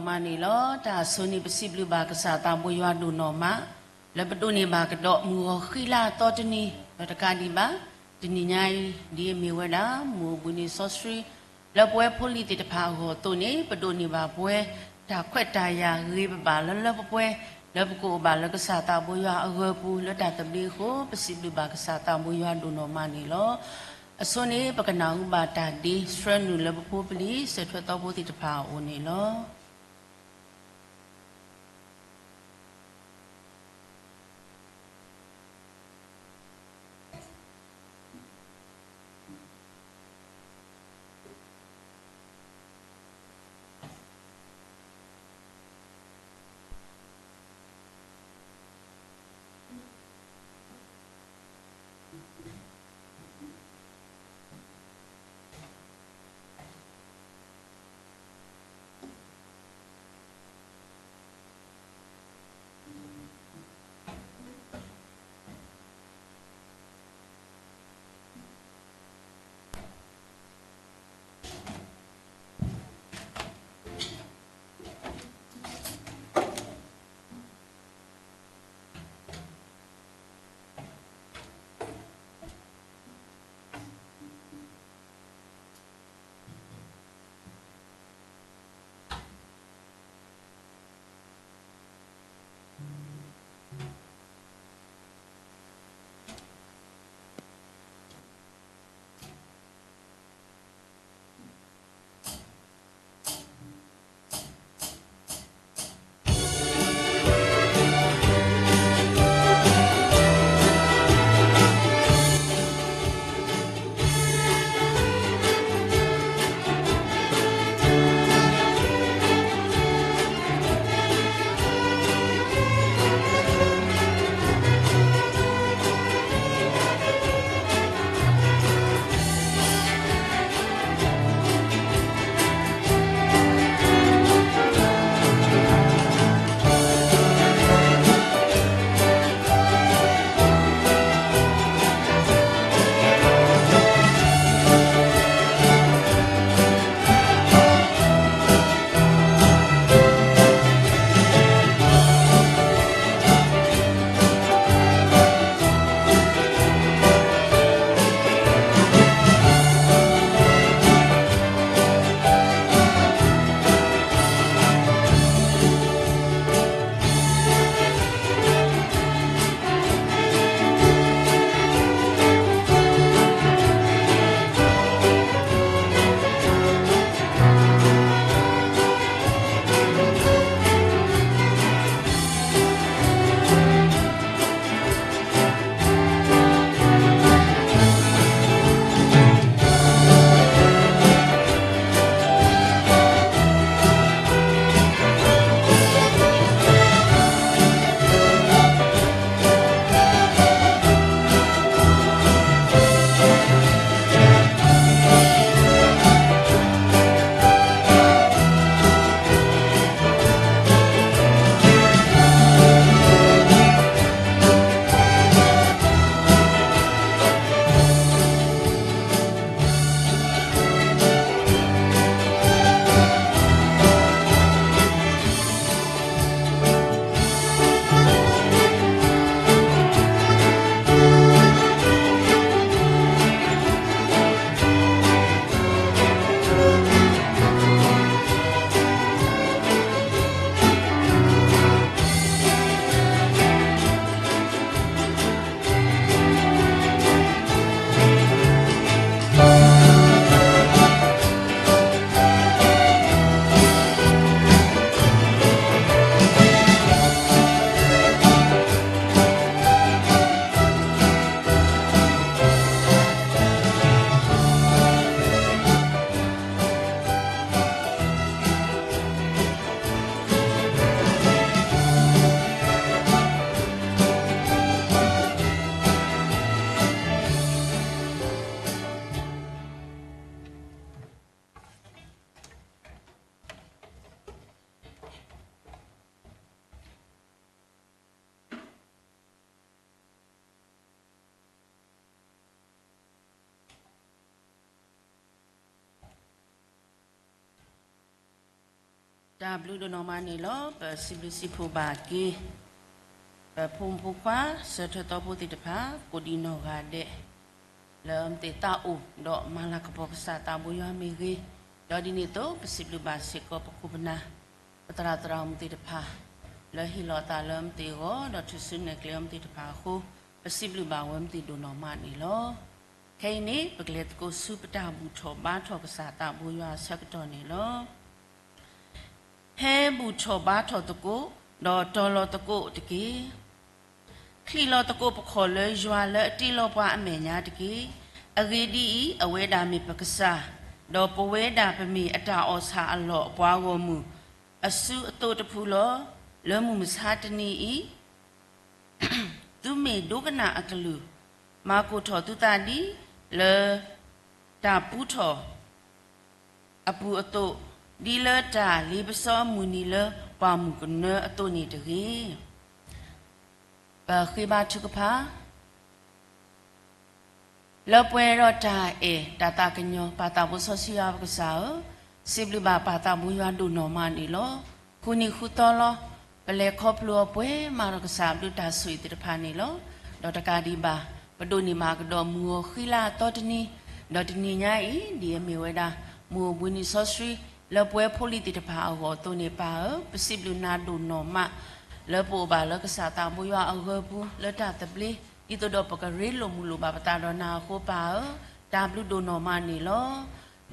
မးန့ၣ်လီၤ. တၢ်အဆိန့ၣ် ပစံးဘျုးဘၣ်ကစၢ်သးဘိယွၤဒိၣ်နီၢ်မး လၢပဒိးန့ၢ်ဘၣ်ကဒီးမုၢ်ဂီၤဃံလၤသီတနံၤ ဒီးတကးဒံးဘၣ် တနံၤညါအံၤ ဒ်အမ့ၢ်ဝဲဒၣ် မုၢ်အိၣ်ဘှံးနံၤစီဆှံ လၢပဝဲဖိလံၤသ့ၣ်တဖၣ်အဂီၢ်အသိးန့ၣ် ပဒိးန့ၢ်ဘၣ်ပဝဲ တၢ်ခွဲးတၢ်ယာ်ဂ့ၤဘၣ်ဘၣ်လၢလၢပှဲၤပှဲၤ လၢပကအိၣ်ဘၣ်လၢကစၢ်သးဘိယွၤအဂၢၤပူၤ လၢတၢ်သဘျ့အဃိ ပစံးဘျုးဘၣ်ကစၢ်သးဘိယွၤဒိၣ်နီၢ်မးန့ၣ်လီၤ. အဆိန့ၣ် ပကနၢ်ဟူဘၣ်တၢ်ဒ့ဆှၢနုာ်လၢပဖိပလံၤ စဲးထွဲသီဖိသ့ၣ်တဖၣ်အအိၣ်န့ၣ်လီၤ. တၢ်ဘျုးဒိၣ်နီၢ်မးန့ၣ်လီၤ. ပစံးဘျုးစံးဖှိၣ်ဘၣ်က့ၤ ပဖိမုၣ်ဖိခွါ ဆၢထၢၣ်သီဖိသ့ၣ်တဖၣ် ကိးဒံးနီၢ်ဂၤဒဲး လၢအမ့ၢ်သးအိၣ်ဒီးမၤလၤကပီၤကစၢ်သးဘိယွၤမ့ၢ်ဂ့ၤ, ဒီးဒ်န့ၣ်အသိး ပစံးဘျုးဘၣ်စ့ၢ်ကီးပခိၣ်ပနၢ် ပသရၣ်သရၣ်မုၣ်သ့ၣ်တဖၣ် လၢဟ့ၣ်လီၤအသးလၢအမ့ၢ်သ့ၣ်အဂီၢ် ဒီးထူၣ်စုနဲၣ်ကျဲအမ့ၢ်သ့ၣ်တဖၣ်အဃိ ပစံးဘျုးဘၣ်ဝဲအမ့ၢ်သ့ၣ်ဒိၣ်နီၢ်မးန့ၣ်လီၤ. ခဲအံၤန့ၣ် ပကလဲၤသကိးဆူပတၢ်ဘူၣ်ထီၣ်ဘါထီၣ်ကစၢ်သးဘိယွၤအဆၢကတီၢ်န့ၣ်လီၤ. ဟဲဘူၣ်ထီၣ်ဘါထီၣ်သကိး, ဒီးတီၤလီၤသကိးတက့ၢ်. ချံးလီၤသကိးပခီၣ်လၢယွၤလၢအတ့လီၤပှၤအမဲာ်ညါတက့ၢ်. အဂ့ၢ်ဒ်အံၤ, အဝဲဒၣ်မ့ၢ်ပကစၢ်, ဒီးပဝဲဒၣ်ပမ့ၢ်အတၢ်အီၣ်ဆၣ်အလီၢ်အပှၤဂီၢ်မုၢ် အစုအသိးတဖုလီၤ. လၢမုၢ်မဆါတနံၤအံၤ သုမ့ၢ်ဒိကနၣ်အကလုၢ်, မၤကိၢ်ထီၣ်သုသးဒ်လၢတၢ်ပူထီၣ်အပူၤအသိး, ဒ်လၢတၢ်လ့ပစီအမုၢ်နံၤလၢပှၢ်မုၢ်ကနၢအသိးန့ၣ်တဂ့ၤ. ပဃ့ဘါထုကဖၣ် လၢပှဲၤဒီးတၢ်အဲၣ်တၢ်သးကညီၤ ပၢ်သးဘိစီဆှံယွၤပကစၢ်ဧၢ, စံးဘျုးဘၣ်ပၢ်သးဘိယွၤဒိၣ်နီၢ်မးန့ၣ်လီၤ. ဃုနံၤဃုသီလီၤ, ပလဲၤခီဖျိအီၤပှဲၤမးဒီးကစၢ်အဘျုးတၢ်ဆိၣ်ဂ့ၤသ့ၣ်တဖၣ်န့ၣ်လီၤ. ဒီးတကးဒံးဘၣ် ပဒိးန့ၢ်ဘၣ်ကဒီးမုၢ်ဂီၤဃံလၤအသီတနံၤ, ဒီးတနံၤညါအံၤ ဒ်အမ့ၢ်ဝဲဒၣ် မုၢ်အိၣ်ဘှံးနံၤစီဆှံ လၢပဝဲဖိလံၤသ့ၣ်တဖၣ်အဂီၢ်အသိးန့ၣ် ပၢ်ဧၢ, ပစံးဘျုးနၤဒိၣ်နီၢ်မး လၢပအိၣ်ဘၣ်လၢကစၢ်သးဘိယွၤအဂၢၢ်ပူၤ လၢတၢ်သဘျ့ ဒ်သိးဒီးပကရ့လိာ်မုာ်လိာ်ဘၣ်ပသးဒီးနၤအဃိ ပၢ်ဧၢ, တၢ်ဘျုးဒိၣ်နီၢ်မးန့ၣ်လီၤ.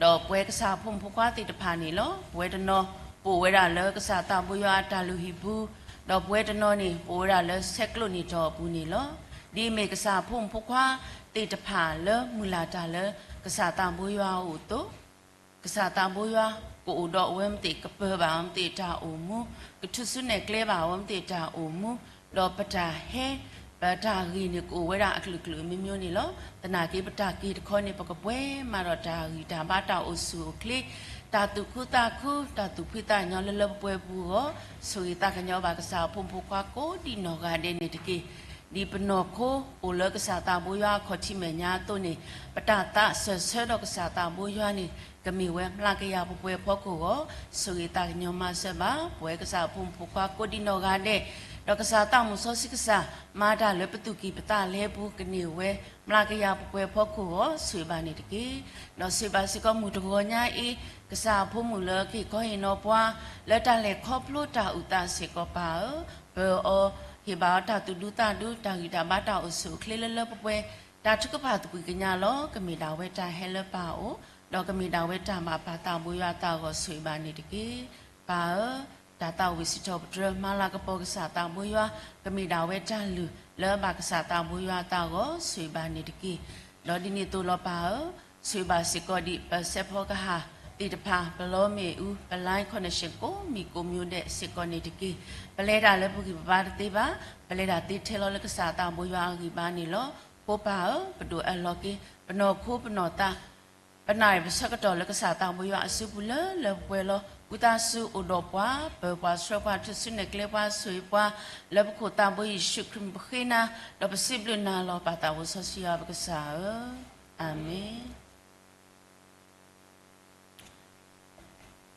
ဒီးပဝဲကစၢ်ဖိမုၣ်ဖိခွါသ့ၣ်တဖၣ်န့ၣ်လီၤ. ပဝဲတနီၤ ပအိၣ်ဝဲဒၣ်လၢကစၢ်သးဘိယွၤအတၢ်လုၢ်ဟံၣ်ပူၤ, ဒီးပဝဲတနီၤန့ၣ် ပအိၣ်ဝဲဒၣ်လၢဆဲးကျိးနံၣ်ထီၣ်အပူၤန့ၣ်လီၤ. ဒ်အမ့ၢ်ကစၢ်ဖိမုၣ်ဖိခွါသ့ၣ်တဖၣ်လၢမုၢ်လၢ်တၢ်လၢကစၢ်သးဘိယွၤအအိၣ်အသိး ကစၢ်သးဘိယွၤ ကအိၣ်ဒီးအဝဲမ့ၢ်သ့ၣ် ကပၢၤဘၣ်အဝဲမ့ၢ်သ့ၣ်တၢ်အိၣ်မူ, ကထူၣ်စုနဲၣ်ကျဲဘၣ်အဝဲမ့ၢ်သ့ၣ်တၢ်အိၣ်မူ, ဒီးပတၢ်ဟဲ ပတၢ်ဂ့ၢ်န့ၣ် ကအိၣ်ဝဲဒၣ်အကလုာ်ကလုာ်အမျိုးမျိုးန့ၣ်လီၤ. သနာ်က့ ပတၢ်က့ၤတခီန့ၣ် ပကပှဲၤမးဒီးတၢ်ဂံၢ်တၢ်ဘါတၢ်အိၣ်ဆူၣ်အိၣ်ချ့, တၢ်သူၣ်ခုသးခု, တၢ်သူၣ်ဖှံသးညီလၢလၢပှဲၤပှဲၤအပူၤအဂီၢ်, ဆိၣ်ဂ့ၤသးကညီၤဘၣ်ကစၢ်အဖိမုၣ်ဖိခွါ ကိးဒံးနီၢ်ဂၤဒဲးန့ၣ်တက့ၢ်. ဒ်ပနီၢ်ခိအိၣ်လၢကစၢ်သးဘိယွၤအခီၣ်ထံးမဲာ်ညါအသိးန့ၣ်, ပတၢ်သးစၢၢ်ဆၢဒီးကစၢ်သးဘိယွၤန့ၣ် ကမ့ၢ်ဝဲမျးကယၤပှဲၤပှဲၤအဖီခိၣ်အဂီၢ်, ဆိၣ်ဂ့ၤသးကညီၤမၤစၢၤဘၣ် ပဝဲကစၢ်အဖိမုၣ်ဖိခွါ ကိးဒံးနီၢ်ဂၤဒဲး, ဒီးကစၢ်သးမုၣ်စီဆှံကစၢ် မၤတၢ်လၢပသူၣ်ကံၢ်ပသးလဲပူၤ ကန့ၢ်ဝဲမျးကယၤပှဲၤပှဲၤအဖီခိၣ်အဂီၢ်, ဆိၣ်ဂ့ၤဘၣ်န့ၣ်တက့ၢ်. ဒီးဆိၣ်ဂ့ၤဘၣ်စ့ၢ်ကီးမုၢ်တဂီၤညါအံၤ, ကစၢ်အဖိမုၣ်လၢကဟ့ၣ်ခီဟ့ၣ်နီၤပှၤ လၢတၢ်လဲၤခီဖျိတၢ်အုၣ်သးစ့ၢ်ကီး ပၢ်ဧၢ, ပၢၤအီၤ, ဟ့ၣ်ဘၣ်အီၤတၢ်သူၣ်ဒူသးဒူ, တၢ်ဂံၢ်တၢ်ဘါတၢ်အိၣ်ဆူၣ်အိၣ်ချ့လၢလၢပှဲၤပှဲၤ, တၢ်ထုကဖၣ်သကွံာ်ကညးလီၤ. ကမ့ၢ်ဒၣ်ဝဲတၢ်ဟဲလၢပၢ်အအိၣ်, ဒီးကမ့ၢ်ဒၣ်ဝဲတၢ်ဘၣ်ပၢ်သးဘိယွၤအသးအဂီၢ်, ဆိၣ်ဂ့ၤဘၣ်န့ၣ်တက့ၢ်. ပၢ်ဧၢ, တၢ်သးဝံၣ်စံးထီၣ်ပတြၢၤ မၤလၤကပီၤကစၢ်သးဘိယွၤ, ကမ့ၢ်ဒၣ်ဝဲတၢ်လုၢ်လၢအဘၣ်ကစၢ်သးဘိယွၤအသးအဂီၢ်, ဆိၣ်ဂ့ၤဘၣ်န့ၣ်တက့ၢ်. ဒီးဒ်န့ၣ်အသိးလီၤ ပၢ်ဧၢ, ဆိၣ်ဂ့ၤဘၣ်စ့ၢ်ကီးဒံး ပစဲးဖီကဟၣ်သ့ၣ်တဖၣ်, ပလီမ့ၣ်အူ, ပ line connection ကိးမံၤကိးမံၤဒဲးစ့ၢ်ကီးန့ၣ်တက့ၢ်. ပလဲၤတၢ်လၢပဂံၢ်ပဘါတသ့ဘၣ်, ပလဲၤတၢ်သ့ထဲလီၤလၢကစၢ်သးဘိယွၤအဂံၢ်ဘါန့ၣ်လီၤ. အဃိပၢ်ဧၢ, ပဒိၣ်အၢၣ်လီၤက့ၤ ပနီၢ်ခိပနီၢ်သး ပနၢ်အံၤပဆၢကတီၢ်လၢကစၢ်သးဘိယွၤအစုပူၤလၢလၢပှဲၤပှဲၤလီၤ. ဝံသးစူၤအိၣ်ဒီးပှၤ, ပၢၤပှၤဆှၢပှၤ, ထူၣ်စုနဲၣ်ကျဲပှၤ, ဆိၣ်ဂ့ၤပှၤ, လၢပခိၣ်သးဘိယ့ၣ်ၡူးခရံာ်ပဃ့နၤ, ဒီးပစံးဘျုးနၤလီၤ ပၢ်သးဘိစီဆှံယွၤပကစၢ်ဧၢ, အၤမ့ၣ်.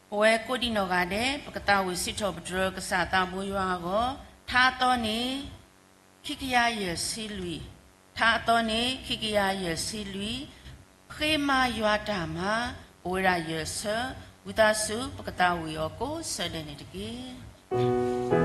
ပဝဲကိးဒံးနီၢ်ဂၤဒဲး ပကသးဝံၣ်စံးထီၣ်ပတြၢၤကစၢ်သးဘိယွၤအဂီၢ်, ထါအသီန့ၣ် ခံကယၤယဲၢ်ဆံလွံၢ်, ထါအသီန့ၣ် ခံကယၤယဲၢ်ဆံလွံၢ်, ဃ့မၤယွၤတၢ်မၤ, အိၣ်ဝဲဒၣ်ယဲၢ်ဆၢ, ဝံသးစူၤ ပကသးဝံၣ်အီၤကိးဆၢဒဲးန့ၣ်တက့ၢ်.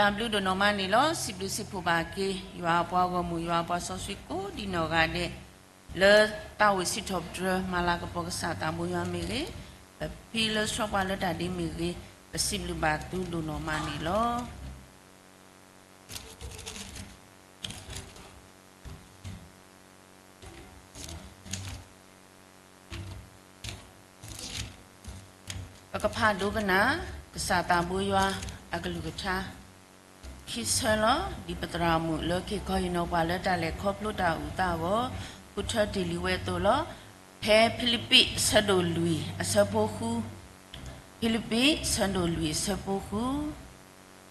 တၢ်ဘျုးဒိၣ်နီၢ်မးန့ၣ်လီၤ. စံးဘျုးစံးဖှိၣ်ဘၣ်က့ၤ ယွၤအပှၤဂီၢ်မုၢ် ယွၤအပှၤစီဆှံကိးဒံနီၢ်ဂၤဒဲး လၢတၢ်အိၣ်ဖှိၣ်စံးထီၣ်ပတြၢၤ မၤလၤကပီၤကစၢ်သးဘိယွၤမ့ၢ်ဂ့ၤ, ပဖံလၢဆှီပှၤလၢတၢ်ဒ့မ့ၢ်ဂ့ၤ, ပစံးဘျုးဘၣ်သုဒိၣ်နီၢ်မးန့ၣ်လီၤ. ပကဖးဒိကနၣ် ကစၢ်သးဘိယွၤအကလုၢ်ကထါ ခံဆၢလီၤ. ဒ်ပသရၣ်မုၣ်လၢက့ၤခီဟ့ၣ်နီၤပှၤလၢတၢ်လဲၤခီဖျိတၢ်အုၣ်သးအဂီၢ် ဃုထၢတ့ၢ်လံဝဲအသိးလီၤ. ဖဲဖံလံးပံး အဆၢဒိၣ်လွံၢ် အဆၢဖိဃု, ဖံလံးပံး အဆၢဒိၣ်လွံၢ် အဆၢဖိဃု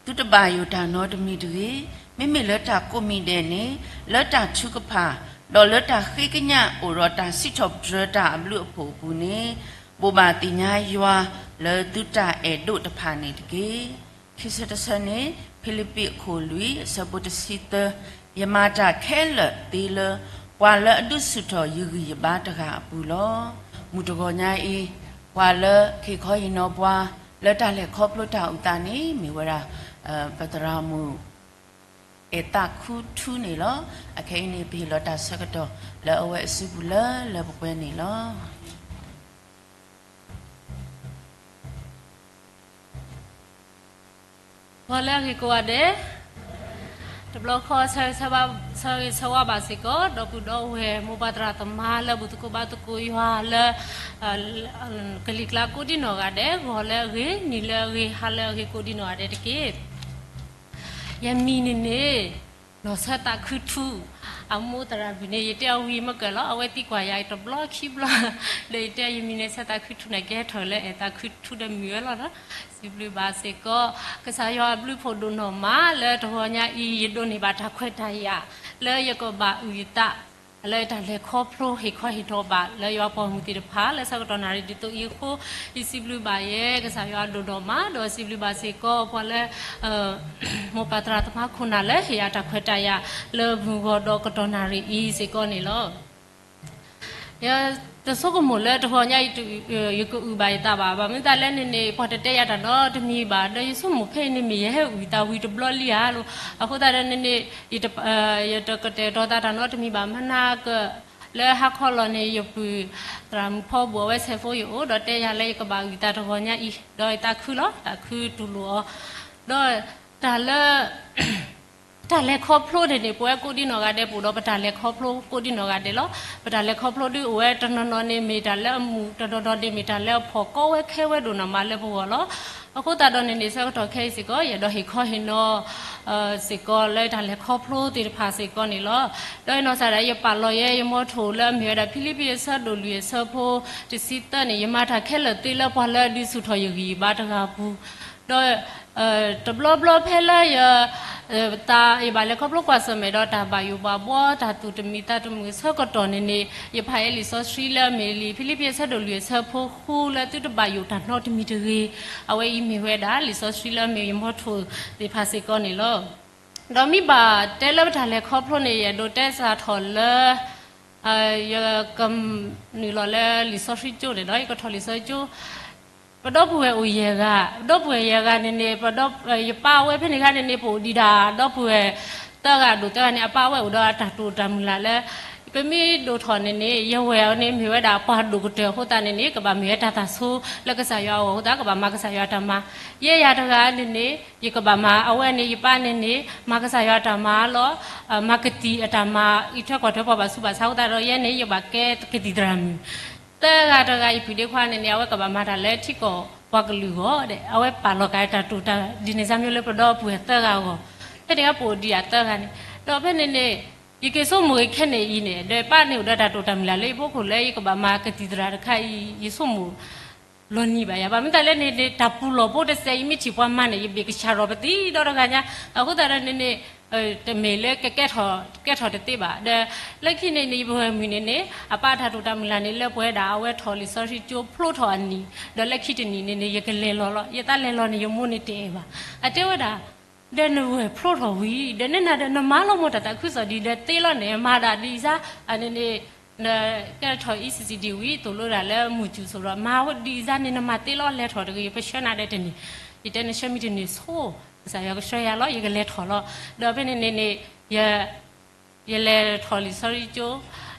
သုတဘၣ်ယိၣ်တၢ်နီတမံၤတဂ့ၤ. မ့မ့ၢ်လၢတၢ်ကိးမံၤဒဲးန့ၣ် လၢတၢ်ထုကဖၣ် ဒီးလၢတၢ်ဃ့ကညးအိၣ်ဒီးတၢ်စံးထီၣ်ပတြၢၤတၢ်အဘျုးအဖှိၣ်အပူၤန့ၣ် ဘိးဘၣ်သ့ၣ်ညါယွၤလၢသုတၢ်အဲၣ်ဒိးတဖၣ်န့ၣ်တက့ၢ်. ခံဆၢတဆၢန့ၣ် ဖံလံးပံးအခိၣ်လွံၢ် အဆၢဖိတဆံသၢ, ယမၤတၢ်ခဲလၢာ်သ့လၢ ပှၤလၢအဒုးဆူၣ်ထီၣ်ယဂံၢ်ယဘါတဂၤအပူၤလီၤ. မုၢ်တဂီၤညါအံၤ ပှၤလၢက့ၤခီဟ့ၣ်နီၤပှၤ လၢတၢ်လဲၤခီဖျိတၢ်အုၣ်သးန့ၣ် မ့ၢ်ဝဲဒၣ် ပသရၣ်မုၣ် အဲၣ်သးခုထူန့ၣ်လီၤ. အခဲအံၤန့ၣ် ပဟ့ၣ်လီၤတၢ်ဆၢကတီၢ်လၢအဝဲအစုပူၤလၢလၢပှဲၤပှဲၤန့ၣ်လီၤ. ဂီၤလၢအဂ့ၤကိးဂၤဒဲး, တဘျီဃီ ဆၢဂ့ၤဆၢဝါဘၣ်စ့ၢ်ကီး ဒီပုၢ်ဒီဝဲၢ် မိၢ်ပၢ်သရၣ်သမါလၢဘူၣ်သကိးဘါသကိးယွၤလၢ ကလံၤကျါကိးဒံနီၢ်ဂၤဒဲး, ဂီၤလၢအဂ့ၤ, နံၤလၢအဂ့ၤ, ဟါလၢအဂ့ၤကိးဒံနီၢ်ဂၤဒဲးတက့ၢ်. ယမံၤန့ၣ်န့ၣ် နီၢ်ဆၢသးခုထူ, အမိၢ်သရၣ်ဘုၣ်န့ၣ် ယတဲအီၤဝံၤမ့ၢ်ကၢၢ်လီၤ, အဝဲသံကွၢ်ယၤတဘျီခံဘျီ, ဒီးယတဲယမံၤန့ၣ်ဆၢသးခုထူန့ၣ် ကဲထီၣ်လၢအဲၣ်သးခုထူဒီးမုၢ်ဝဲလီၤ. စံးဘျုးဘၣ်စ့ၢ်ကီး ကစၢ်ယွၤအဘျုးဖှိၣ်ဒိၣ်နီၢ်မး လၢတဂီၤညါအံၤ ယဒိးန့ၢ်ဘၣ်တၢ်ခွဲးတၢ်ယာ် လၢယကဘၣ်အုၣ်ယသး လၢတၢ်လဲၤခီဖျိဟ့ၣ်ခီဟ့ၣ်နီၤဘၣ် လၢယွၤပိာ်မုၣ်သ့ၣ်တဖၣ် လၢဆၢကတီၢ်နၣ်ရံၣ်ဒ်သိးအံၤအဃိ, ယစံးဘျုးဘၣ်ယဲ ကစၢ်ယွၤဒိၣ်နီၢ်မး, ဒီးစံးဘျုးဘၣ်စ့ၢ်ကီး ပှၤလၢ မိၢ်ပၢ်သရၣ်သမါခိၣ်နၢ်လၢဟ့ၣ်ယၤတၢ်ခွဲးတၢ်ယာ် လၢမုၢ်ဂီၤဒီးကတီၢ်နၣ်ရံၣ်အံၤစ့ၢ်ကီးန့ၣ်လီၤ. တဆိကမိၣ်လၢတဂီၤညါအံၤ ယကအုၣ်ဘၣ်ယသးဘၣ်, ဘၣ်မနုၤသးလဲၣ်န့ၣ်န့ၣ် ပှၤတတဲယၤတၢ်နီတမံၤဘၣ်, ဒီးယဆိကမိၣ်ဖဲအံၤန့ၣ်မ့ၢ်ယဟဲအုၣ်သးဝံၤတဘျီလံဧါလီၤ. အဃိသတးဒီးန့ၣ်န့ၣ် ယတကတဲာ်ကတီၤသးတၢ်နီတမံၤဘၣ်, မနၤကၢၢ် လၢဟါခီလီၤန့ၣ် ယပုၢ်သရၣ်မုၣ်ဖီဘူၣ် အဝဲဆဲးဖိယအိၣ် ဒီးတဲယၤလၢယကဘၣ်အုၣ်သးတဂီၤညါအံၤ, ဒီးယသးခုလီၤ, သးခုတူၢ်လိာ်အီၤ, ဒီးတၢ်လၢ တၢ်လဲၤခီဖျိန့ၣ်န့ၣ် ပဝဲကိးဒံနီၢ်ဂၤဒဲး ပအိၣ်ဒီးပတၢ်လဲၤခီဖျိကိးဒံနီၢ်ဂၤဒဲးလီၤ. ပတၢ်လဲၤခီဖျိဒ်အိၣ်ဝဲတနီၤနီၤန့ၣ် မ့ၢ်တၢ်လၢအမုာ်, တနီၤနီၤန့ၣ်မ့ၢ်တၢ်လၢအဖှီၣ်, ကီဝဲခဲဝဲဒိၣ်နီၢ်မးလၢပဂီၢ်လီၤ. အဃိသတးဒီးန့ၣ်န့ၣ် ဆၢကတီၢ်ခဲအံၤစ့ၢ်ကီး ယအဲၣ်ဒိးဟ့ၣ်ခီဟ့ၣ်နီၤ စ့ၢ်ကီးလၢတၢ်လဲၤခီဖျိသ့ၣ်တဖၣ်စ့ၢ်ကီးန့ၣ်လီၤ. ဒီးယနီၢ်ကစၢ်ဒၣ် ယပာ်လီၤယဲယမီထိၣ်လၢအမ့ၢ်ဝဲဒၣ် ဖံလံးပံးအဆၢဒိၣ်လွံၢ်အဆၢဖိတဆံသၢန့ၣ်, ယမၤတၢ်ခဲလၢာ်သ့လၢပှၤလၢအဒုးဆူၣ်ထီၣ်ယဂံၢ်ယဘါတဂၤအပူၤ, ဒီး တဘျီဘျီဖဲလၢယ ယဘၣ်လဲၤခီဖျိကွၢ်ဆၢၣ်မဲာ်ဒီးတၢ်ဘၣ်ယိၣ်ဘၣ်ဘှီ တၢ်သူၣ်တမံၤသးတမုာ်အဆၢကတီၢ်န့ၣ်န့ၣ်, ယဖးယဲလံာ်စီဆှံလၢအမ့ၢ်လံာ်ဖံလံးပံးအဆၢဒိၣ်လွံၢ်အဆၢဖိဃုလၢသုတဘၣ်ယိၣ်တၢ်နီတမံၤတဂ့ၤ. အဝဲအံၤမ့ၢ်ဝဲဒၣ်လံာ်စီဆှံလၢအမ့ၢ်ယမီထိၣ်သ့ၣ်တဖၣ်စ့ၢ်ကီးန့ၣ်လီၤ. ဒီးမ့ၢ်ဘၣ်တဲလၢပတၢ်လဲၤခီဖျိန့ၣ် ယအဲၣ်ဒိးတဲစးထီၣ်လၢ ယကနုာ်လီၤလၢလံာ်စီဆှံကၠိန့ၣ်ဒီး ယကထီၣ်လံာ်စီဆှံကၠိ ပဒီပုၢ်ဝဲၢ်အိၣ်ယဲၢ်ဂၤ, ပဒီပုၢ်ဝဲၢ်ယဲၢ်ဂၤန့ၣ်န့ၣ် ပဒီပုၢ်ဝဲၢ် ယပၢ်ဝဲဖဲန့ၣ်ခါန့ၣ်န့ၣ် ပအိၣ်ဒံးဒၣ်ဒီပုၢ်ဝဲၢ်သၢဂၤဒိၣ်သၢဂၤန့ၣ် အပၢ်ဝဲအိၣ်ဒီးအတၢ်တိာ်တၢ်မုၢ်လၢ်လၢ ပမ့ၢ်ဒိၣ်ထီၣ်န့ၣ်န့ၣ် ယဝဲၢ်အီၤန့ၣ် မ့ၢ်ဝဲဒၣ်ပှၤဒိၣ်ကတၢၢ်အဃိသတးန့ၣ်န့ၣ် ကဘၣ်မ့ၢ်ဝဲတၢ်သးဆိလၢကစၢ်ယွၤအဂီၢ်အဃိသတး ကဘၣ်မၤကစၢ်ယွၤတၢ်မၤ. ယဲယၤတဂၤန့ၣ်န့ၣ် ယကဘၣ်မၤ အဝဲန့ၣ် ယပၢ်န့ၣ်န့ၣ် မၤကစၢ်ယွၤတၢ်မၤလီၤ. မၤကသံၣ်အတၢ်မၤ အံးထွဲကွၢ်ထွဲပှၤဘၣ်ဆူးဘၣ်ဆါအဃိသတးဒီး ယဲန့ၣ် ယဘၣ်ကဲကသံၣ်သရၣ်မုၣ် သၢဂၤတဂၤ ယပုၢ်ဒ့ခွါန့ၣ်န့ၣ် အဝဲကဘၣ်မၤတၢ်လၢထံကီၢ်ပှၤကလုာ်အဂီၢ်ဒီး အဝဲပာ်လီၤက့ၤတၢ်တိာ်တၢ်ဒ်န့ၣ်စၢ်မ့ၢ်လၢပဒီပုၢ်ဝဲၢ်သၢဂၤအဂီၢ်, ဖဲန့ၣ်ကပအိၣ်ဒံးဒၣ်သၢဂၤန့ၣ်, ဒီးဖဲန့ၣ်န့ၣ် ယက့ၤဆိကမိၣ်ဂ့ၤခဲန့ၣ်အံၤန့ၣ် ဒီးပၢ်န့ၣ်အိၣ်ဒီးတၢ်တိာ်တၢ်မုၢ်လၢ်လၢယဖီခိၣ်လၢယကဘၣ်မၤကသံၣ်သရၣ်တခါအံၤ ယဆိကမိၣ် လီၤနံၤဘၣ်ယၤ ဘၣ်မနုၤသးလဲၣ်န့ၣ်န့ၣ် တၢ်ပူၤလီၢ်ဖိတစဲးအံၤ မ့ၢ်ထံၣ်ပှၤမၤန့ၣ် ယဘ့ၣ်ကဆှၣ်ထီၣ်ပသံဒီတဂၤညါ, အဃိသတးဒီးန့ၣ်န့ၣ် တမ့ၢ်လၢကကဲထီၣ် ကဲထီၣ်တသ့ဘၣ်. ဒီးလၢခံန့ၣ်န့ၣ် ယပုၢ်ဝဲၢ်မုၣ်န့ၣ်န့ၣ် အပၢ်တၢ်တိာ်တၢ်မုၢ်လၢ်န့ၣ် လၢပှဲၤဒၣ်အဝဲထီၣ်လံာ်စီဆှံကၠိဖျိထီၣ်အနံၤ, ဒီးလၢခံတနံၤန့ၣ်န့ၣ် ယကလဲၤလီၤလီၤ. ယသးလဲၤလီၤန့ၣ် ယမိၢ်န့ၣ်တအဲၣ်ဘၣ်. အတဲဝဲဒၣ် ဒီးနဝဲၢ်ဖျိထီၣ်ဝံၤ ဒီးနနၤဒီးနမၤလီၤမိၢ်တၢ်သးခုကစီၣ်ဒ်ဒီးသ့လီၤန့ၣ် မၤဒၣ်ဒ်အံၤစါ အန့ၣ်န့ၣ် ကဲထီၣ် ECCD ဝံၤ သိၣ်လိဒၣ်လၢမုၢ်စူၤစိးဒီး မၤဝဲဒ်အံၤစါန့ၣ် နမၤသ့လီၤ လဲၤထီၣ်တဂ့ၤ ပဆှၢနၤဒီးတန့ၢ်, ယတဲနဆှၢမံၤတန့ၢ်ဆိ ကစၢ်ယွၤကဆှၢယၤလီၤ ယကလဲၤထီၣ်လီၤ. ဒီးဖဲန့ၣ်န့ၣ်န့ၣ် ယ ယလဲၤထီၣ်လံာ်စီဆှံကၠိ,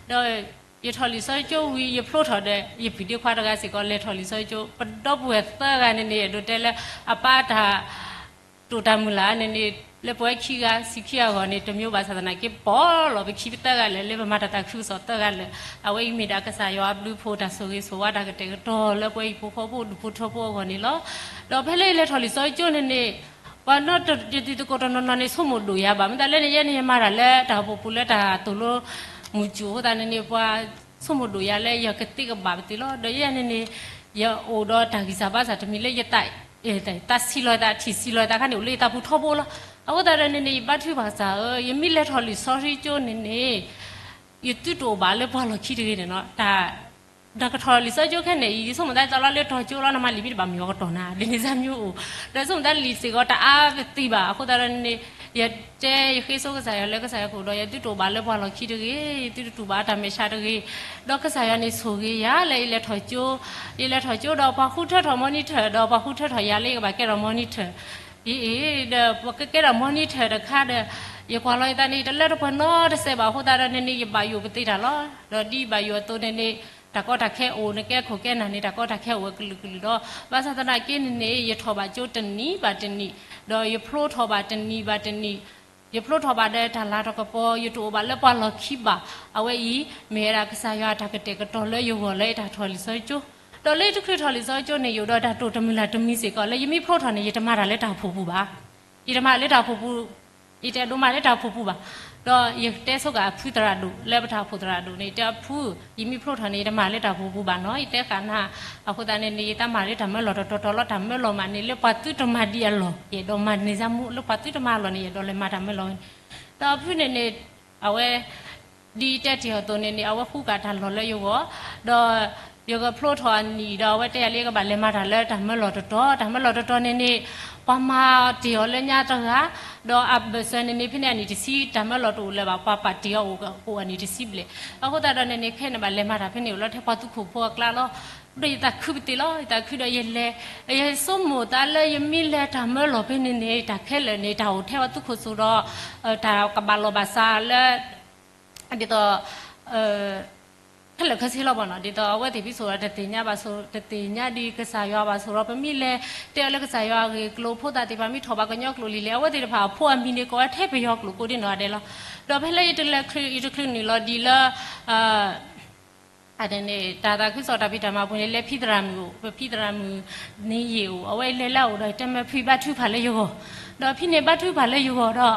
ဒီးယထီၣ်လံာ်စီဆှံကၠိဝံၤ ယဖျိထီၣ်ဒီး ယပုၢ်ဒ့ခွါတဂၤစ့ၢ်ကီး လဲၤထီၣ်လံာ်စီဆှံကၠိ, ပဒီပုၢ်ဝဲၢ်သၢဂၤန့ၣ်န့ၣ် အဲၣ်ဒိးတဲလၢ အပၢ်တၢ်တိာ်တၢ်မုၢ်လၢ်န့ၣ်န့ၣ် လၢပဝဲခံဂၤဆံခံဂၤအဂီၢ်န့ၣ် တမ့ၢ်ဘၣ်ဆၣ်သနာ်က့ ပလီၤပခံပသၢဂၤလၢာ် လၢပမၤတၢ်သးခုကစီၣ်သၢဂၤလၢာ်, အဝဲအံၤမ့ၢ်ဒၣ်ကစၢ်ယွၤအဘျုးအဖှိၣ် တၢ်ဆိၣ်ဂ့ၤဆိၣ်ဝါတၢ်ကတဲာ်ကတီၤလၢပဝဲအံၤ ဖိဃီဖိဒူၣ်ဖိထၢဖိအဂီၢ်န့ၣ်လီၤ. ဒီးဖဲလၢယလဲၤထီၣ်လံာ်စီဆှံကၠိန့ၣ်န့ၣ် ပှၤနီတယသကိးတနီၤနီၤန့ၣ် ဆိကမိၣ်ဒိၣ်ယၤဘၣ် မ့ၢ်သးလၢန့ၣ် ယဲန့ၣ် ယမၤတၢ်လၢတၢ်အိၣ်ဖှိၣ်ပူၤလၢတၢ်သိၣ်လိမုၢ်စူၤအဃိသတးန့ၣ်န့ၣ် ပှၤဆိကမိၣ်ဒိၣ်ယၤလၢယကသ့ကဘၣ်ပသ့လီၤ. ဒီးယဲန့ၣ်န့ၣ် ယအိၣ်ဒီးတၢ်ဂံၢ်စၢ်ဘါစၢ်တမံၤလၢယသး သးဆံးလီၤသး ထံၣ်ဆံးလီၤသးခါန့ၣ် အိၣ်လၢယသးပူၤထီဘိလီၤ. အဃိသတးဒီးန့ၣ်န့ၣ် ယဘါထုကဖၣ်ကစၢ်ဧၢ, ယမ့ၢ်လဲၤထီၣ်လံာ်စီဆှံကၠိန့ၣ်န့ၣ် ယသုတအိၣ်ဘၣ်လၢပှၤလီၢ်ခံတဂ့ၤန့ၣ်လီၤ. တၢ် တၢ်ကထီၣ်လံာ်စီဆှံကၠိခဲန့ၣ် ယဆိကမိၣ်သးသီလီၤလၢတီၤကၠိလီၤ နမၤလံာ်မ့ၢ်တဘၣ်မ့ၢ်အီၤကတီၢ်နၤ ဒ်န့ၣ်စၢ်မ့ၢ်အိၣ်, ဒီးဆိကမိၣ်သးလံာ်စ့ၢ်ကီးတအါပသံဘၣ်. အဃိသတးဒီးန့ၣ်န့ၣ် ယတဲယဃ့ဆိကစၢ်ယွၤလၢကစၢ်ယွၤကအိၣ်ဒီးယသုတအိၣ်ဘၣ်လၢပှၤလီၢ်ခံတဂ့ၤ, ယသုတတူၢ်ဘၣ်တၢ်မဲာ်ဆှးတဂ့ၤ, ဒီးကစၢ်ယွၤန့ၣ်ဆိၣ်ဂ့ၤယၤလၢယလဲၤထီၣ်ကၠိ, ယလဲၤထီၣ်ကၠိဒီးပှၤဃုထၢထီၣ် monitor ဒီးပှၤဃုထၢထီၣ်ယၤလၢယကဘၣ်ကဲထီၣ် monitor အံၤဒီး ပကကဲထီၣ် monitor တခါဒီး ယကွၢ်လီၤယသးန့ၣ် တလၢတပှဲၤနီတစဲးဘၣ်အဃိသတးဒီးန့ၣ်န့ၣ် ယဘၣ်ယိၣ်ပသ့တၢ်လီၤ. ဒီးဒ်ဘၣ်ယိၣ်အသိးန့ၣ်န့ၣ် တၢ်ကီတၢ်ခဲအိၣ် နကဲခိၣ်ကဲနၢ်န့ၣ် တၢ်ကီတၢ်ခဲအိၣ်ဝဲကလုာ်ကလုာ်ဒီး ဘၣ်ဆၣ်သနာ်က့န့ၣ်န့ၣ် ယထီၣ်ဘၣ်ကၠိတနံၤဘၣ်တနံၤ, ဒီးယဖျိထီၣ်ဘၣ်တနံၤဘၣ်တနံၤ, ယဖျိထီၣ်ဘၣ်ဒီးတၢ်လၤတၢ်ကပီၤ ယတအိၣ်ဘၣ်လၢပှၤလီၢ်ခံဘၣ်. အဝဲအံၤ မ့ၢ်ဝဲဒၣ်ကစၢ်ယွၤအတၢ်ကတဲာ်ကတီၤလၢယဂီၢ်လၢယတၢ်ထီၣ်လံာ်စီဆှံကၠိ, ဒီးလၢယတချုးထီၣ်လံာ်စီဆှံကၠိန့ၣ် ယအိၣ်ဒီးတၢ်တိာ်တမုၢ်လၢ်တမံၤစ့ၢ်ကီး လၢယမ့ၢ်ဖျိထီၣ်န့ၣ် ယတမၤတၢ်လၢတၢ်အိၣ်ဖှိၣ်ပူၤဘၣ်. ယတမၤလၢတၢ်အိၣ်ဖှိၣ်ပူၤ, ယတအဲၣ်ဒိးမၤလၢတၢ်အိၣ်ဖှိၣ်ပူၤဘၣ်. ဒီးယတဲဆိကမိၣ်အဖုသရၣ်ဒိၣ် လၢပတၢ်အိၣ်ဖှိၣ်သရၣ်ဒိၣ်န့ၣ် တဲအဖု, ယမ့ၢ်ဖျိထီၣ်န့ၣ် ယတမၤလၢတၢ်အိၣ်ဖှိၣ်ပူၤဘၣ်နီၤ. ယတဲဃာ်နၤ, အဃိသတးန့ၣ်န့ၣ် ယတမၤလၢတၢ်မၢလီၢ်တတီၤတီၤလီၤ. တၢ်မၢလီၢ်မးန့ၣ် လၢပှၤသုတမၤဒံးအလီၢ် ယအဲၣ်ဒိးမၤန့ၢ်စၢ်မူ, လၢပှၤသုတမၤအလီၢ်န့ၣ် ယအဲၣ်ဒိးလဲၤမၤတၢ်မၢလီၢ်ဝဲန့ၣ်. ဒီးအဖုန့ၣ်န့ၣ် အဝဲ ဒ်ယတဲတ့ၢ်အီၤအသိးန့ၣ်န့ၣ် အဝဲဃုကၣ်တၢ်လီၢ်လၢယဂီၢ်, ဒီးယကဖျိထီၣ်အနံၣ်ဒီး အဝဲတဲယၤလၢယကဘၣ်လဲၤမၤတၢ်လၢတၢ်မၢလီၢ်တတီၤ, တၢ်မၢလီၢ်တတီၤန့ၣ်န့ၣ် ပှၤမၤတ့ၢ်အီၤလၢညါတဂၤ, ဒီးအဘၢၣ်စၢၤန့ၣ်န့ၣ် ဖဲန့ၣ်အနံၣ်တဆံ တၢ်မၢလီၢ်တအိၣ်လၢၤဘၣ်, ပှၤပာ်တ့ၢ်အီၤအိၣ်အိၣ်အနံၣ်တဆံဘျဲၣ်. အဃိသတးဒီးန့ၣ်န့ၣ် ခဲန့ၣ်ဘၣ်လဲၤမၤတၢ်ဖဲန့ၣ်အိၣ်လီၤ ထဲပှၤသူခိၣ်ဖိအကျါလီၤ. ဒီးယသးခုပသ့လီၤ, ယသးခုဒီးယလဲၤ, ယဆိကမိၣ်သးလၢယမ့ၢ်လဲၤတၢ်မၢလီၢ်ဖဲန့ၣ်န့ၣ် တၢ်ခဲလၢာ်န့ၣ် တၢ်အိၣ်ထဲပှၤသူခိၣ်စိၤဒီး တၢ်ကဘၣ်လီၢ်ဘၣ်စးလၢ ဒ်သိး ခဲလၢာ်ခဲဆ့လီၤဘၣ်နီၤ, ဒ်သိးအဝဲသ့ၣ်ဖဲစိၤဒီး တသ့ၣ်ညါဘၣ်စိၤ, တသ့ၣ်ညါဒံးကစၢ်ယွၤဘၣ်စိၤဒီး ပမ့ၢ်လဲၤတဲအီၤလၢကစၢ်ယွၤအဂ့ၢ်အကျိၤ ဖိသၣ်သ့ၣ်တဖၣ်မ့ၢ်ထီၣ်ဘၣ်ကညီကျိာ်လံလဲၣ်, အဝဲသ့ၣ်တဖၣ်အဖိအမံၤန့ၣ် ကိးဝဲထဲပယီၤကျိာ်ကိးဒ်နီၢ်ဂၤဒဲးလီၤ. ဒီးဖဲလၢယတလဲၤချုး ယတချုးနုာ်လီၤဒံးလၢ တၢ်သးခုကစီၣ်တၢ်ဖံးတၢ်မၤပူၤန့ၣ် လဲၤဖံသရၣ်မုၣ်အိၣ်, ပဖံသရၣ်မုၣ်န့ၣ်ယ့ၣ်အိၣ်, အဝဲလဲၤလၢအအိၣ်ဒီး တဲမၢဖုဘါထုကဖၣ်လၢယဂီၢ်, ဒီးဖံန့ၣ်ဘါထုကဖၣ်လၢယဂီၢ်ဒီး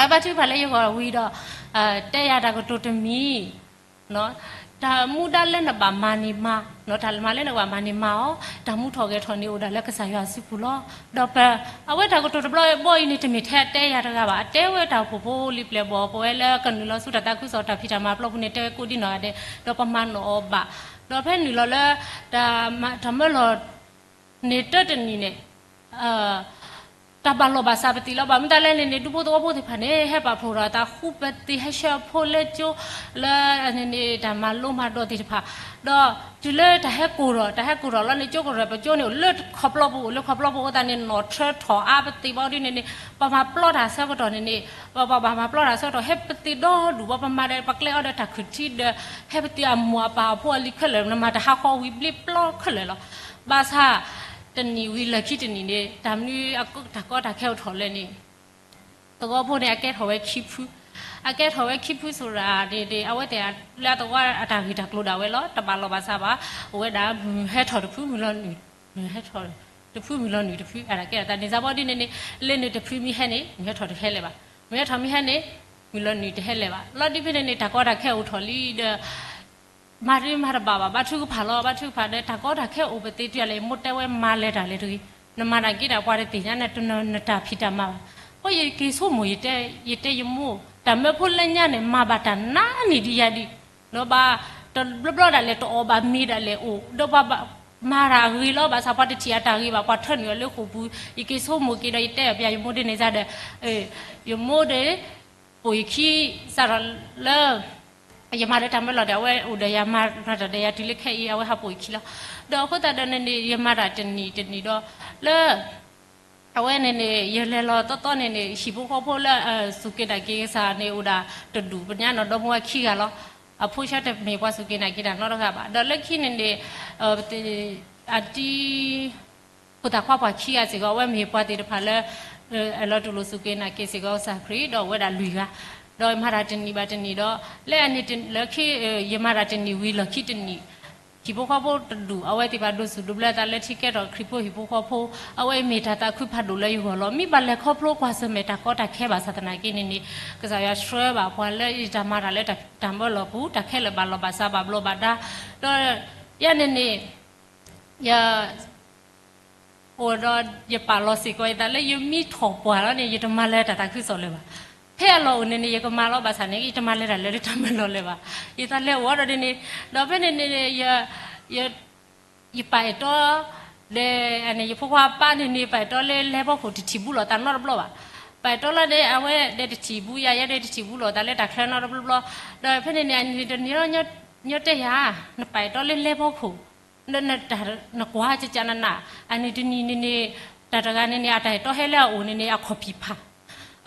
အဘါထုကဖၣ်လၢယဂီၢ်ဝံၤဒီး တဲယၤတၢ်ကတိၤတမံၤ, တၢ်မူဒါလၢနဘၣ်မၤန့ၣ်မၤ, တၢ်မၤလၢနကဘၣ်မၤန့ၣ်မၤအီၤ, တၢ်မူထီၣ်ဂဲၤထီၣ်န့ၣ်အိၣ်ဒၣ်လၢကစၢ်ယွၤအစုပူၤလီၤ. ဒီးပ အဝဲတၢ်ကတိၤတဘျီဘီအံၤန့ၣ် တမ့ၢ်ထဲအတဲယၤတဂၤဘၣ်, အတဲဝဲတၢ်အိၣ်ဖှိၣ်ဖိလံၤပျဲၢ်ဘီၣ် ပဝဲလၢကနုာ်လီၤဆူတၢ်သးခုကစီၣ်တၢ်ဖံးတၢ်မၤပျီပူၤန့ၣ် တဲဝဲကိးဒ်နီၢ်ဂၤဒဲး, ဒီးပမၤနီၣ်အီၤဘၣ်. ဒီးဖဲနုာ်လီၤလၢ တၢ်မၢလီၢ်န့ၣ်တၢတနံၤန့ၣ် တၢ်ဘၣ်လီၢ်ဘၣ်စးပသ့လီၤ. ဘၣ်မနုၤလဲၣ်န့ၣ်န့ၣ် ဒူဖိသဝီဖိသ့ၣ်တဖၣ်န့ၣ် ဟဲပာ်ဖှိၣ်ထီၣ်အသးဃူပသ့ ဟဲဆှၢအဖိလၢကၠိ လၢန့ၣ်န့ၣ် တၢ်မၤလိမၤဒိးသ့ၣ်တဖၣ်, ဒီးတုၤလၢတၢ်ဟဲကိၢ်ထီၣ် တၢ်ဟဲကိၢ်ထီၣ်လီၤန့ၣ် ကၠိကရၢၢ် ပကၠိန့ၣ် အိၣ်လၢခီၣ်ပျီပူၤ အိၣ်လၢခီၣ်ပျီပူၤအဃိသတးန့ၣ် နီၣ်ထၢထီၣ်အါပသ့ဘၣ်ဒ်န့ၣ်န့ၣ် ပှၤမၤပျီတၢ်ဆၢကတီၢ်န့ၣ်န့ၣ် ပှၤဘၣ်မၤပျီတၢ်ဆၢကတီၢ် ဟဲပသ့ဒီဒူၣ် ပှၤပမၤဒီး ပကျဲအီၤဒီးတၢ်ခုၣ်ထံဒီး ဟဲပသ့အမိၢ်အပၢ်အဖိအလံၤခဲလၢာ် နမၤတၢ်ဟးဃီဝံၤဘျ့ပျီခဲလၢာ်လီၤ. ဘၣ်ဆၣ် တနံၣ်ဝံၤလၢာ်ခံတနံၣ်န့ၣ် တၢ်မနုၤအတၢ်ကီတၢ်ခဲအိၣ်ထီၣ်လဲၣ်န့ၣ် သဝီဖိန့ၣ် အကဲထီၣ်ဝဲခံဖု, အကဲထီၣ်ဝဲခံဖု ဆိုတာန့ၣ် အဝဲသ့ၣ်လၢအသဝီအတၢ်ဂ့ၢ်တၢ်ကျိၤဒၣ်ဝဲလီၤ. တဘၣ်လီၢ်ဘၣ်စးဘၣ်, အိၣ်ဝဲဒၣ်မုၢ်ဟဲထီၣ်တဖု မုၢ်လီၤနုာ်, မုၢ်ဟဲထီၣ်တဖု မုၢ်လီၤနုာ်တဖု အတၢ်ကဲထီၣ်သးန့ၣ် စးဘီဒ်န့ၣ်န့ၣ် လၢနုာ်တဖုမ့ၢ်ဟဲန့ၣ် မုၢ်ဟဲထီၣ်တဟဲလၢၤဘၣ်, မုၢ်ဟဲထီၣ်မ့ၢ်ဟဲန့ၣ် မုၢ်လီၤနုာ်တဟဲလၢၤဘၣ်. လီၤဒ်ဖဲန့ၣ်န့ၣ် တၢ်ကီတၢ်ခဲအိၣ်ထီၣ်လံဒီး မၤတမၤတဘၣ်ဘၣ်, ဘါထုကဖၣ်လီၤ, ဘါထုကဖၣ်ဒီး တၢ်ကီတၢ်ခဲအိၣ်ပသ့တုၤလဲၣ် ယမိၢ်တဲဝဲမၤလဲၤတၢ်လဲၤတဂ့ၤ, နမၤတၢ်က့ၤတၢ်ပှၤတသ့ၣ်ညါ နတၢ်ဖံးတၢ်မၤဘၣ်. အဃိယက့ၤဆိကမိၣ် ယတဲယမိၢ် တၢ်မၢဖိလၢညါန့ၣ် မၤဘၣ်တၢ်နါနံၣ်ဒံးယၤဒံး, ဒီးဘၣ်တဘျီဘျီဒၣ်လဲာ် တအီၣ်ဘၣ်မ့ၤဒၣ်လဲာ်အိၣ် ဒီးပှၤဘၣ်မၤတၢ်အဂ့ၤလီၤ. ဘၣ်ဆၣ်ပှၤတထံၣ်အတၢ်ဂ့ၤဘၣ် ပှၤထၢနုာ်အီၤလၢဃိာ်ပူၤ, ယက့ၤဆိကမိၣ်က့ၤဒီး ယတဲအီၤပျဲယမိၢ်ဒ်န့ၣ်စ့ၢ်ဒီး ယမိၢ်ဒီး ပိာ်ယခံ စးထီၣ်လၢ ယမၤဒီးတၢ်မၢလီၤဒီး အဝဲအိၣ်ဒီးယၤ မၤတၢ်ဒီးယၤတုၤလၢခဲအံၤ အဝဲဟးပိာ်ယခံလီၤ. ဒီးအဃိသတးဒီးန့ၣ်န့ၣ် ယမၤတၢ်တနံၣ်တနံၣ်ဒီး လၢ အဝဲန့ၣ်န့ၣ် ယလဲၤလီၤတီတီန့ၣ်န့ၣ် ဟံၣ်ဖိဃီဖိလၢ စူၢ်က့ၤနာ်က့ၤကစၢ်န့ၣ် အိၣ်ဒၣ်တဒူၣ် ပညါနီၢ်ဒီမါဝၤခံဂၤလီၤ. အဖိဆၢတမ့ၢ်ပှၤစူၢ်က့ၤနာ်က့ၤတၢ်နီတဂၤဘၣ်. ဒီးလၢခံန့ၣ်န့ၣ် အတံ ဖိသၣ်ခွါပှၤခံဂၤစ့ၢ်ကီး အဝဲမ့ၢ်ပှၤသ့ၣ်တဖၣ်လၢ အလီၤတူၢ်လိာ်စူၢ်က့ၤနာ်က့ၤစ့ၢ်ကီးကစၢ်ခရံာ် ဒီးအိၣ်ဝဲဒၣ်လွံၢ်ဂၤ, ဒီးမၤတၢ်တနံၣ်ဘၣ်တနံၣ်ဒီး လၢအန့ၣ်လၢခံ ယမၤတၢ်တနံၣ်ဝံၤလီၢ်ခံတနံၣ် ဟံၣ်ဖိဃီဖိတဒူၣ် အဝဲသ့ၣ်ဘၣ်ဒိးစူၢ်ဒိးဘျၢသးလၢထံကဲထီၣ်ခရံာ်ဖိဟံၣ်ဖိဃီဖိ, အဝဲအံၤမ့ၢ်တၢ်သးခုဖးဒိၣ်လၢယဂီၢ်လီၤ. မ့ၢ်ဘၣ်လဲၤခီဖျိကွၢ်ဆၢၣ်မဲာ်တၢ်ကီတၢ်ခဲဘၣ်ဆၣ်သနာ်က့န့ၣ်န့ၣ် ကစၢ်ယွၤဆှၢဘၣ်ပှၤလၢယတၢ်မၤတၢ်လၢတၢ်မၢလီၢ်ပူၤ တၢ်ခဲလၢာ်ဘၣ်လီၢ်ဘၣ်စးဘၣ်ဘျီးဘၣ်ဒါ, ဒီးယဲန့ၣ်န့ၣ် ယ အိၣ်ဒီးယပာ်လီၤစ့ၢ်ကီးယသးလၢယမ့ၢ်ထီၣ်ပှၢ်လီၤန့ၣ် ယတမၤလၢတၢ်သးခုကစီၣ်လၢၤဘၣ်. ဖဲအလီၢ်အိၣ်န့ၣ်န့ၣ် ယကမၤလီၤဘၣ်ဆၣ်န့ၣ် ယတမၤလၢတၢ်လၢလၢတၢ်မၢလီၤလၢၤဘၣ်. ယသးလဲၤအိၣ်ဒီးန့ၣ်န့ၣ် ဒီးဖဲန့ၣ်န့ၣ် ယပာ်အဲၣ်တီ ဒီး ယဖိခွါပၢ်န့ၣ်န့ၣ် ပာ်အဲၣ်တီလၢလဲၤဖီခိၣ်တထံၣ်ဘူးလိာ်သးနီတဘျီဘၣ်. ပာ်အဲၣ်တီလီၤဒီး အဝဲဒီးတထံၣ်ဘူးယၤ ယၤဒီးတထံၣ်ဘူးလိာ်သးလၢတၢ်ချၢနီတဘျီဘျီ, ဒီးဖဲန့ၣ်န့ၣ် အန့ၣ်တနံၤလီၤ ညီတဲယၤ နပာ်အဲၣ်တီလၢလဲၤဖီခိၣ် နကွၢ်ကကနန, အန့ၣ်တနံၤန့ၣ်န့ၣ် တၢ်တဂၤန့ၣ်န့ၣ် အတၢ်အဲၣ်တီဟဲလၢအအိၣ်န့ၣ်န့ၣ် အခီၣ်ဖံးဖး,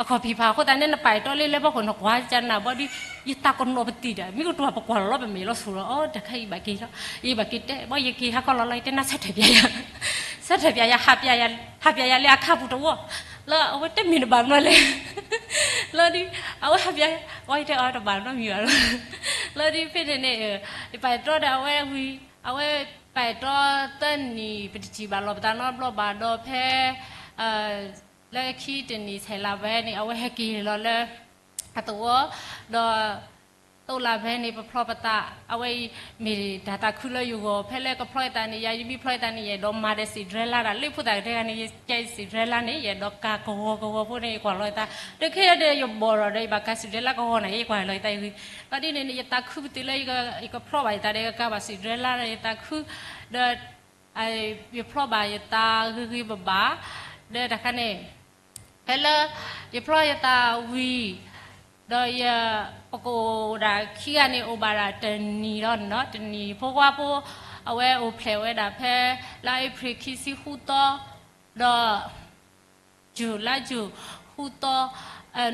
အခီၣ်ဖံးဖးအဃိသတးန့ၣ် နပာ်အဲၣ်တီလၢလဲၤဖီခိၣ် နကွၢ်ကကနနဘၣ်ဒီး ယသးကနိးပသံၣ်ဒီး မ့ၢ်ကတီၢ်ပကွၢ်လီၤလီၤ ပမဲာ်လီၤဆူၣ်လီၤ အိ တၢ်ခါအံၤဘၣ်က့ၤလီၤ ယဘၣ်က့ၤတဲ ဘၣ်ယက့ၤဟးခီလီၤလီၤ ယတဲနၤဆၢထၢၣ်ပၠးယၤ, ဆၢထၢၣ်ပၠးယၤ ဟးပၠးယၤ, ဟးပၠးယၤလၢအခါပူၤတဝီ, လၢအဝဲတဲမ့ၢ်တဘၣ်မနုၤလဲၣ်, လီၤဒီး အဝဲဟးပၠး, အဝဲယတဲအီၤတဘၣ်နီတမံၤဘၣ်လီၤ, လီၤဒီးဖဲန့ၣ်န့ၣ် ယပာ်အဲၣ်တီဒီးအဝဲဝံၤ အဝဲပာ်အဲၣ်တီသၢနံၣ် ပတထံၣ်ဘၣ်လီၤပသးနီတဘျီဘၣ်ဒီးဖဲ လၢခံတနံၣ်ဆဲးလၤဖဲန့ၣ် အဝဲဟဲက့ၤလီၤလၢ အသဝီ, ဒီး သိလၢဖဲန့ၣ် ပဖျီပသး အဝဲအံၤ မ့ၢ်တၢ်သးခုလၢယဂီၢ် ဖဲလၢကဖျီယသးန့ၣ် ယၤယမ့ၢ်ဖျီယသးန့ၣ် ယအဲၣ်ဒိးမၤဒီးစံးဒြဲလါဒၣ် လၢဖိသၣ်ကတဲဂၤန့ၣ် ယကဲစံးဒြဲလါန့ၣ် ယအဲၣ်ဒိးကၤကဝီၤကဝီၤဖိန့ၣ် ယကွၢ်လီၤယသး, ဒီးခဲအံၤဒီးယဘီၣ်ဒီး ယဘၣ်ကၤစံးဒြဲလါကဝီၤန့ၣ် ယကွၢ်လီၤယသးအံၤဝံၤ, ဒီးဒ်န့ၣ်န့ၣ် ယသးခုပသံးလၢ ယကဖျီဘၣ်ယသးဒီး ယကၤဘၣ်စံးဒြဲလါဒီးယသးခု, ဒီး ယဖျီဘၣ်ယသးဂ့ၤဂ့ၤဘၣ်ဘၣ်, ဒီးတၢ်ခါန့ၣ် ဖဲလၢ ယဖျီယသးဝံၤ ဒီးယ ပကအိၣ်ဒၣ်ခံဂၤန့ၣ် အိၣ်ဘၣ်ဒၣ်တနံၤလီၤန့ၣ်နီၤ, တနံၤဖိခွါဖိ အဝဲအိၣ်ဖျဲၣ်ဝဲဒၣ်ဖဲ လါအ့ဖြ့ၣ်ခံဆံဃုသီ ဒီး ယူၤ လါယူၤ ဃုသီ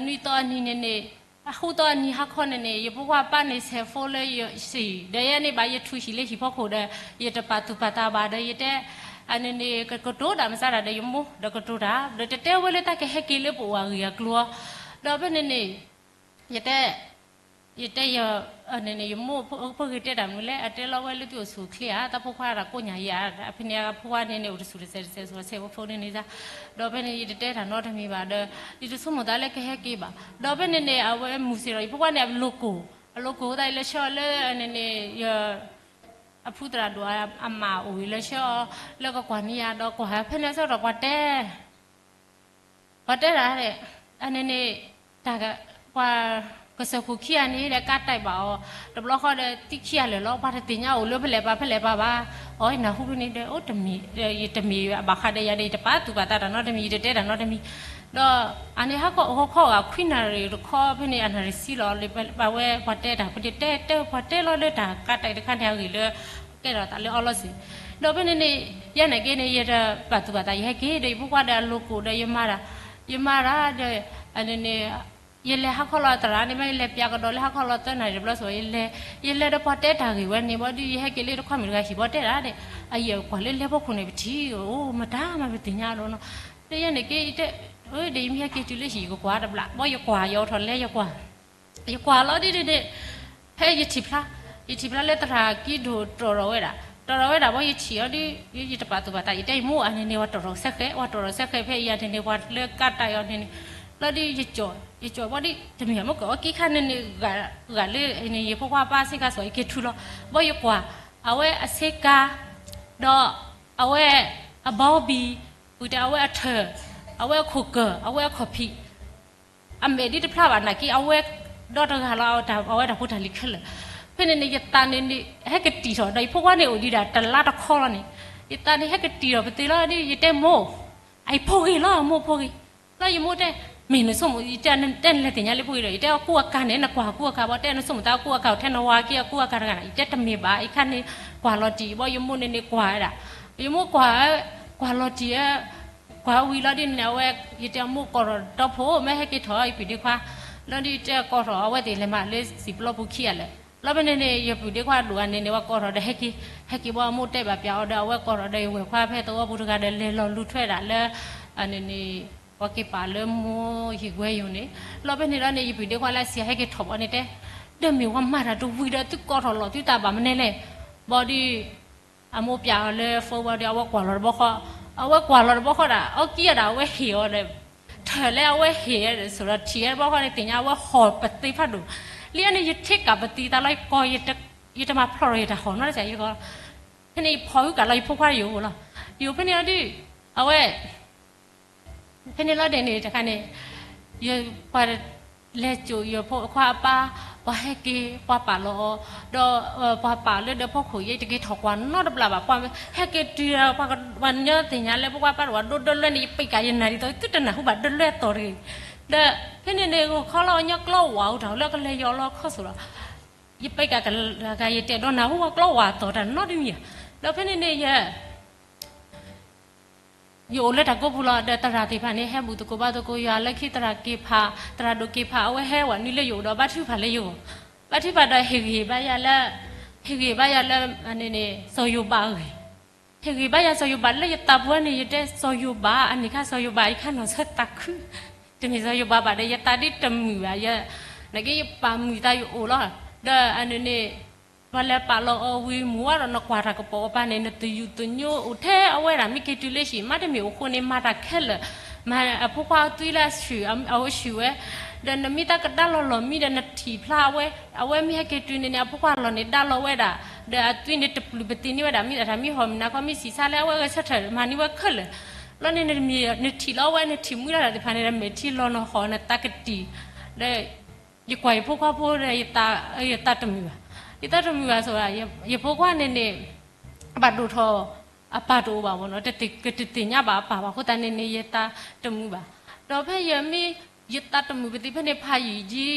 နွံသီအနံၤန့ၣ်န့ၣ်, ဃုသီအနံၤဟါခီန့ၣ်န့ၣ် ယဖိခွါပၢ်န့ၣ် ဆဲးဖိလၢယဟံၣ် ဒီးယဲန့ၣ်ဘၣ် ယထူၣ်ဟံၣ်လၢဟံၣ်ဖီခိၣ်ဒီး ယတပာ်သူၣ်ပာ်သးဘၣ်ဒီး ယတဲ အန့ၣ်န့ၣ် ကကတိၤတၢ်မစါတၢ်ဒီးယမိၢ် ဒီးကတိၤတၢ် ဒီးတတဲဝဲလၢတၢ်ကဟဲက့ၤလၢပအိၣ်အဂ့ၢ်အကျိၤ, ဒီးဖဲန့ၣ်န့ၣ် ယတဲ ယတဲယ န့ၣ်န့ၣ် ယမိၢ်ဖိဂ့ၤတဲတၢ်မနုၤလဲၣ် အတဲလီၤဝဲလၢသုအိၣ်ဆူၣ်အိၣ်ချ့ဧါ တၢ်ဖိခွါတၢ်ကိးညၣ်ယၤ ဖဲန့ၣ်အဖိခွါန့ၣ်န့ၣ် အိၣ်တဆူၣ်တစဲးတစဲးဆူၣ်ဆဲးဖိဖိန့ၣ်န့ၣ်, ဒီးဖဲန့ၣ် ယတတဲတၢ်နီတမံၤဘၣ်ဒီး ယတဆိကမိၣ်သးလၢကဟဲက့ၤဘၣ် ဒီးဖဲန့ၣ်န့ၣ် အဝဲမုၢ်ဆ့ၣ်ဒီး ယဖိခွါန့ၣ် အလိၤကိၢ် အလိၤကိၢ်သးလၢဆၢအီၤလၢန့ၣ်န့ၣ် ယ အဖုသရၣ်ဒိၣ်အမၢ်အိၣ်ဝံၤလၢဆၢအီၤ လၢကကွၢ်န့ၢ်ယၤဒီးကွၢ်ဖဲန့ၣ်ဆၢဒီးပှၤတဲ ပှၤတဲတၢ် အန့ၣ်န့ၣ် တၢ် ပှၤ ကစၢၢ်ခိၣ်ခံဂၤန့ၣ်ဒီး ကးတံာ်ဘၣ်အီၤ တဘျီဃီဒီး သံခံဂၤလၢာ်လီၤ ပှၤတသ့ၣ်ညါအိၣ်လၢဖဲလဲၣ်ပၤဖဲလဲၣ်ပၤဘၣ် အီၤ နၢ်ဟူဒ်န့ၣ်ဒီး အိၣ်တမ့ၢ် ယတမ့ၢ်ဘၣ်ဃးဒီးယၤဒီး ယတပာ်သူၣ်ပာ်သးတၢ်နီတမံၤ ယတတဲတၢ်နီတမံၤ ဒီး အန့ၣ်ဟါခီ ဟါခီဂၤခွံနၣ်ရံၣ်တခီ ဖဲန့ၣ် အနၣ်ရံၣ်ဆံလီၤ ပဝဲပှၤတဲတၢ် ပတဲတဲပှၤတဲလီၤလၢတၢ်ကးတံာ်တခါန့ၣ် အဂ့ၢ်လၢ ကဲထီၣ်သးလၢအီၤလီၤစ့ၢ် ဒီးဖဲန့ၣ်န့ၣ် ယဲန့ၣ်က့န့ၣ် ယတပာ်သူၣ်ပာ်သး ယဟဲက့ၤဒီး ယဖိခွါဒီးအလိၤကိၢ်ဒီး ယမၤတၢ် ယမၤတၢ်ဒီး အန့ၣ်န့ၣ် ယလဲၤဟါခီလီၤသရၣ်န့ၣ် မ့ၢ်ယလဲၤပၠးကဒီးလၢဟါခီလီၤသၢနၣ်ရံၣ်တဘျီစီၤ ယလဲၤ ယလဲၤဒီးပှၤတဲတၢ်ဂ့ၢ်ဝဲန့ၣ် ဘၣ်ဒီး ယဟဲက့ၤလၢတခီမ့ၢ်တဂၤဟံၣ်ပှၤတဲတၢ်ဒီး အယဲၢ်ကွၢ်လၢလဲၤဖီခိၣ်န့ၣ် ပထံၣ်အိၣ်မတၤမးပသ့ၣ်ညါဒီးနီၤ ဒီးယဲန့ၣ်က့ ယတဲ ဒီးယမ့ၢ်ဟဲက့ၤတုၤလၢဟံၣ် ယကကွၢ်တဘျီ ဘၣ်ယကွၢ် ယအိးထီၣ်လဲၤ ယကွၢ် ယကွၢ်လီၤဒ်န့ၣ်န့ၣ် ဖဲယထံၣ်ဖျါ ယထံၣ်ဖျါလၢသရၣ်ကံဒိၣ်တြီၢ်ထီၣ်ဝဲဒၣ် တြီၢ်ထီၣ်ဝဲဒၣ် ဘၣ်ယထံၣ်အီၤဒီး ယတပာ်သူၣ်ပာ်သး ယတဲယမိၢ်အန့ၣ်န့ၣ် ပှၤတြီၢ်ထီၣ်စဲဃဲး ပှၤတြီၢ်ထီၣ်စဲဃဲး ဖဲအံၤအန့ၣ်န့ၣ် ပှၤလၢကးတံာ်အီၤန့ၣ်န့ၣ် လီၤဒီးယကၠီၣ် ယကၠီၣ်ဘၣ်ဒီး တမ့ၢ်အမ့ၢ်ကအီက့ခါန့ၣ်န့ၣ် ဂၤလၢန့ၣ် ယဖိခွါပၢ်ဆ့ကၤစီၤ ယက့ၤထုးလီၤ ဘၣ်ယကွၢ် အဝဲအဆ့ကၤ ဒီး အဝဲအဘီဘံၣ် ဝံၤတဲအဝဲအထၢၣ် အဝဲအခိၣ်ကၢၢ် အဝဲအခီၣ်ဖံး အမဲာ်ဒ်တဖျါဘၣ်နာ်က့ အဝဲဒီတဂၤလီၤ အဝဲတၢ်ဖိတၢ်လံၤခဲလၢာ် ဖဲန့ၣ်န့ၣ် ယသးန့ၣ်န့ၣ် ဟဲကတံာ်ထီၣ် ဒီးယဖိခွါန့ၣ်အိၣ်ဒံးဒၣ်တလါတခီလီၤန့ၣ် ယသးန့ၣ်ဟဲကတံာ်ထီၣ်ပသ့လီၤဒီး ယတဲမိၢ် အအံၤဖိဂ့ၤလီၤ မိၢ်ဖိဂ့ၤ လီၤယမိၢ်တဲ မ့ၢ်နဆိကမိၣ် ယတဲတဲနလဲၤသ့ၣ်ညါလၢဖိဂ့ၤဒီး ယတဲအကူအကၤန့ၣ် နကွၢ်အကူအကၤဘၣ် တဲနဆိကမိၣ်သးအကူအကၤ ထဲနဝၤက့အကူအကၤတဂၤန့ၣ် ယတဲတမ့ၢ်ဘၣ် အံၤခါန့ၣ် ကွၢ်လီၤတံၢ်ဘၣ် ယမိၢ်န့ၣ်န့ၣ်ကွၢ်ဝဲဒၣ် ယမိၢ်ကွၢ် ကွၢ်လီၤတံၢ် ပှၤဝံၤလီၤဒ်န့ၣ် အဝဲ ယတဲအမိၢ်ကိးထီၣ်ဒီဖိ မ့ၢ်ဟဲက့ၤထီၣ်ယပုၢ်ဒ့ခွါ, လီၤဒ်ယတဲကိးထီၣ် အဝဲသ့ၣ်လဲၤမၤလၢစံာ်ပျီပူၤခံဂၤလဲၣ်. လီၤဖဲန့ၣ်န့ၣ် ယပုၢ်ဒ့ခွါဒိၣ်ဂၤန့ၣ်န့ၣ် ဝဲကိးထီၣ်ဒီးဟဲက့ၤ, ဟဲက့ၤဘၣ်အမိၢ်တဲဘၣ်ပျးအီၤဒီး အဝဲကိးထီၣ်ဒီးယဝဲၢ်ခွါဖဲသဝီပူၤတဂၤဒီး လဲၤလီၤလူၤထွဲဒၣ်လၢ န့ၣ်န့ၣ် ပှၤက့ၤပာ်လၢမိၢ်ယံၤကွဲယိာ်န့ၣ်. လီၤဖဲန့ၣ်လီၤန့ၣ် ယပုၢ်ဒ့ခွါလၢစံးဟဲက့ၤထီၣ်ဘၣ်န့ၣ်တဲ, ဒီးမ့ၢ်ဝဲမၤတၢ်တဝံၤဒီးသုကိးထီၣ်လီၤသုတၢ်ဘၣ်မနုၤလဲၣ်. ဘၣ်ဒီး အမိၢ်ပျးအီၤလၢ phone ဘၣ်ဒီး အဝဲကွၢ်လီၤတဘျီဃီ, အဝဲကွၢ်လီၤတဘျီဃီဒၣ် အီကံအဒၣ်အဝဲဟ့ၣ်အီၤဒီး ထၢၣ်လၢအဝဲဟ့ၣ်အီၤဒီး ဆိးဒီးထံၣ်အီၤတဘျီဃီန့ၣ် သ့ၣ်ညါအဝဲဟီၣ်ပသ့ဖးဒိၣ်. လံန့ၣ် ယထံကးပသံသးလီၤ ယကိး ယတမၤဖျီၣ်ဒီးယတၢ်ဟီၣ်နီတစဲး ယကိး, ဖဲန့ၣ်ယဖီၣ်ဟုကးလီၤယဖိခွါယအိၣ်လီၤ. ယအိၣ်ဖဲန့ၣ်လီၤဒုး အဝဲ ဖဲန့ၣ်လီၤဒဲးန့ၣ်တခါန့ၣ် ယပှၤ လဲၤစိာ်ယဖိခွါအပၢ်, ပှၤဟဲက့ၤ ပှၤပာ်လီၤအီၤ, ဒီးပှၤပာ်လၢဒၢးဖီခိၣ် ယတက့ၤထီၣ်ကွၢ်နီတဘျီဘၣ်, ပှၤဟဲက့ၤတုၤ ပှၤကညီသ့ၣ်ညါလၢ ပှၤပာ်တဝဲဒိၣ်ဒိၣ်လွဲန့ၣ် ယပံးကးယနၢ်ဒ်သိး သုတနၢ်ဟူဘၣ်ဒိၣ်လွဲအသီတဂ့ၤ. ဒီးဖဲန့ၣ်န့ၣ် ဂီၤခီလီၤ ညီကျီဝၢ်အိၣ်တၢ်လၢကလဲၤယီၤလီၤခီစိၣ်လီၤ. ယပံးကးကလၤကၤ ယတဲဒီးနၢ်ဟူပှၤကျီဝၢ်အသီတၢ်နီတမံၤဧါ. ဒီးဖဲန့ၣ်န့ၣ် ယ ယအိၣ်လၢတၢ်ကိးပူၤလီၤ. ဒီးသရၣ်သ့ၣ်တဖၣ်န့ၣ် ဟဲဘူၣ်သကိးဘါသကိးယၤလၢခံ, သရၣ်က့ၤဖး, သရၣ်ဒိၣ်က့ၤဖး အဝဲဟဲဝဲနုာ်လၢယအိၣ်ဒီး ဘါထုကဖၣ်လၢယဂီၢ်, ဘါထုကဖၣ်ဒီး ဟ့ၣ်ဂံၢ်ဘါယၤလၢ, ဟ့ၣ်ဂံၢ်ဘါယၤလၢ စီၤယိၤဘးအဂ့ၢ်, ဟ့ၣ်ဂံၢ်ဘါယၤစီၤယိၤဘးလၢယသးပူၤန့ၣ် ယတဲ စီၤယိၤဘးအန့ၣ်ခါ စီၤယိၤဘးအံၤခါနီၢ်ဆၢသးခု, တမ့ၢ်စီၤယိၤဘးဘၣ်ဒီး ယသးဒ်တမုာ်ဘၣ်, ယ နာ်က့ယပာ်မုာ်သးယအိၣ်လီၤ. ဒီးအန့ၣ်န့ၣ် ပှၤလဲၤပာ်လီၤအီၤဝံၤမုၢ်ဝါဒီး နကွၢ်တၢ်ကပီၤအပၢ်န့ၣ် နသယုၢ်သညိအိၣ်ထဲအဝဲဒၣ် မ့ၢ်က့ၤတုၤလၢဟံၣ် မ့တမ့ၢ်အိၣ်ဃိန့ၣ် မၤတၢ်ခဲလၢာ်, မၤအဖိခွါအသွံလၢအဆူၣ်, အဝဲဆူၣ်ဝဲ, ဒီးနမ့ၢ်တၢ်ကဒါလီၤလီၢ်မံဒီး နထံၣ်ဖျါအဝဲ, အဝဲမ့ၢ်ဟဲက့ၤတုၤန့ၣ်န့ၣ် အဖိခွါလီၢ်န့ၣ်ဒါလီၤဝဲဒၣ်, ဒီးအသွံန့ၣ်တပျုာ်ပသံန့ၢ်ဝဲဒၣ် မ့ၢ်တၢ်မံဟီၣ်မံနၤခီ မ့ၢ်ဆံးဆါလၢအဝဲဂဲၤဆၢထၢၣ် မၤန့ၢ်ဝဲခဲလၢာ်, လီၤန့ၣ် နထံၣ်လီၤဝဲ နထံၣ်မှံလီၤတၢ်သ့ၣ်တဖၣ်န့ၣ်ဒီး မဲာ်ထံလီၤနဟီၣ်နသးကတံၢ်, ဒီး ယကွၢ်ယဖိခွါဖိဒီး ယသးတမုာ်ဘၣ်, ယသးတမုာ်ဘၣ်ဆိး, ယဖိခွါန့ၣ်န့ၣ် ဘၣ်ဒိၣ်ထီၣ် အပၢ်တအိၣ်ဘၣ်မ့ၢ်နီၤ, ကတသ့ၣ်ညါဘၣ်အပၢ်ဘၣ်အဃိသတးန့ၣ်န့ၣ် ယသးတမုာ်ဘၣ်. ဒီးဖဲယမ့ၢ် ယသးတမုာ်ပသံးဖဲန့ၣ် ဖးယံာ်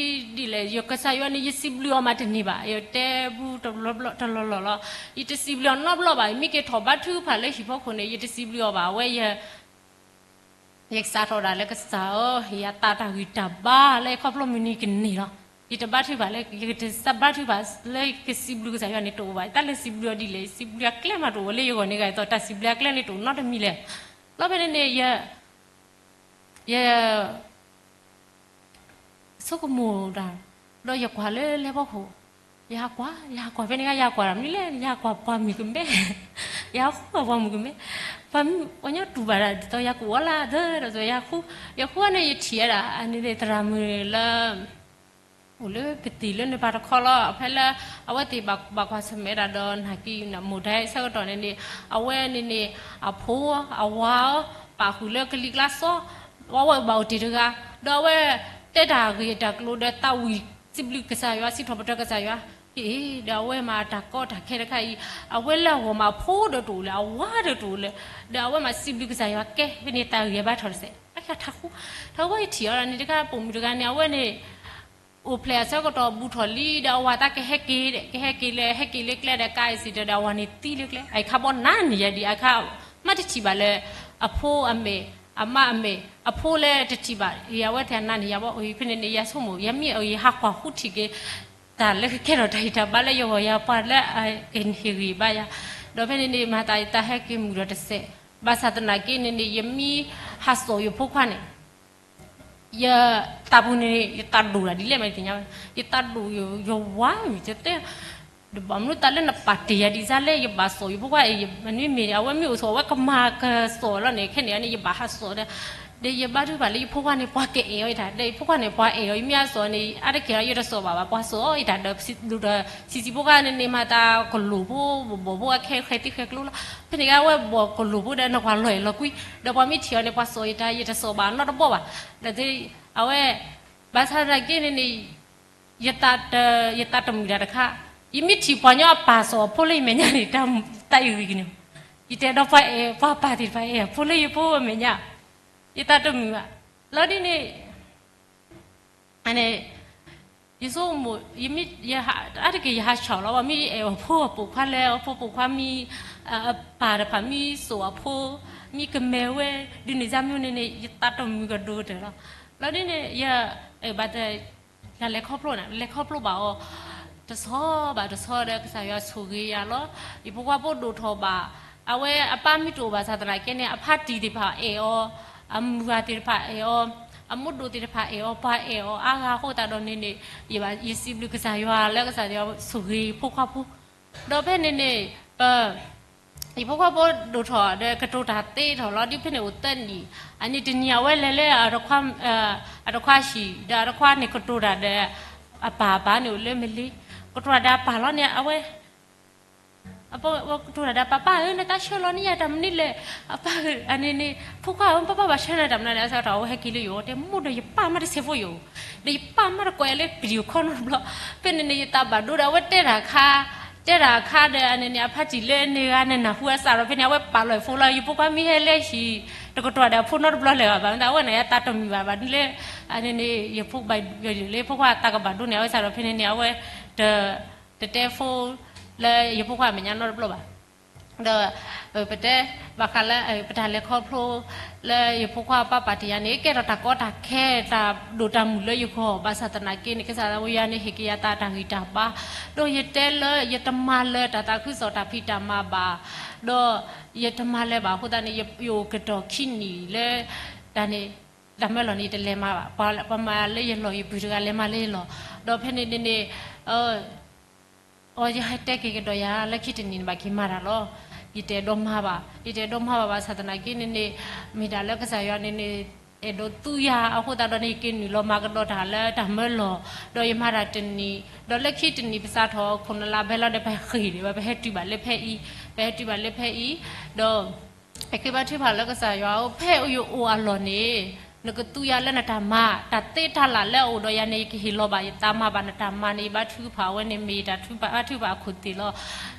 ဒ်လဲၣ်, ယကစၢ်ယွၤန့ၣ် ယစံးဘျုးအီၤမးတန့ၢ်ဘၣ်, ယတဲဘူးတလီၢ်လီၢ်လီၤ, ယတစံးဘျုးအီၤနီတဘျီဘၣ်, ယမ့ၢ်က့ၤထီၣ်ဘါထုကဖၣ်လၢဟံၣ်ဖီခိၣ်န့ၣ် ယတစံးဘျုးအီၤဘၣ်, အဝဲယ ယကစးထီၣ်ဒၣ်လၢကစၢ်ဧၢ, ယသးတၢ်ဂံၢ်တၢ်ဘါလၢခီဖျိမုၢ်နံၤကန့ၢ်လီၤ. ယတဘါထုကဖၣ်လၢ ယတဘါထုကဖၣ်လၢကစံးဘျုးကစၢ်ယွၤန့ၣ်တအိၣ်ဘၣ်, ယတၢ်လၢစံးဘျုးအီၤဒ်လဲၣ်, စံးဘျုးအကျဲမးတအိၣ်လၢယဂီၢ်န့ၣ်ဂ့ၤ, ယသးတၢ်စံးဘျုးအကျဲန့ၣ်တအိၣ်နီတမံၤလဲၣ်. လီၤဖဲန့ၣ်န့ၣ် ယ ယ ဆိကမိၣ်တၢ်, ဒီးယကွၢ်လၢလဲၤဖီခိၣ်, ယဟးကွၢ်, ယဟးကွၢ်ဖဲန့ၣ် ယဟးကွၢ်တၢ်မနုၤလဲၣ်, ယဟးကွၢ်ပှၤမုၣ်ကမဲ, ယဟးဃုပှၤမုၣ်ကမဲ, ပှၤမုၣ်ပှၤညီတူၢ်ဘၣ်ဒၣ်ဒ်သိးယကအိၣ်လၢသၢဒီး ယဃု, ယဃုန့ၣ် ယထံၣ်ဝဲဒၣ် အန့ၣ်သရၣ်မုၣ်လၢ အိၣ်လၢကသံၣ်လၢနပၤတခီလီၤ, ဖဲလၢ အဝဲသ့ၣ်ဘၣ်ကွၢ်ဆၢၣ်မဲာ်ဒၣ်ဒီးနၢ်ကံနၢ်မိၢ်ဒၣ်ဆၢကတီၢ်န့ၣ်န့ၣ်, အဝဲန့ၣ်န့ၣ် အဖိအဝၤ ပာ်ဃုာ်လၢကလံၤကျါစီ, အဝဲဘၣ်အိၣ်တ့ၢ်တဂၤ, ဒီးအဝဲတဲတၢ်ဂ့ၢ်တၢ်ကျိၤဒီးသးဝံၣ်စံးဘျုးကစၢ်ယွၤ စံးထီၣ်ပတြၢၤကစၢ်ယွၤ, အ့ ဒီးအဝဲမၤတၢ်ကီတၢ်ခဲတခါအံၤ, အဝဲလၢအဂီၢ်မးအဖိဒီးတအိၣ်လၢၤ အဝၤဒီးတအိၣ်လၢၤ, ဒီးအဝဲမၤစံးဘျုးကစၢ်ယွၤကဲ, ဖဲန့ၣ်တၢ်ဂ့ၢ်အဘါထီၣ်တစဲး, အထးဃူ, ထးဃူယထံၣ်အီၤဒၣ်န့ၣ်တခါ ပိာ်မုၣ်တဂၤန့ၣ် အဝဲန့ၣ် အိၣ်ဖျဲၣ်အဆၢကတီၢ်ဘူးထီၣ်လံဒီး အဝၤသးကဟဲက့ၤ, ကဟဲက့ၤလၢ ဟဲက့ၤလၢကျဲဒီး ကါအံၤစံးတၢ်ဒီး အဝၤန့ၣ်သံလၢကျဲ, အံၤခါဘီနၤန့ၣ်ယၤဒံး အခါ မ့ၢ်တထံၣ်ဘၣ်လၢ အဖိအမဲာ်, အမါအမဲာ်, အဖိလၢတထံၣ်ဘၣ်, အဝဲထဲနၤန့ၣ်ယၤဘီ, ဖဲန့ၣ်န့ၣ် ယဆိကမိၣ် ယမ့ၢ်အယဟးကွၢ်ဃုထံၣ်က့ၤ တၢ်လၢကကဲထီၣ်တၢ်ဂံၢ်တၢ်ဘါလၢယဂီၢ် ယပှၤလၢအကဟ့ၣ်ဂံၢ်ဘါယၤ, ဒီးဖဲန့ၣ်န့ၣ် မၤသးယသးဟဲက့ၤမုာ်ဒီးတစဲး, ဘၣ်ဆၣ်သနာ်က့န့ၣ်န့ၣ် ယမ့ၢ်ဟးစိာ်ယဖိခွါန့ၣ် ယသးပူၤန့ၣ် ယသးဒိၣ်ဒၣ်ဒ်လဲၣ်မး ယသ့ၣ်ညါဝဲ, ယသးဒိၣ်ယဝၤမုၢ်တဲ, ဒီးဘၣ်မနုၤသးလၢနပာ်တ့ၢ်ယၤဒ်စါလဲၣ်, ယဘၣ်စိာ်ယဖိခွါအံၤ, မ့မ့ၢ်အဝဲမ့ၢ်အိၣ်ဆိး အဝဲကမၤကစီၣ်လီၤန့ၣ် ခဲန့ၣ်န့ၣ် ယဘၣ်ဟးစိာ်ဒီး, ဒီးယဘါထုကဖၣ်လၢယဖိခွါန့ၣ် ပှၤကအဲၣ်အီၤယတၢ်, ဒီးယဖိခွါန့ၣ် ပှၤအဲၣ်အီၤ ယမ့ၢ်အစိာ်န့ၣ် အါတက့ၢ်လီၤ ယတစိာ်ဘၣ်ဘၣ်, ပှၤစိာ်အီၤယတၢ်ဒီး ဒီးဆံးဆံးဖိခွါန့ၣ်န့ၣ် မၤသးကလိာ်ဖိ ဘီၣ်ဖိအခဲ ဃဲၤသံဃဲၤကျိလီၤ, ဖဲန့ၣ်ကဝဲဘီၣ်ကလိာ်ဖိဒီး နကွၢ်လီၤအဲၣ်လီၤကွံ, ဒီးပှၤမ့ၢ်ထံၣ်အီၤန့ၣ် ပှၤစိာ်ယတၢ် ယတစိာ်ဘၣ်နီတဘီဘၣ်, ဒီးအဝဲ ဘၣ်ဆၣ်သနာ်က့န့ၣ်န့ၣ် ယသးတမုာ်တၢ်တခါ, ယမ့ၢ်ထံၣ်ပှၤညီအပၢ်စိာ်အဖိလၢယမဲာ်ညါန့ၣ် တၢ်အံၤဂ့ၤကန့ၣ်, ယတဲဒီးပှၤအဲၣ် ပှၤပၢ်သ့ၣ်တဖၣ်အဲၣ်အဖိလၢယဖိအမဲာ်ညါ, ယသးတမုာ်ဘၣ်, လီၤဒ်န့ၣ် ယဆိကမိၣ် ယမ့ၢ် အါတက့ၢ်ယဟးဆှီလီၤ, ပှၤမ့ၢ်အဲၣ်အဖိပိာ်ခွါလၢ အဖိပိာ်ခွါမ့ၢ် အပၢ်တဖၣ်မ့ၢ်စိာ်အဖိ, မံကမဲာ်ဝဲ ဒုးန့ၢ်စၢ်မ့ၢ်န့ၣ်န့ၣ် ယသးတမုာ်ကဒိကတၢၢ်လီၤ. လီၤဒ်န့ၣ် ယ ဘၣ်တ လဲၤခီဖျိန့ၣ် လဲၤခီဖျိဘၣ်အီၤ တဆီဘၣ်တဆီဒီး ကစၢ်ယွၤဆိၣ်ဂ့ၤယၤလီၤ. ယဖိခွါဖိဒိၣ်ထီၣ်ဘၣ်, အဝဲအပၢ်မ့ၢ်တအိၣ်ဘၣ်ဆၣ်သနာ်က့န့ၣ် အဖါတံၢ်သ့ၣ်တဖၣ်အဲၣ်အီၤ, အမုၢ်ဂၤသ့ၣ်တဖၣ်အဲၣ်အီၤ, အမိၢ်ဒိၣ်သ့ၣ်တဖၣ်အဲၣ်အီၤ, ပှၤအဲၣ်အီၤအါဂၤအဃိသတးဒီးန့ၣ်န့ၣ် ယစံးဘျုးကစၢ်ယွၤလၢကစၢ်ယွၤဆိၣ်ဂ့ၤယဖိခွါဖိ ဒီးဖဲန့ၣ်န့ၣ် ပ ယဖိခွါဖိဒိၣ်ထီၣ်ဒီးကတိၤတၢ်သ့ထီၣ်လီၤ. ဒ်ဖဲန့ၣ်အိၣ်သၢနံၣ်, အနံၣ်တနံၣ်အဝဲလဲၤလၢ အတခွါဟံၣ် ဒီးအတခွါဟံၣ်ဒီးအတခွါန့ၣ်ကတိၤတၢ်ဒီး အပၢ်အပၢ်န့ၣ်အိၣ်လၢမလ့ၤ, ကတိၤတၢ်ဒီးအပၢ်လီၤန့ၣ် အဝဲ ကတိၤတၢ်ဒီး ပၢ်ပၢ်ဧၢ နတၢ်ဆှၢလီၤန့ၢ်ယၤတၢ်မနုၤလဲၣ်, အပၢ်ဧၢ အန့ၣ်န့ၣ် ဖိခွါဧၢ ပၢ်ပၢ်ဘၣ်ဆှၢနၤတၢ်မနုၤလဲၣ်, အဆၢကတီၢ်အဝဲဟဲက့ၤလၢယအိၣ် တဲ မိၢ်ဒီးယပၢ်မးတဆဲးဖိယအိၣ်, ဒီးယပၢ်မးတကွဲးလၢ video call နီတဘျီ, ဖဲန့ၣ်န့ၣ် ယသးဘၣ်ဒိဒီး အဝဲတဲတၢ်အခါ တဲတၢ်အခါဒီး အန့ၣ်န့ၣ် အဖါတံၢ်လၢန့ၢ်ဂၤန့ၣ် နၢ်ဟူအစးဒီး ဖဲန့ၣ် အဝဲပာ်လီၤ phone လီၤ. ယဖိခွါမ့ၢ်ဟဲလၢဟံၣ် တကတိၤဒီးအဖိနီတဘျီလၢၤဘၣ်, ဘၣ်မနုၤအဝဲန့ၣ် အတၢ်တမုာ်ဘၣ် ဘၣ်ဒ်လၢ အန့ၣ်န့ၣ် ယဖိခွါ လၢဖိခွါအသးကဘၣ်ဒိန့ၣ် အဝဲစးဒီး ဖဲန့ၣ်န့ၣ် အဝဲ တ တတဲ phone လၢယဖိခွါအမဲာ်ညါနီတဘျီဘၣ်. ဒီး ပတဲ ဘၣ်ဃးလၢ ပတၢ်လဲၤခီဖျိ လၢယဖိခွါပၢ်ပာ်တ့ၢ်ယၤန့ၣ် ကဲထီၣ်တၢ်ကီတၢ်ခဲ တၢ်ဒိၣ်တၢ်မုၢ်လၢယဂီၢ်, ဘၣ်ဆၣ်သနာ်က့န့ၣ် ကစၢ်ယွၤန့ၣ် ဟ့ၣ်က့ၤယၤသးတၢ်ဂံၢ်တၢ်ဘါ, ဒီးယတဲလၢယတမၤလၢၤတၢ်သးခုကစီၣ်တၢ်ဖံးတၢ်မၤဘၣ်, ဒီးယတမၤလၢၤဘၣ်အဃိသတးန့ၣ် ယအိၣ်ကတီၢ်ခံနံၣ်လၢ တၢ်န့ၣ် တၢ်မၢလီၢ်န့ၣ် ယတလဲၤမၤဘၣ်, ပှၤမၤလၢယလီၢ် ယပုၢ်တဂၤလဲၤမၤလၢယလီၢ်, ဒီးဖဲန့ၣ်န့ၣ်န့ၣ် အီ ယဟဲတဲက့ၤကဒီးယၤ လၢခံတနံၣ်န့ၣ် ဘၣ်က့ၤမၤတၢ်လီၤ. ယတအဲၣ်ဒိးမၤဘၣ်, ယတအဲၣ်ဒိးမၤဘၣ် ဘၣ်ဆၣ်သနာ်က့န့ၣ်န့ၣ် မ့ၢ်ဒၣ်လၢကစၢ်ယွၤန့ၣ်န့ၣ် အဲၣ်ဒိးသူယၤအဃိသတးဒီးန့ၣ် ယက့ၤနုာ်လီၤမၤကဒီးတၢ်လၢတၢ်မၢလီၢ်, ဒီးယမၤတၢ်တနံၣ်, ဒီးလၢခံတနံၣ် ပစးထီၣ်ခိၣ်နလါဘဲလီၤဒီး ပဃ့ၢ်ဒံးဘၣ် ပဟဲတုၤဘၣ်လၢဖဲအံၤ, ပဟဲတုၤဘၣ်လၢဖဲအံၤ, ဒီး ယဃ့ဘါထုကဖၣ်လၢကစၢ်ယွၤဧၢ, ဖဲယအိၣ်အလီၢ်န့ၣ် နကသူယၤလၢနတၢ်မၤ, တၢ်သ့တၢ်လၢ်လၢအအိၣ်ဒီးယၤန့ၣ် ယကဟ့ၣ်လီၤဘၣ်ယသးမၤဘၣ်နတၢ်မၤန့ၣ် ယဘါထုကဖၣ်ဝဲန့ၣ် မ့ၢ်ယတၢ်ထုကဖၣ်အခိၣ်သ့ၣ်လီၤ.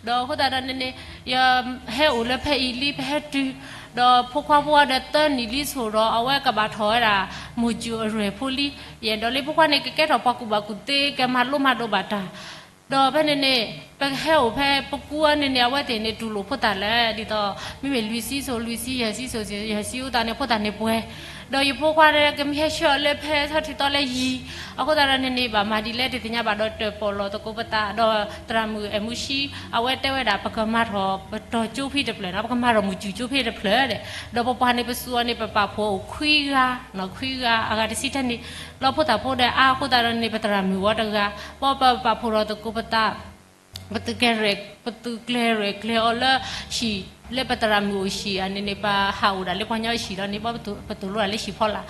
ဒီးအဃိသတးဒီးန့ၣ်န့ၣ် ယဟဲအိၣ်လၢဖဲအံၤလံ ပဟဲတုၤ, ဒီးဖိခွါဖိအဒီးသၢနံၣ်လံဆိၣ်ဒီး အဝဲကဘၣ်ထီၣ်ဝဲဒၣ် မိၢ်စူၣ်အရဲၣ်ဖိလံ, ယအဲၣ်ဒိးလၢဖိခွါန့ၣ် ကကဲထီၣ်ပှၤကူၣ်ဘၣ်ကူၣ်သ့ ကမၤလိမၤဒိးဘၣ်တၢ် ဒီးဖဲန့ၣ်န့ၣ် ပဟဲအိၣ်ဖဲပကူအန့ၣ်န့ၣ် အဝဲသ့ၣ်န့ၣ် တူၢ်လိာ်ဖိသၣ်လၢ ဒ်သိး မ့မ့ၢ်လွံၢ်ဆံဆိ လွံၢ်ဆံယဲၢ်ဆံဆိ ယဲၢ်ဆံအဃိသတးန့ၣ် ဖိသၣ်န့ၣ်ပှဲၤ, ဒီးယဖိခွါဒီး ကမ့ၢ်ဟဲဆှၢအီၤလၢဖဲဆီထံသီလၢယံၤ, အဃိသတးဒီးန့ၣ်န့ၣ် ဘၣ်မၤဒ်လဲၣ်တသ့ၣ်ညါဘၣ်ဒီး တၢၣ်ပီၣ်လီၤသကိးပသး ဒီးသရၣ်မုၣ်အဲၣ်မူဆှံ အဝဲတဲဝဲဒၣ် ပကမၤထီၣ် ပတီၢ်ကၠိဖဲတဖျၢၣ်နီၤ, ပကမၤထီၣ်မိၢ်စူၣ်ကၠိဖဲတဖျၢၣ်ဒီး, ဒီးပပှၤန့ၣ် ပစူးအီၤန့ၣ် ပပာ်ဖှိၣ်အိၣ်ခွံဂၤ, ခွံဂၤ အဂၤတဆံတၢန့ၣ်, လီၤဖိသၣ်ဖိဒီးအါအဃိသတးဒီးန့ၣ် ပသရၣ်မုၣ်ဝဲတဂၤ, ပပပာ်ဖှိၣ်ထီၣ်သကိးပသး ပသုးကျဲၤရဲၣ်ကျဲၤအီၤလၢဟံၣ်, လၢပသရၣ်မုၣ်အိၣ်ဟံၣ်အန့ၣ်န့ၣ် ပဟးအိၣ်ဒၣ်လၢပှၤညီဟံၣ်လီၤန့ၣ် ပသိၣ်လိတၢ်လၢဟံၣ်ဖီလာ်,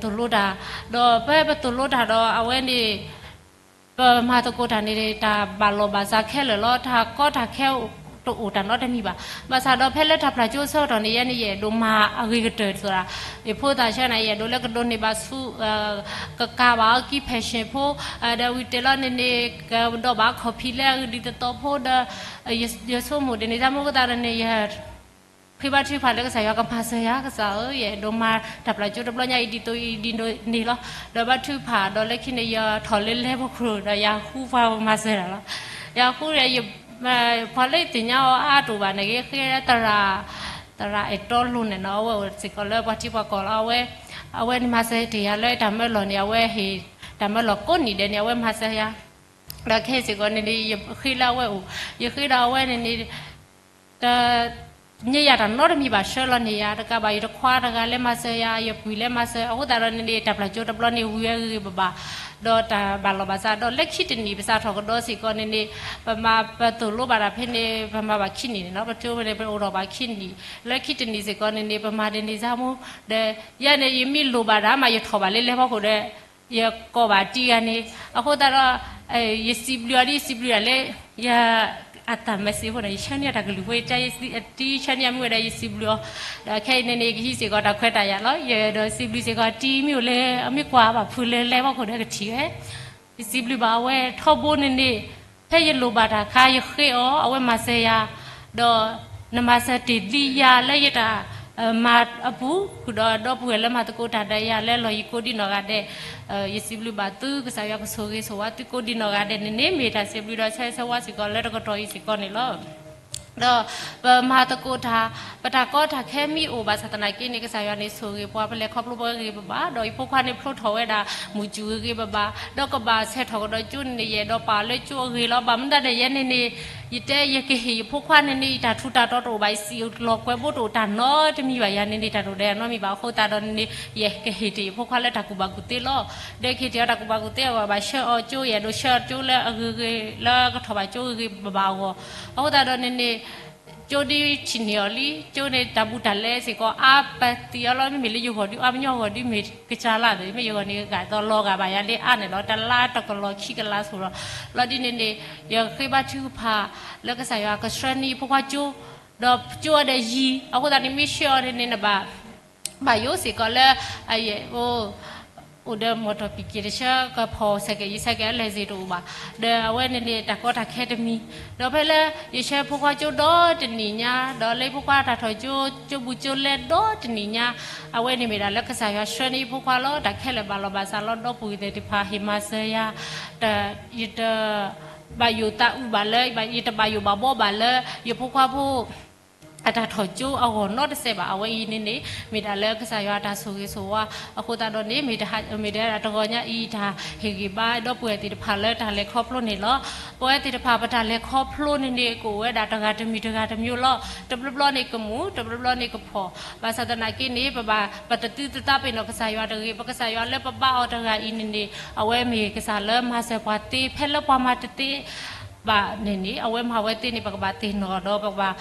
သိၣ်လိတၢ်, ဒီးဖဲပသိၣ်လိတၢ်ဒီးအဝဲန့ၣ် ပမၤသကိးတၢ်န့ၣ် တၢ်ဘၣ်လီၢ်ဘၣ်စးခဲလၢာ်လီၤ, တၢ်ကီတၢ်ခဲတအိၣ်တၢ်နီတမံၤဘၣ်. ဘၣ်ဆၣ်ဒီးဖဲလၢတၢ်ပျၢ်ကၠိအဆၢကတီၢ်န့ၣ် ယဲန့ၣ်ယအဲၣ်ဒိးမၤအဂ့ၤကတၢၢ်တသး, ယဖိသၣ်ဆၢန့ၣ် ယအဲၣ်ဒိးလၢကဒိးန့ၢ်ဘၣ်ဆူ ကကးဘၣ်အီၤကံ pension ဖိ, ဒီးဝံၤတဲလီၤန့ၣ်န့ၣ် ကဒီးဘၣ်ခီၣ်ဖံးလၢအဂ့ၢ်ဒ်သိးသိးဖိဒီး ယဆိကမိၣ်ဒ်န့ၣ် တၢ်မ့ၢ်အဃိသတးဒီးန့ၣ် ယ ဃ့ဘါထုကဖၣ်လၢကစၢ်ယွၤကမၤစၢၤယၤ, ကစၢ်ဧၢ, ယအဲၣ်ဒိးမၤတၢ်ပျၢ်ကၠိတဘျီညါအံၤဒ်သိးအံၤဒ်န့ၣ်လီၤ. ဒီးဘါထုကဖၣ်ဒီးလၢခံန့ၣ် ယထီၣ်လၢလဲၤဖီခိၣ်ဒီးယဃုပှၤမၤစၢၤတၢ်လီၤ. ယဃုဒီး ပှၤလၢယသ့ၣ်ညါအီၤအါတအိၣ်ဘၣ်န့ၣ် ယဃ့သရၣ်, သရၣ်အဲၣ်တီလိၤန့ၣ်နီၤ, အဝဲအိၣ်စ့ၢ်ကီးလၢပှၤထံပှၤကီၢ်လီၤ. အဝဲ, အဝဲန့ၣ်မၤစၢၤတ့ၢ်ယၤလၢတၢ်မၢလီၢ်န့ၣ် အဝဲဟ့ၣ်တၢ်မၢလီၢ်ကိးနံၣ်ဒဲးန့ၣ် အဝဲမၤစၢၤယၤ ဒီးခဲအံၤစ့ၢ်ကီးန့ၣ်န့ၣ် ယဃ့လၢအဝဲအိၣ်, ယဃ့ဒီးအဝဲန့ၣ်န့ၣ် တ ညါယၤတၢ်နီတမံၤဘၣ်ဆှၢလီၤန့ၢ်ယၤ, တကးဘၣ်ယတခွါတဂၤလၢမၤစၢၤယၤ, ယပုၢ်လၢမၤစၢၤ, အဃိသတးဒီးန့ၣ်န့ၣ် တၢ်ပျၢ်ကၠိတဘျီန့ၣ် ဝံၤဝဲဂ့ၤဂ့ၤဘၣ်ဘၣ်, ဒီးတၢ်ဘၣ်လီၢ်ဘၣ်စး, ဒီးလၢခံတနံၣ်ပစးထီၣ်ကဒီးစ့ၢ်ကီးန့ၣ်န့ၣ် ပမၤပသိၣ်လိဘၣ်တၢ်ဖဲန့ၣ် ပမၤဘၣ်ခံနံၣ်န့ၣ်နီၤ, ပကၠိဖဲန့ၣ် ပအိၣ်ထီၣ်ဘၣ်ခံနံၣ်, လၢခံတနံၣ်စ့ၢ်ကီးန့ၣ်န့ၣ် ပမၤဒ်န့ၣ်စၢ်မူ, ဒီးယဲန့ၣ် ယမ့ၢ်လိၣ်ဘၣ်တၢ်မး ယထီၣ်ဘၣ်လၢလဲၤဖီခိၣ်ဒီး ယကိးဘၣ်တံၤဂၤန့ၣ်, အဃိသတးဒီး ယစံးဘျုးအီၤဒ်ယစံးဘျုးဒၣ်လၢ ယ အတၢ် message ဖိန့ၣ် ယဆၢန့ၢ်တၢ်ကလုၢ်ဖိ ယတံၤဆၢန့ၢ်အမ့ၢ်ဝဲဒီးယစံးဘျုးအီၤ, ဒီးခဲအံၤန့ၣ်န့ၣ် ယကဟံးစ့ၢ်ကီးတၢ်ခွဲးတၢ်ယာ်လီၤ, ယဒီးစံးဘျုးစ့ၢ်ကီးတံၤမ့ၢ်အိၣ်လၢ အမ့ၢ်ကွၢ်ဘၣ်ဖုးလၢလဲၤဖီခိၣ်ဒီးကထံၣ်ဝဲ ယစံးဘျုးဘၣ်အဝဲထီဘိန့ၣ်န့ၣ်, ဖဲယလိၣ်ဘၣ်တၢ်အခါ ယဃ့အီၤ အဝဲမၤစၢၤယၤ, ဒီးနမၤစၢၤတ့ၢ်လံယၤလၢယတၢ်မၤအပူၤ, ဃုာ်ဒီးဒီပုၢ်ဝဲၢ်လၢမၤသကိးတၢ်ဒီးယၤလၢလီၢ်ယံၤကိးဒံနီၢ်ဂၤဒဲး, ယစံးဘျုးဘၣ်သု ကစၢ်ယွၤကဆိၣ်ဂ့ၤဆိၣ်ဝါသုကိးဒံနီၢ်ဂၤဒဲးန့ၣ်န့ၣ် မ့ၢ်တၢ်စံးဘျုးဒီးဆၢဂ့ၤဆၢဝါစ့ၢ်ကီးလၢတကတီၢ်အံၤစ့ၢ်ကီးန့ၣ်လီၤ. ဒီးပမၤသကိးတၢ်, ပတၢ်ကီတၢ်ခဲမ့ၢ်အိၣ်ဘၣ်ဆၣ်သနာ်က့န့ၣ် ကစၢ်ယွၤန့ၣ်ဆိၣ်ဂ့ၤပှၤ ပလဲၤခီဖျိပဂ့ၤဂ့ၤဘၣ်ဘၣ်, ဒီးယဖိခွါန့ၣ်ဖျိထီၣ်ဝဲဒၣ် မုၢ်စူၤဂ့ၤဂ့ၤဘၣ်ဘၣ်, ဒီးကဘၣ်ဆဲးထီၣ်ကဒီးကၠိန့ၣ်န့ၣ် ယအဲၣ်ဒိးပာ်အီၤလၢကၠိအဂ့ၤလီၤ. ဘၣ်မနုၤဒၣ်န့ၣ် ယဲန့ၣ်န့ၣ် ယတဲယကဟ့ၣ်ယဖိခွါန့ၣ်န့ၣ် ယတၢ်ထူးတၢ်တီၤတအိၣ်ဘၣ်, ယစံၣ်လီၤကွဲးဘိတအိၣ်တၢ်နီတမံၤဘၣ်, ယၤန့ၣ်န့ၣ် တၢ်တအိၣ်ဒီးနီတမံၤဘၣ်အဃိသတးဒီးန့ၣ်န့ၣ် ယကဟ့ၣ်တ့ၢ်ယဖိခွါလၢတၢ်ကူၣ်ဘၣ်ကူၣ်သ့လီၤ. ဒီးယကဟ့ၣ်တ့ၢ်အီၤတၢ်ကူၣ်ဘၣ်ကူၣ်သ့အဂီၢ် ဘၣ်ဆှၢအီၤကၠိ ယအဲၣ်ဒိးဆှၢအီၤကၠိလၢအဂ့ၤဂ့ၤ လၢကထီၣ်ဘၣ်ကၠိဂ့ၤဂ့ၤဘၣ်ဘၣ်အဂီၢ်, အဃိသတးဒီးန့ၣ်န့ၣ် ကၠိဒ်ဆံးန့ၢ်အီၤလံ, ကၠိန့ၣ်တၢ်ဘူးတၢ်လဲစ့ၢ်ကီး အါပသံအီၤလီၤ. မ့မ့ၢ်လၢယဂီၢ်ဒုးအါ ပညီဂီၢ်ဒုးမ့ၢ်ကစၢ်လၢ်သ့ၣ် မ့ၢ်ယဂီၢ်န့ၣ် ဂၤသီလီၤဂာ်ဘၣ်ယၤလၢအါန့ၣ်လီၤ. တလါတကလီၤခံကလါဆိၣ်လီၤ. လီၤဒ်န့ၣ်န့ၣ် ယဃ့ဘါထုကဖၣ်လၢကစၢ်ယွၤကဆှၢန့ၢ်ယဖိခွါကၠိ, ဒီးကၠိအီၤဒီးယံၤ, အဃိသတးန့ၣ် မ့ၢ်ဆှၢအီၤန့ၣ်န့ၣ် နဘၣ် ဘၣ်ယိၣ်စ့ၢ်ကီးလၢ အယဲၢ် အိၣ်ဒီးမီၢ်တီၢ်ပံၢ်က့ၤတဆှၢ ကဖီၣ်ဆဲးကဲးယဆဲးကဲးအလဲၤစ့ၢ်တအိၣ်ဘၣ်. ဒီးအဝဲန့ၣ်န့ၣ် တၢ်ကီတၢ်ခဲတမံၤ, ဒီးဖဲလၢယဆှၢဖိခွါကၠိဒီတနံၣ်ညါ, ဒီးလၢယဖိခွါတၢ်ထီၣ်ကၠိ ကၠိဘူးကၠိလဲဒီတနံၣ်ညါ, အဝဲန့ၣ်မ့ၢ်ဒၣ်လၢကစၢ်ယွၤဆှၢန့ၢ်ယဖိခွါလီၤ. တၢ်ခဲလၢာ်ဘၣ်လီၤဘၣ်စးလီၤ ဒီပုၢ်ဝဲၢ်သ့ၣ်တဖၣ်ဟ့ၣ်မၤစၢၤယၤ, ယတ ဘၣ်ယိၣ်သးအုးဘၣ်လၢ ယတဘၣ်ယိၣ်ဘၣ်ဘှီဘၣ်လၢ ယဖိခွါဖိ အတၢ်ထီၣ်ကၠိအဂီၢ်နီတစဲးဘၣ်. အဝဲအံၤန့ၣ်န့ၣ် မ့ၢ်ဒၣ်လၢကစၢ်ယွၤအတၢ်ဆိၣ်ဂ့ၤဆိၣ်ဝါအဃိသတးဒီးန့ၣ် မ့ၢ်ဒၣ်တဂီၤညါအံၤ တၢ်ဟ့ၣ်ဂံၢ်ဘါဒီပုၢ်ဝဲၢ်သ့ၣ်တဖၣ်လၢတၢ်လဲၤခီဖျိန့ၣ်လီၤ. ပဝဲသ့ၣ်တဖၣ်ပတၢ်လဲၤခီဖျိန့ၣ်န့ၣ် ကအိၣ်ဝဲဒၣ်တဂၤတမံၤတဂၤတမံၤလီၤ. တဘျီဘျီန့ၣ်ကမူၣ်, တဘျီဘျီန့ၣ်ကဖီၣ်, ဘၣ်ဆၣ်သနာ်က့န့ၣ် ပဘၣ် ပတသုတသးပ့ၤနီၣ်ကစၢ်ယွၤတဂ့ၤ. ပကစၢ်ယွၤလၢပဘါအီၤတဂၤအံၤန့ၣ်န့ၣ် အဝဲမ့ၢ်ကစၢ်လၢမၤစၢၤပှၤသ့, ဖဲလၢပှၤမၤတသ့ဘၣ်န့ၣ်န့ၣ် အဝဲမၤဝဲသ့န့ၣ် ပကဘၣ်သ့ၣ်နီၣ်ဒီး ပကဘၣ်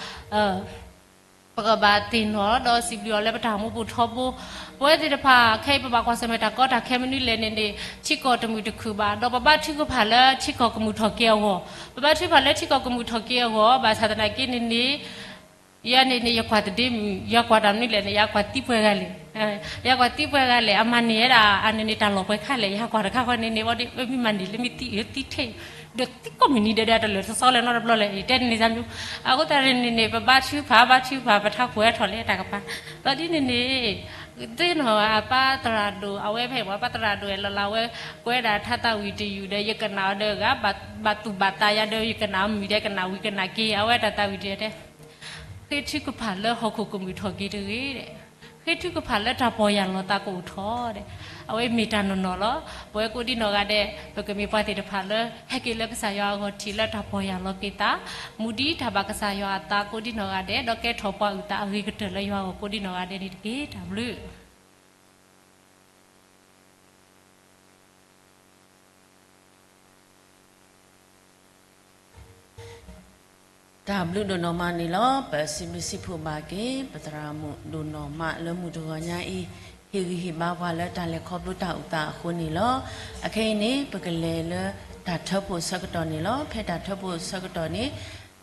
ပကဘၣ်သ့ၣ်နီၣ်ဒီးစံးဘျုးအီၤလၢပတၢ်မူပူၤထီဘိ. ပဝဲသ့ၣ်တဖၣ် ခဲအံၤပဘၣ်ကွၢ်ဆၢၣ်မဲာ်တၢ်ကီတၢ်ခဲမနုၤလဲၣ်န့ၣ်န့ၣ် ထံကီၢ်တမုာ်တခုၣ်ဘၣ်, ဒီးပဘါထုကဖၣ်လၢထံကီၢ်ကမုာ်ထီၣ်က့ၤအဂီၢ်, ပဘါထုကဖၣ်လၢထံကီၢ်ကမုာ်ထီၣ်က့ၤအဂီၢ်, ဘၣ်ဆၣ်သနာ်က့န့ၣ်န့ၣ် ယၤန့ၣ်န့ၣ် ယကွၢ်တဒ့မုၣ်, ယကွၢ်တၢ်မနုၤလဲၣ်န့ၣ် ယကွၢ်သံပှဲၤဂၤလဲၣ်, ယကွၢ်သံပှဲၤဂၤလဲၣ်, အမၤန့ၢ်ဝဲဒၣ်အန့ၣ်န့ၣ် တၢ်လီၢ်ပှဲၤခါလဲၣ်, ယကွၢ်တခါဃီန့ၣ်န့ၣ် ဘၣ်ဒီး မ့ၢ်မၤန့ၢ်လၢမ့ၢ်သံအၢသံထဲ, ဒီးသံကိးမုၢ်နံၤဒဲးဒီး တလၢာ်တစီလၢၤနီတဘျီလဲၣ်, ယတဲန့ၣ်န့ၣ် အဃိသတးန့ၣ်န့ၣ် ပဘါထုကဖၣ် ဘါထုကဖၣ် ပထးခိၣ်ဝဲထီၣ်လၢတၢ်ကပၤ, ဘၣ်ဒ်န့ၣ်န့ၣ် သ့ၣ်နီၣ်အပၢ်သရၣ်ဒိၣ် အဝဲဖဲပှၤပၢ်သရၣ်ဒိၣ်အဲၣ်လီၤလၢ်ဝဲ ကွဲးဒၣ်ထါသးဝံၣ်တယုၢ်ဒီး ယကနၣ်အီၤဒီးဂၤ ဘၣ်သူၣ်ဘၣ်သးယၤဒီး ယကနၣ်အီၤမုာ်ဒီး ကနၣ်ဝံၤကနၣ်က့ၤ အဝဲတၢ်သးဝံၣ်တယုၢ်တဲ ဃ့ထုကဖၣ်လၢဟီၣ်ခိၣ်ကမုာ်ထီၣ်က့ၤတဂ့ၤ, ဃ့ထုကဖၣ်လၢတၢ်ပီၢ်ယၢ်လီၤသးကအိၣ်ထီၣ်ဒီး အဝဲမ့ၢ်တၢ်နီၢ်နီၢ်လီၤ. ပဝဲကိးဒံနီၢ်ဂၤဒဲး ပကမ့ၢ်ပှၤသ့ၣ်တဖၣ်လၢ ဟဲက့ၤလၢကစၢ်ယွၤအဂီၢ်ထံးလၢတၢ်ပီၢ်ယၢ်လီၤက့ၤသး, မူဒံးတၢ်ဘၣ်ကစၢ်ယွၤအသးကိးဒံနီၢ်ဂၤဒဲး ဒီးကဲထီၣ်ပှၤအုၣ်သးအဂ့ၤကတၢၢ်လၢယွၤအဂီၢ်ကိးဒံနီၢ်ဂၤဒဲးန့ၣ်တက့ၢ်. တၢ်ဘျုး တၢ်ဘျုးဒိၣ်နီၢ်မးန့ၣ်လီၤ. ပစံးဘျုးစံးဖှိၣ်ဘၣ်က့ၤ ပသရၣ်မုၣ်ဒိၣ်နီၢ်မးလၢမုၢ်တဂီၤညါအံၤ ဟ့ၣ်ဂံၢ်ဟ့ၣ်ဘါပှၤလၢတၢ်လဲၤခီဖျိတၢ်အုၣ်သးအဃိန့ၣ်လီၤ. အခဲအံၤန့ၣ် ပကလဲၤလၢတၢ်ထၢဖှိၣ်ဆၢကတီၢ်န့ၣ်လီၤ. ဖဲတၢ်ထၢဖှိၣ်ဆၢကတီၢ်န့ၣ်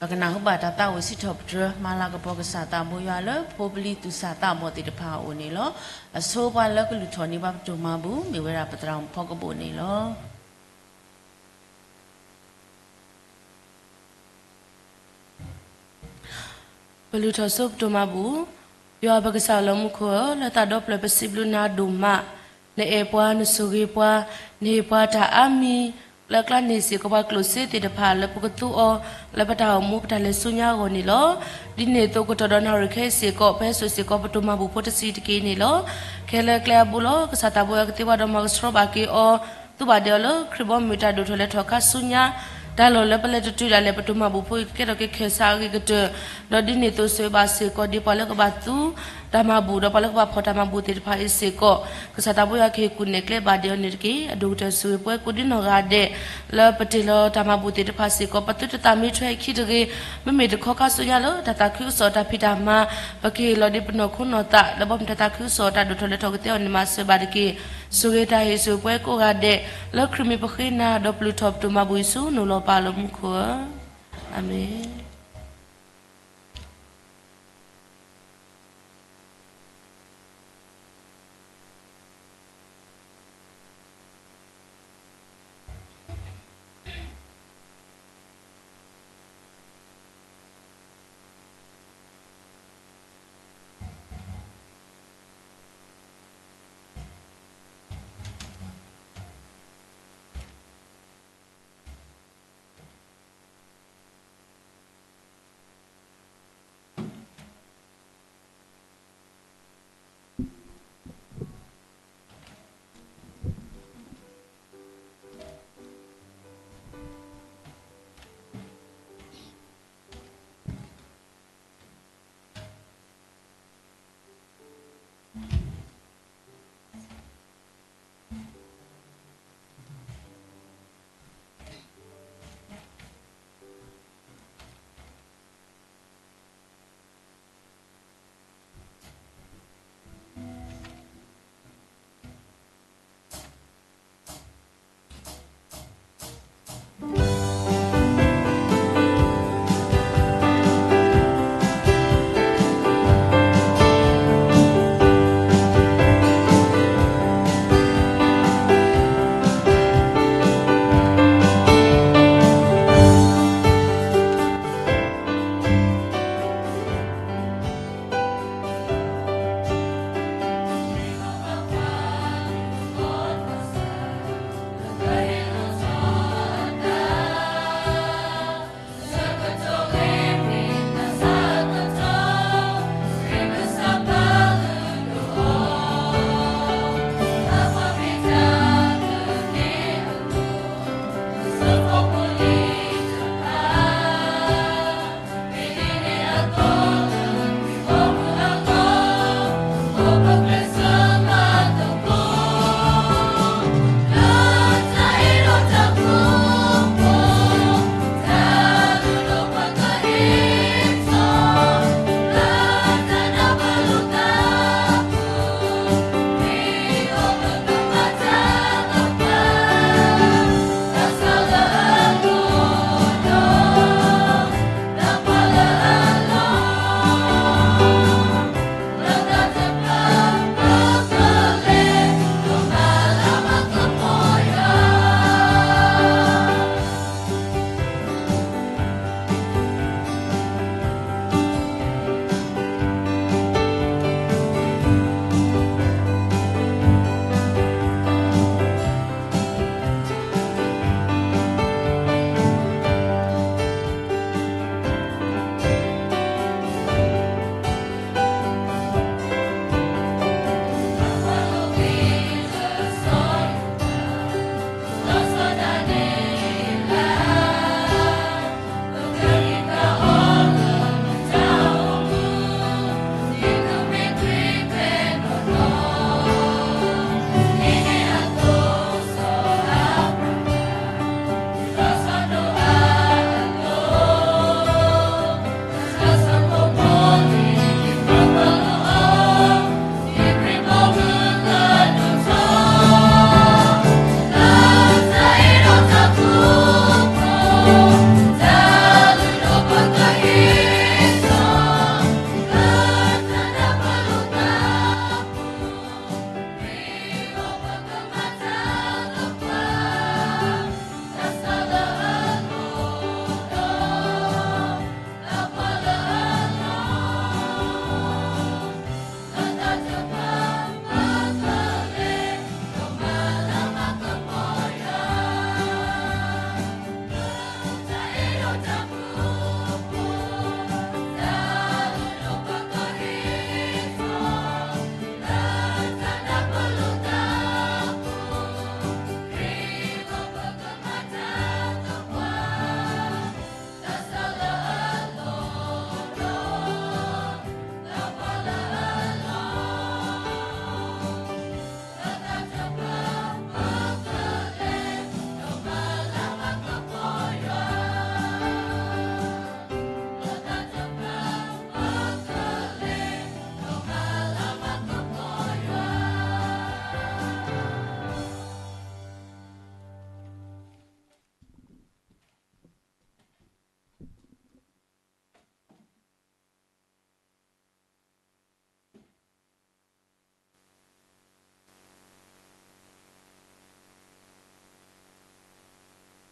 ပကနၢ်ဟူဘၣ်တၢ်သးဝံၣ်စံးထီၣ်ပတြၢၤ မၤလၤကပီၤကစၢ်သးဘိယွၤလၢဖိပလံၤသူၣ်စၢ်သးဘီၣ်သ့ၣ်တဖၣ်အအိၣ်န့ၣ်လီၤ. အဆိပှၤလၢကလုၢ်ထီၣ်န့ၢ်ဘၣ်ပတိၢ်မၤဘူၣ် မ့ၢ်ဝဲဒၣ်ပသရၣ်မုၣ်ဖီကဘိၣ်န့ၣ်လီၤ. ပလုၢ်ထီၣ်ဆိပတိၢ်မၤဘူၣ်, ယွၤပကစၢ်လၢမူခိၣ်ဧၢ, လၢသးဒီဖျၢၣ်ပစံးဘျုးနၤဒိၣ်မး, နအဲၣ်ပှၤ နဆိၣ်ဂ့ၤပှၤ, နဟ့ၣ်ပှၤတၢ်အါမံၤ, လၢအကျါန့ၢ်စ့ၢ်ကီးပှၤကျိၣ်စ့သ့ၣ်တဖၣ်လၢပကသူအီၤ, လၢပတၢ်အိၣ်မူပတၢ်လဲၤဆူညါအဂီၢ်န့ၣ်လီၤ. ဒ်န့ၣ်အသိးကတီၢ်ဒီးနၣ်ရံၣ်ခဲအံၤစ့ၢ်ကီး ပဟဲစိာ်စ့ၢ်ကီးပတိၢ်မၤဘူၣ်ဖိတဆံးတက့ၢ်န့ၣ်လီၤ. ခဲလၢာ်ကျဲအဘိလီၤ. ကစၢ်သးဘိယွၤကသ့ဝဲဒီးမၤကဆှီဘၣ်က့ၤအီၤ သူဘၣ်ဒဲးအီၤလၢခရံာ်ဘီမုၢ်တၢ်ဒိၣ်ထီၣ်လဲၤထီၣ်ခါဆူညါ, တၢ်လီၢ်လၢပလဲၤတတုၤဒၣ်လဲာ် ပတိၢ်မၤဘူၣ်ဖိကကဲထီၣ်က့ၤခဲစးအဂ့ၤကတၢၢ်, ဒီးဒ်န့ၣ်အသိးဆိၣ်ဂ့ၤဘၣ်စ့ၢ်ကီးဒ်ပှၤလၢကဘၣ်သူတၢ်မၤဘူၣ် ဒီးပှၤလၢကဘၣ်ဖီၣ်တၢ်မၤဘူၣ်သ့ၣ်တဖၣ်အံၤစ့ၢ်ကီး, ကစၢ်သးဘိယွၤကဟ့ၣ်ကူၣ်နဲၣ်ကျဲဘၣ်ဒဲးအီၤန့ၣ်တက့ၢ်. အဒိၣ်ကတၢၢ်ဆိၣ်ဂ့ၤပဝဲကိးဒံနီၢ်ဂၤဒဲး လၢပတ့ၢ်လီၤတၢ်မၤဘူၣ်သ့ၣ်တဖၣ်စ့ၢ်ကီး ပသုတသးမ့ၢ်ထွဲအခံတဂ့ၤ, မ့မ့ၢ်တခီခါဆူညါလၢတၢ်သးခုကစီၣ်တၢ်ဖံးတၢ်မၤ, ပကဟ့ၣ်လီၤဒ်ပနီၢ်ခိနီၢ်သး လၢဘီမုၢ်တၢ်သးခုကစီၣ်တၢ်ဒိၣ်ထီၣ်လဲၤထီၣ်ကသ့အီၤန့ၣ် မၤစၢၤဘၣ်တက့ၢ်. ဆိၣ်ဂ့ၤတၢ်ဟ့ၣ်ဆိၣ်ဂ့ၤပဝဲကိးဂၤဒဲး, လၢခရံာ်မံၤပဃ့နၤ ဒီးပလုၢ်ထီၣ်ပတိၢ်မၤဘူၣ်အံၤဆူနအိၣ်လီၤပၢ်လၢမူခိၣ်ဧၢ, အၤမ့ၣ်.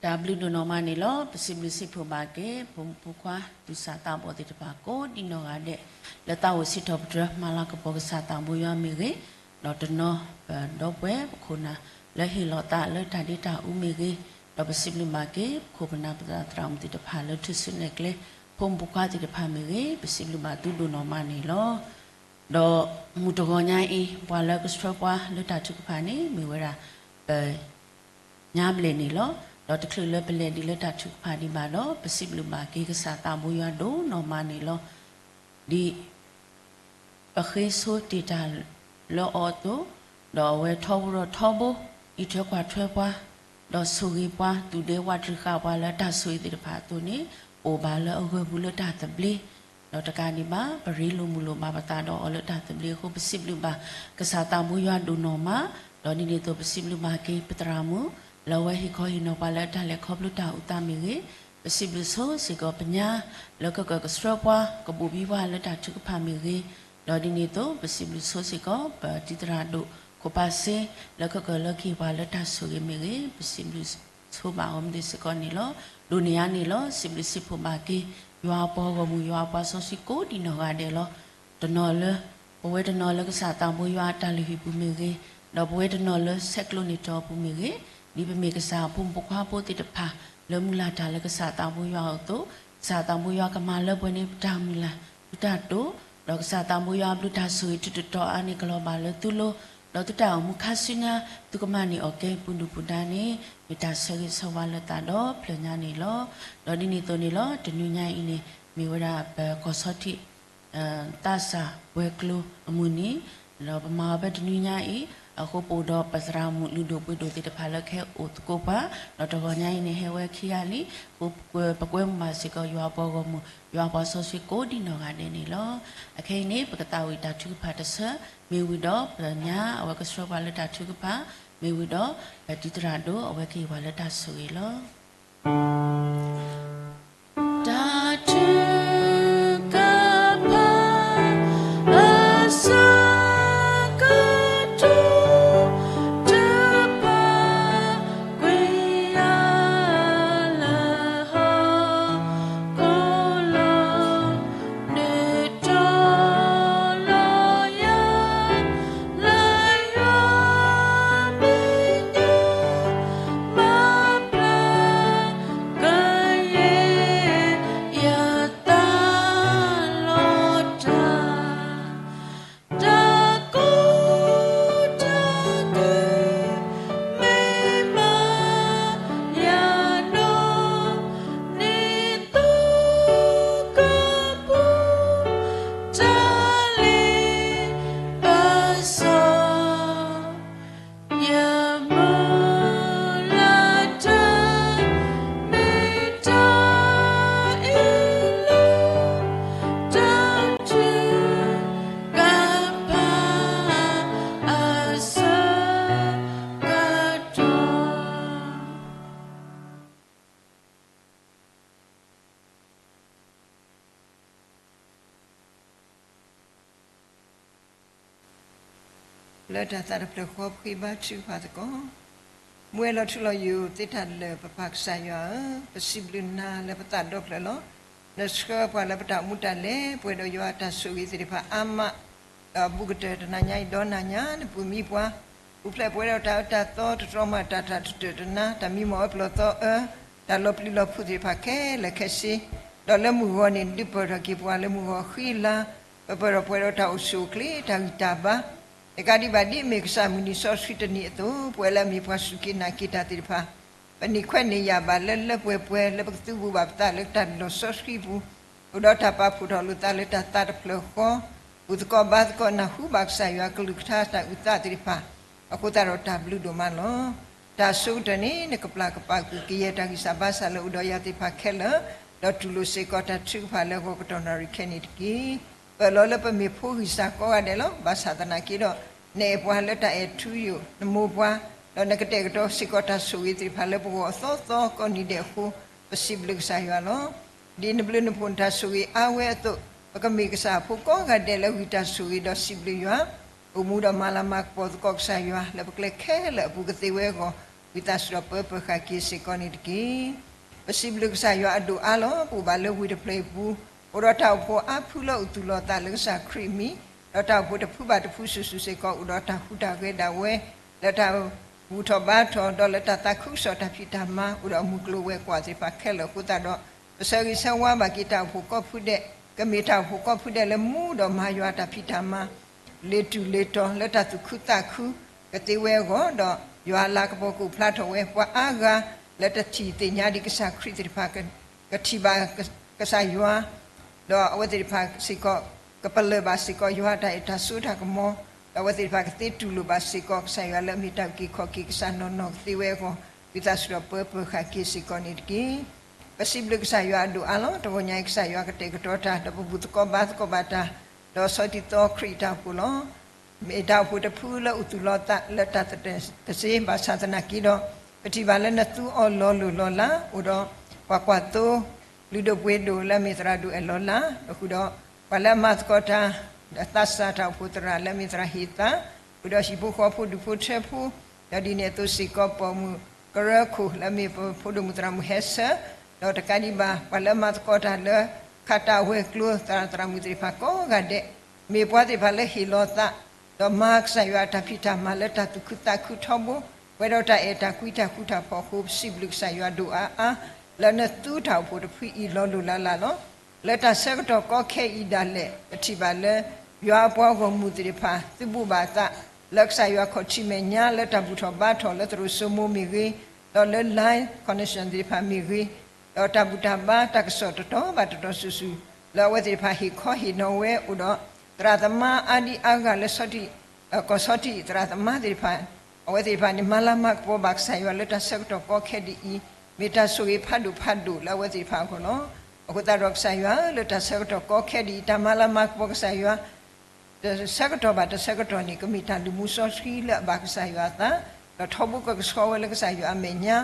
တၢ်ဘျုးဒိၣ်နီၢ်မးန့ၣ်လီၤ. ပစံးဘျုးစံးဖှိၣ်ဘၣ်က့ၤ ဖိမုၣ်ဖိခွါ သူၣ်စၢ်သးဘီၣ်သ့ၣ်တဖၣ် ကိးဒံးနီၢ်ဂၤဒဲး လၢသးအိၣ်စံးထီၣ်ပတြၢၤ မၤလၤကပီၤကစၢ်သးဘိယွၤမ့ၢ်ဂ့ၤ, ဒီးတနီၤပဒီပုၢ်ဝဲၢ်ပခိၣ်နၢ် လၢဟ့ၣ်လီၤသးလၢတၢ်ဒ့တၢ်အူမ့ၢ်ဂ့ၤ, ဒီးပစံးဘျုးဘၣ်က့ၤ ပခိၣ်ပနၢ်ပသရၣ်မုၣ်သ့ၣ်တဖၣ်လၢထူၣ်စုနဲၣ်ကျဲ ဖိမုၣ်ဖိခွါသ့ၣ်တဖၣ်မ့ၢ်ဂ့ၤ, ပစံးဘျုးဘၣ်သုဒိၣ်နီၢ်မးန့ၣ်လီၤ. ဒီးမုၢ်တဂီၤညါအံၤ ပှၤလၢကဆှၢပှၤလၢတၢ်ထုကဖၣ်န့ၣ် မ့ၢ်ဝဲဒၣ် ပ ညါဘျဲၣ်န့ၣ်လီၤ. ဒီးတချုးလၢပလဲၤဒံးလၢတၢ်ထုကဖၣ်ဒံးဘၣ်ဒီး ပစံးဘျုးဘၣ်က့ၤကစၢ်သးဘိယွၤဒိၣ်နီၢ်မးန့ၣ်လီၤ. ဒ်ပဃ့ဆိတ့ၢ်တၢ်လၢအီၤအသိး, ဒီးအဝဲထီဘိထီဘိ အံးထွဲကွၢ်ထွဲပှၤ, ဒီးဆိၣ်ဂ့ၤပှၤ သူၣ်ဒ့ဝးတြံၤဃာ်ပှၤလၢတၢ်ဆိၣ်ဂ့ၤသ့ၣ်တဖၣ်အသိးန့ၣ်, အိၣ်ဘၣ်လၢအဂၢၢ်ပူၤလၢတၢ်သဘျ့ ဒီးတကးဒံးဘၣ် ပရ့လိာ်မုာ်လိာ်ဘၣ်ပသးဒီးအီၤလၢတၢ်သဘျ့အဃိ ပစံးဘျုးဘၣ်ကစၢ်သးဘိယွၤဒိၣ်နီၢ်မး, ဒီးဒ်န့ၣ်အသိးပစံးဘျုးဘၣ်က့ၤပသရၣ်မုၣ် လၢအဝဲဟ့ၣ်ခီဟ့ၣ်နီၤပှၤလၢတၢ်လဲၤခီဖျိတၢ်အိၣ်သးမ့ၢ်ဂ့ၤ, ပစံးဘျုးဆိစ့ၢ်ကီးပညါ လၢကကဆှၢပှၤ ကဘိၣ်ဘံပှၤလၢတၢ်ထုကဖၣ်မ့ၢ်ဂ့ၤ, ဒီးဒ်န့ၣ်အသိး ပစံးဘျုးဆိစ့ၢ်ကီး ပတံၤသရၣ်ဒိၣ်ခိၣ်ပၢ်စ့ လၢကကလၢက့ၤပှၤလၢတၢ်ဆိၣ်ဂ့ၤမ့ၢ်ဂ့ၤ, ပစံးဘျုးဆိဘၣ်အီၤမ့ၢ်သ့စ့ၢ်ကီးန့ၣ်လီၤ. ဒိးန့ၢ်ယါန့ၣ်လီၤ. စံးဘျုးစံးဖှိၣ်ဘၣ်က့ၤ ယွၤအပှၤဂီၢ်မုၢ် ယွၤအပှၤစီဆှံကိးဒံးနီၢ်ဂၤဒဲးလီၤ. တနီၤလၢ ပဝဲတနီၤလၢကစၢ်သးဘိယွၤအတၢ်လုၢ်ဟံၣ်ပူၤမ့ၢ်ဂ့ၤ, ဒီးပဝဲတနီၤလၢဆဲးကျိးန့ၢ်တီၢ်ပူၤမ့ၢ်ဂ့ၤ, ဒ်ပမ့ၢ်ကစၢ်အဖိမုၣ်ဖိခွါဖိသ့ၣ်တဖၣ် လၢမုၢ်လၢ်တၢ်လၢကစၢ်သးဘိယွၤအအိၣ်အသိး, ကစၢ်သးဘိယွၤကမၤလၢပှဲၤန့ၢ်ပတၢ်မုၢ်လၢ် သုတၢ်တိာ်, ဒီးကစၢ်သးဘိယွၤအဘျုးတၢ်ဆိၣ်ဂ့ၤတံၤတတီၤအါန့ၢ်ကလီၤဘၣ်လၢသုလိၤ, ဒီးသုတၢ်အိၣ်မူခါဆူညါ သုကမၤန့ၢ်အီၣ်ကဲပူၤဒုၣ်ပူၤဒါန့ၣ် မ့ၢ်တၢ်ဆၢဂ့ၤဆၢဝါလၢသးဒီဖျၢၣ်ညါန့ၣ်လီၤ. ဒီးဒ်န့ၣ်အသိးန့ၣ်လီၤ. တနွံညါအံၤန့ၣ် မ့ၢ်ဝဲဒၣ်ပကီၢ်ဆီထံး သးစၢ်ဝဲၤကျိၤအမုၢ်နံၤ, ဒီးပမၤအီၤဖဲတနွံညါအံၤ, အဃိပအိၣ်ဒီးပသရၣ်မုၣ်လုၢ်ဒိၣ်ပှ့ၤဒိၣ်သ့ၣ်တဖၣ်လၢကဟဲအိၣ်သကိးပှၤ, ဒီးတဂီၤညါအံၤန့ၣ် ဟဲဝဲခံဂၤလံ, ပကွဲမုာ်ဘၣ်စ့ၢ်ကီးယွၤအပှၤဂီၢ်မုၢ် ယွၤအပှၤစီဆှံကိးဒံးနီၢ်ဂၤဒဲးန့ၣ်လီၤ. အခဲအံၤန့ၣ် ပကသးဝံၣ်တၢ်ထုကဖၣ်တဆၢ, မ့ၢ်ဝံၤဒီးပညါ အဝဲကဆှၢပှၤလၢတၢ်ထုကဖၣ်, မ့ၢ်ဝံၤဒီး ပတံၤသရၣ်ဒိၣ် အဝဲကဟ့ၣ်ပှၤလၢတၢ်ဆိၣ်ဂ့ၤလီၤ. တၢ်ထုကဖၣ် အဆၢကတီၢ် တပာ်ကွံာ်ယၤ လၢဟီၣ်ခိၣ်လီၤ. နုာ်ထီၣ်လီၤယၤ လၢယွၤမဲာ်ညါ မၤပျၢ်ကယဲၢ် ယသးလီၤတၢ် တၢ်ကိးတၢ်ဂီၤ မ့ၢ်မၤယၤနီၢ် နံၤသိကပူၤ တၢ်လ့ပစီ ယမုၢ်လၢ်တၢ် မ့ၢ်တၢ်အ့ၣ်လိာ် တၢ်ထုကဖၣ် အဆၢကတီၢ် လၢတၢ်သးတဖျၢၣ်ဃီ ပဃ့ဘါထုကဖၣ်သကိး. မူဝဲလီၤထူလီၤယိာ်သ့တၢ်လၢာ် ပပၢ်ကစၢ်ယွၤဧၢ, ပစံးဘျုးနၤလၢပသးဒီဖျၢၣ်လီၤ. နဆှၢပှၤလၢပတၢ်အိၣ်မူတၢ်လဲၤ ပှဲၤဒီးယွၤအတၢ်ဆိၣ်ဂ့ၤသ့ၣ်တဖၣ်အါမး ဒီးအဘူးကတၢၢ်တနၤညါအံၤဒီးနၤညါ နပူၤမံပှၤ ပူၤဖျဲးပဝဲဒီးတၢ်အၢတၢ်သီ တတြီမၤတၢ်တၢ်တတၢၢ်တနါ တၢ်မံမီၢ်အၢပျီၢ်သီအၢ တၢ်လီၤပျံၤလီၤဖုးသ့ၣ်တဖၣ်ခဲလၢာ်ခဲဆ့ ဒီးလၢမုၢ်ဂီၤန့ၣ် ဒုးပၢၢ်ထီၣ်က့ၤပှၤလၢမုၢ်ဂီၤအဃံအလၤ ပပၢၢ်ထီၣ်ပှဲၤဒီးတၢ်အိၣ်ဆူၣ်အိၣ်ချ့ တၢ်ဂံၢ်တၢ်ဘါ တကးဒံးဘၣ်ဒ်အမ့ၢ်ကစၢ်မုၢ်နံၤစီဆှံတနံၤအသိး ပဝဲလၢအမ့ၢ်ပှၤစူၢ်က့ၤနာ်က့ၤတၢ်သ့ၣ်တဖၣ် ပန့ၢ်ခွဲးန့ၢ်ယာ်ဘၣ်လၢလၢပှဲၤပှဲၤ လၢပကသုးဘူးဘၣ်ပသးလၢတၢ်လီၢ်စီဆှံပူၤ အိၣ်ဒီးတၢ်ပာ်ဖှိၣ်ထီၣ်လိာ်သးလၢတၢ်သးတဖျၢၣ်ဃီ ဘူၣ်သကိးဘါသကိး နၢ်ဟူဘၣ်ကစၢ်ယွၤကလုၢ်ကထါတၢ်အုၣ်သးသ့ၣ်တဖၣ် အဃိသတးဒီးတၢ်ဘျုးဒိၣ်မးလီၤ. တၢ်အဆိကတၢၢ်န့ၣ် နကပျၢ်ကပာ်ကွံာ်ကယဲၢ်တၢ်ဂံၢ်စၢ်ဘါစၢ်လၢအိၣ်ဒီးယၤသ့ၣ်တဖၣ်ခဲလၢာ် ဒီးတူၢ်လိာ်စ့ၢ်ကီးတၢ်ထုကဖၣ်လၢအဂီၢ်ကတီၢ်နၣ်ရံၣ်ခဲအံၤန့ၣ်တက့ၢ်. ပအၢၣ်လီၤလၢပမ့ၢ်ဖိဂံၢ်စၢ်ကိးဂၤဒဲးလီၤ. ဘၣ်ဆၣ်သနာ်က့ဒီး နအဲၣ်ပှၤလၢတၢ်အဲၣ်ထူယိာ် နမိၢ်ပှၤ ဒီးနကတဲာ်ကတီၤစ့ၢ်ကီးတၢ်ဆိၣ်ဂ့ၤသ့ၣ်တဖၣ်လၢပဂီၢ်အသီသီကိးနံၤဒဲးအဃိ ပစံးဘျုးကစၢ်ယွၤလီၤ. ဒ်နဘျုးနဖှိၣ်နတၢ်ဆိၣ်ဂ့ၤအါဝဲအသိး ပကမ့ၢ်ကစၢ်အဖိကိးဂၤဒဲးလၢဂံၢ်တၢ်ဆိၣ်ဂ့ၤဒီးစံးဘျုးယွၤ အိၣ်မူဒီးမၤလၤမၤကပီၤသကိးကစၢ်ယွၤ လၢပကျဲခဲလၢာ်အပူၤကသ့ဝဲအဂီၢ် ဝံသးစူၤဒီးပၢပၢၤဃာ်က့ၤစ့ၢ်ကီးန့ၣ်တက့ၢ်. ပစံးဘျုးကစၢ်ယွၤအဒိၣ်အါလီၤ. ပအိၣ်ဘၣ်လၢဝ့ၢ်တဖျၢၣ်အံၤပူၤ, အိၣ်ဒီးတၢ်အိၣ်ဖှိၣ်အါဖုလၢအသူၣ်လီၤသးလၢကစၢ်ခရံာ်အမံၤ, ဒီးတၢ်အိၣ်ဖှိၣ်တဖုဘၣ်တဖုစုာ်စုာ်စ့ၢ်ကီး အိၣ်ဒီးတၢ်ဟူးတၢ်ဂဲၤဒၣ်ဝဲ လၢတၢ်ဘူၣ်ထီၣ်ဘါထီၣ် ဒီးလၢတၢ်သးခုကစီၣ်တၢ်ဖံးတၢ်မၤ အိၣ်ဒီးမုၢ်ကျိၤဝဲၤကွာ်သ့ၣ်တဖၣ်ခဲလၢာ်အဃိသတးဒီး ပဆၢဂ့ၤဆၢဝါဘၣ်က့ၤတၢ်အိၣ်ဖှိၣ်ကိးဖုဒဲး, ကမ့ၢ်တၢ်အိၣ်ဖှိၣ်ကိးဖုဒဲးလၢမူဒီးမၤယွၤတၢ်ဖံးတၢ်မၤ လ့ၤတူၢ်လ့ၤတီၤလၢတၢ်သူၣ်ခုသးခုကသ့ဝဲအဂီၢ်, ဒီးယွၤအလၤကပီၤကအိၣ်ဖျါထီၣ်ဝဲ ပှၤအါဂၤလၢတထံၣ်သ့ၣ်ညါဒံးကစၢ်ခရံာ်သ့ၣ်တဖၣ် ကထံၣ်ဘၣ်ကစၢ်ယွၤ, ဒီးအဝဲသ့ၣ်တဖၣ်စ့ၢ်ကီး ကပလၢၢ်ဘၣ်စ့ၢ်ကီးယွၤအတၢ်အဲၣ်တၢ်ဆိးတၢ်ကမီၤ, ဒီးအဝဲသ့ၣ်တဖၣ်ကသ့တူၢ်လိာ်ဘၣ်စ့ၢ်ကီး ကစၢ်ယွၤလၢအမ့ၢ်တၢ်အုၣ်က့ၤခီၣ်က့ၤကစၢ်နီၢ်နီၢ်ကသ့ဝဲအဂီၢ်, ဝံသးစူၤဒီးပၢပၢၤဃာ်က့ၤစ့ၢ်ကီးန့ၣ်တက့ၢ်. ပစံးဘျုးကစၢ်ယွၤအဒိၣ်အါလီၤ. တဂီၤညါအံၤ ကစၢ်ယွၤကတဲာ်ကတီၤတၢ် ဒီးပဘူၣ်သကိးဘါသကိးဘၣ်တၢ်, ဒီးဆီတံၢ်သီခရံာ်အတၢ်အိၣ်ဖှိၣ်လီၤ. မ့ၢ်တၢ်အိၣ်ဖှိၣ်တဖုလၢအိၣ်သူၣ်လီၤသးလၢတၢ်သတးတစ့ ဘၣ်ဆၣ်သနာ်က့ဒီး ပထံၣ်ဘၣ်လၢနသူအီၤလီၤလိၢ်လီၤလး, အိၣ်ဒီးပှၤကွၢ်သိ လုၢ်ဒိၣ်ပှ့ၤဒိၣ်လၢအမ့ၢ်သရၣ်ဒိၣ်အဲၣ်လီၤလး, ဒီးဃုာ်ဒီး ပှၤလၢအမၤသကိးတၢ် ဒီးသးစၢ်တၢ်အိၣ်ဖှိၣ်သရၣ်လၢအမ့ၢ်သရၣ်ဟ့ၣ်သး, ဃုာ်ဒီးဟံၣ်ဖိဃီဖိဒူၣ်ဖိထၢဖိ, ဒီးဒ်န့ၣ်အသိးစ့ၢ်ကီး ပိာ်မုၣ်ကရၢခိၣ်လၢအမ့ၢ်ပဖိဒိၣ်မုၣ်သရၣ်မုၣ်ဟဲဆၢ, ဒီးတကးဒံးဘၣ် ပှၤလၢအမၤသကိးတၢ်လၢ ခးတၢ်ဝဲၤကျိၤသရၣ်သရၣ်မုၣ်သ့ၣ်တဖၣ်ကိးဂၤဒဲး, မ့ၢ်ပှၤသ့ၣ်တဖၣ်လၢဟ့ၣ်လီၤသး ဒီးမၤကစၢ်ယွၤအတၢ်ဖံးတၢ်မၤလၢတၢ်သူၣ်ခုသးခုထီဘိ, ပှဲၤဒီးတၢ်အဲၣ်တၢ်ကွံတၢ်ဃူတၢ်ဖိးအဃိ ပစံးဘျုးကစၢ်ယွၤဒိၣ်အါအါ လၢနသူတၢ်အိၣ်ဖှိၣ်တဖုအံၤလီၤလိၢ်လၢ်လၢ်လီၤ. လၢတၢ်ဆၢကတီၢ်ကီခဲအံၤဒၣ်လဲာ် ပထံၣ်ဘၣ်လၢ ယွၤအပှၤဂီၢ်မုၢ်သ့ၣ်တဖၣ် သုးဘူးဘၣ်အသး လၢကစၢ်ယွၤခီၣ်ထံးမဲာ်ညါ လၢတၢ်ဘူၣ်ထီၣ်ဘါထီၣ်လၢသရိာ်စိမိၤမ့ၢ်ဂ့ၤ, ဒီးလၢ live connection သ့ၣ်တဖၣ်မ့ၢ်ဂ့ၤ, ဒီးတၢ်ဘူၣ်တၢ်ဘါတၢ်ကစီၣ်တတီၤဘၣ်တတီၤစုာ်စုာ် လၢအဝဲသ့ၣ်တဖၣ်ဟ့ၣ်ခီဟ့ၣ်နီၤဝဲအိၣ်ဒီး သရၣ်သမါအါဒံအါဂၤလၢဆီထံး ကီၢ်ဆီထံးသရၣ်သမါသ့ၣ်တဖၣ်, အဝဲသ့ၣ်တဖၣ်န့ၣ် မၤလၤမၤကပီၤဘၣ်ကစၢ်ယွၤလၢတၢ်ဆၢကတီၢ်ကီခဲဒ်အံၤ, မ့ၢ်တၢ်ဆိၣ်ဂ့ၤဖးဒိၣ်ဖးဒိၣ်လၢအဝဲသ့ၣ်တဖၣ်အဂီၢ်လီၤ. အဃိသတးဒီးကစၢ်ယွၤဧၢ, လၢတၢ်ဆၢကတီၢ်ကီခဲဒ်အံၤ တၢ်မၤလၤမၤကပီၤကစၢ်ယွၤ တဆၢကတီၢ်ဘၣ်တဆၢကတီၢ်န့ၣ် ကမ့ၢ်တၢ်လုၢ်မူစီဆှံလၢအဘၣ်ကစၢ်ယွၤအသး, ဒီးထီဘိကကဆှီဝဲလၢကစၢ်ယွၤအမဲာ်ညါ